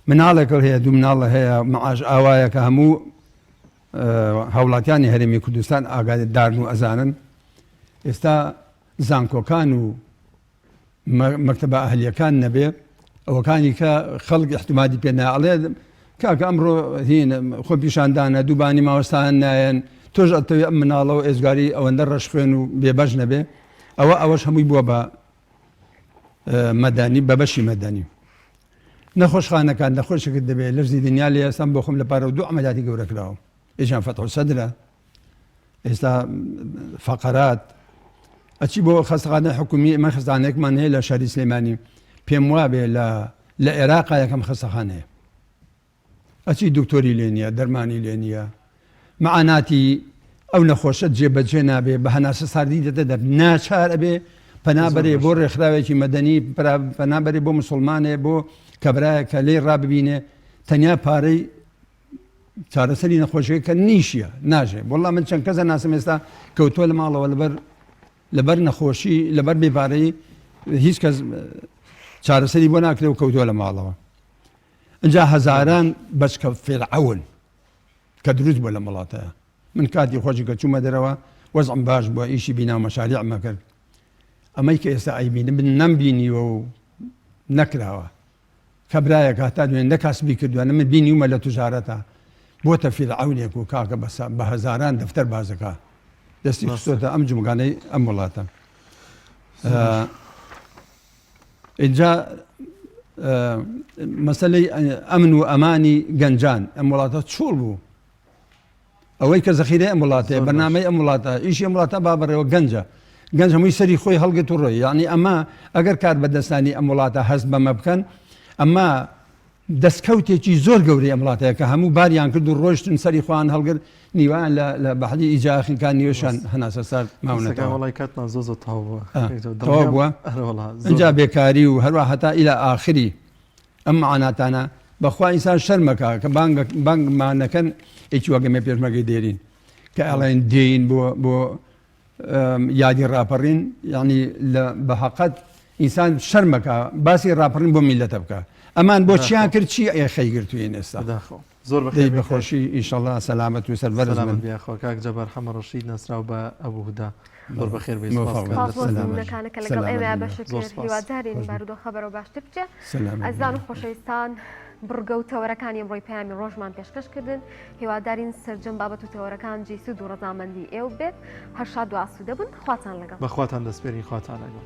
Speaker 14: مناڵێک هەیە دوو مناڵ هەیە معاش ئاوایە کە هەموو هاوڵاتیانی هەرێمی کوردستان ئاگادارن و ئەزانن ئێستا زانکۆکان و مەکتەبە ئەهلیەکان نەبێ ئەوەکانی کە خەڵک احتمادی پێ ناڵێ کاکە ئەمڕۆ هین خۆپیشاندانە دووبانی ماوەستان نایەن تۆش ئەتەوێ ئەم مناڵە و ئێزگاری ئەوەندە ڕەشخوێن و بێبەش نەبێ ئەوە ئەوەش هەمووی بووە بە مەدەنی بە بەشی مەدەنی نەخۆشخانەکان نەخۆشێکت دەبێت لەرزی دنیا لێ ئێستا بۆ خۆم لە پارە و دوو عەمەلیاتی گەورە کراوم ئێجان فەتح سەدرە ئێستا فەقەرات ئەچی بۆ خەستخانە حکومی ئمە خستانێکمان هەیە لە شاری سلێمانی پێم وابێ لە لە عێراقا یەکەم خەستەخانەیە ئەچی دکتۆری لێ نییە دەرمانی لێ نییە معاناتی ئەو نەخۆشە جێبەجێ نابێ بە هەناسە ساردی دەدە دەر ناچار ئەبێ پەنابەرێ بۆ ڕێکخراوێکی مەدەنی پەنابەرێ بۆ مسلمانێ بۆ کەبرایە کە لێی ڕاببینێ تەنیا پارەی چارەسەری نەخۆشیەکە کە نیشیە ناژێ وەڵا من چەند کەسە ناسم ئێستا کەوتووە لە ماڵەوە لەبەر لەبەر نەخۆشی لەبەر بێپارەی هیچ کەس چارەسەری بۆ ناکرێ و کەوتووە لە ماڵەوە اینجا هەزاران بەچکە فێرعون کە دروست بووە لە وڵاتەیە من کاتی خۆشی کە چوومە دەرەوە وەزعم باش بووە ئیشی بینا و مەشاریعمە کرد ئەمەی کە ئێستا ئەیبینم من نەمبینیوە و نەکراوە کە برایەک هەتا دوێن نە کاسبی کردوە نە من بینیومە لە توجارەتا بۆتە فیرعەونێک و کاکە بەسە بە هەزاران دەفتەر بازەکا دەستی خستۆتە ئەم جومگانەی ئەم وڵاتە ئینجا مەسلەی ئەمن و ئەمانی گەنجان ئەم وڵاتە چۆڵ بوو ئەوەی کە زەخیرەی ئەم وڵاتەیە، بەرنامەی ئەم وڵاتە، ئیشی ئەم وڵاتە با بەڕێوە گەنجە. گەنج هەمووی سەری خۆی هەڵگرت و ڕۆی. یەعنی ئەمە ئەگەر کاربەدەستانی ئەم وڵاتە هەست بەمە بکەن، ئەمە دەستکەوتێکی زۆر گەورەی ئەم وڵاتەیە کە هەموو باریان کرد و ڕۆیشتن سەری خۆیان هەڵگرت، نیوەیان لە لە بەحری ئیجا خنکان نیوەشیان هەناسە سارد ماونەتەوە.
Speaker 2: وەڵای کاتمان زۆر زۆر تەواو بووە.
Speaker 14: تەواو بووە؟ ئینجا بێکاری و هەروا هەتا ئیلا ئاخری. ئەم معاناتانە بەخوا ئینسان شەرمەکا کە بانگ بانگمان نەکەن یەکی وەک ئێمە پێشمەرگەی دێرین کە ئەڵێن دێین بۆ بۆ. یادی ڕاپەڕین یعنی لە بە حەقەت ئینسان شەرمەکە باسی ڕاپەڕین بۆ میلەتە بکە ئەمان بۆ چیان کرد چی ئێخەی گرتوین ئێستا
Speaker 2: زۆر
Speaker 14: بەخێر بەخۆشی ئیشەڵا سەلامەت و سەربەرز
Speaker 2: سەلامەت بی یاخوا کاک جەبار حەمە ڕەشید ناسراو بە ئەبو هودا زۆر بەخێر بێی سپاس
Speaker 1: سپاس بۆ نمونەکانە کە لەگەڵ ئێمەیا بەشت کرد هیوادارین بارودۆخە بەرەو باشتر بچێ ئەزیزان و خۆشەویستان بڕگە و تەوەرەکانی ئەمڕۆی پەیامی ڕۆژمان پێشکەش کردن هیوادارین سەرجەم بابەت و تەوەرەکان جێی سوود و ڕەزامەندی ئێوە بێت هەر شاد و ئاسوودە بن خواتان لەگەڵ
Speaker 2: بەخواتان دەسپێرین خواتان لەگەڵ.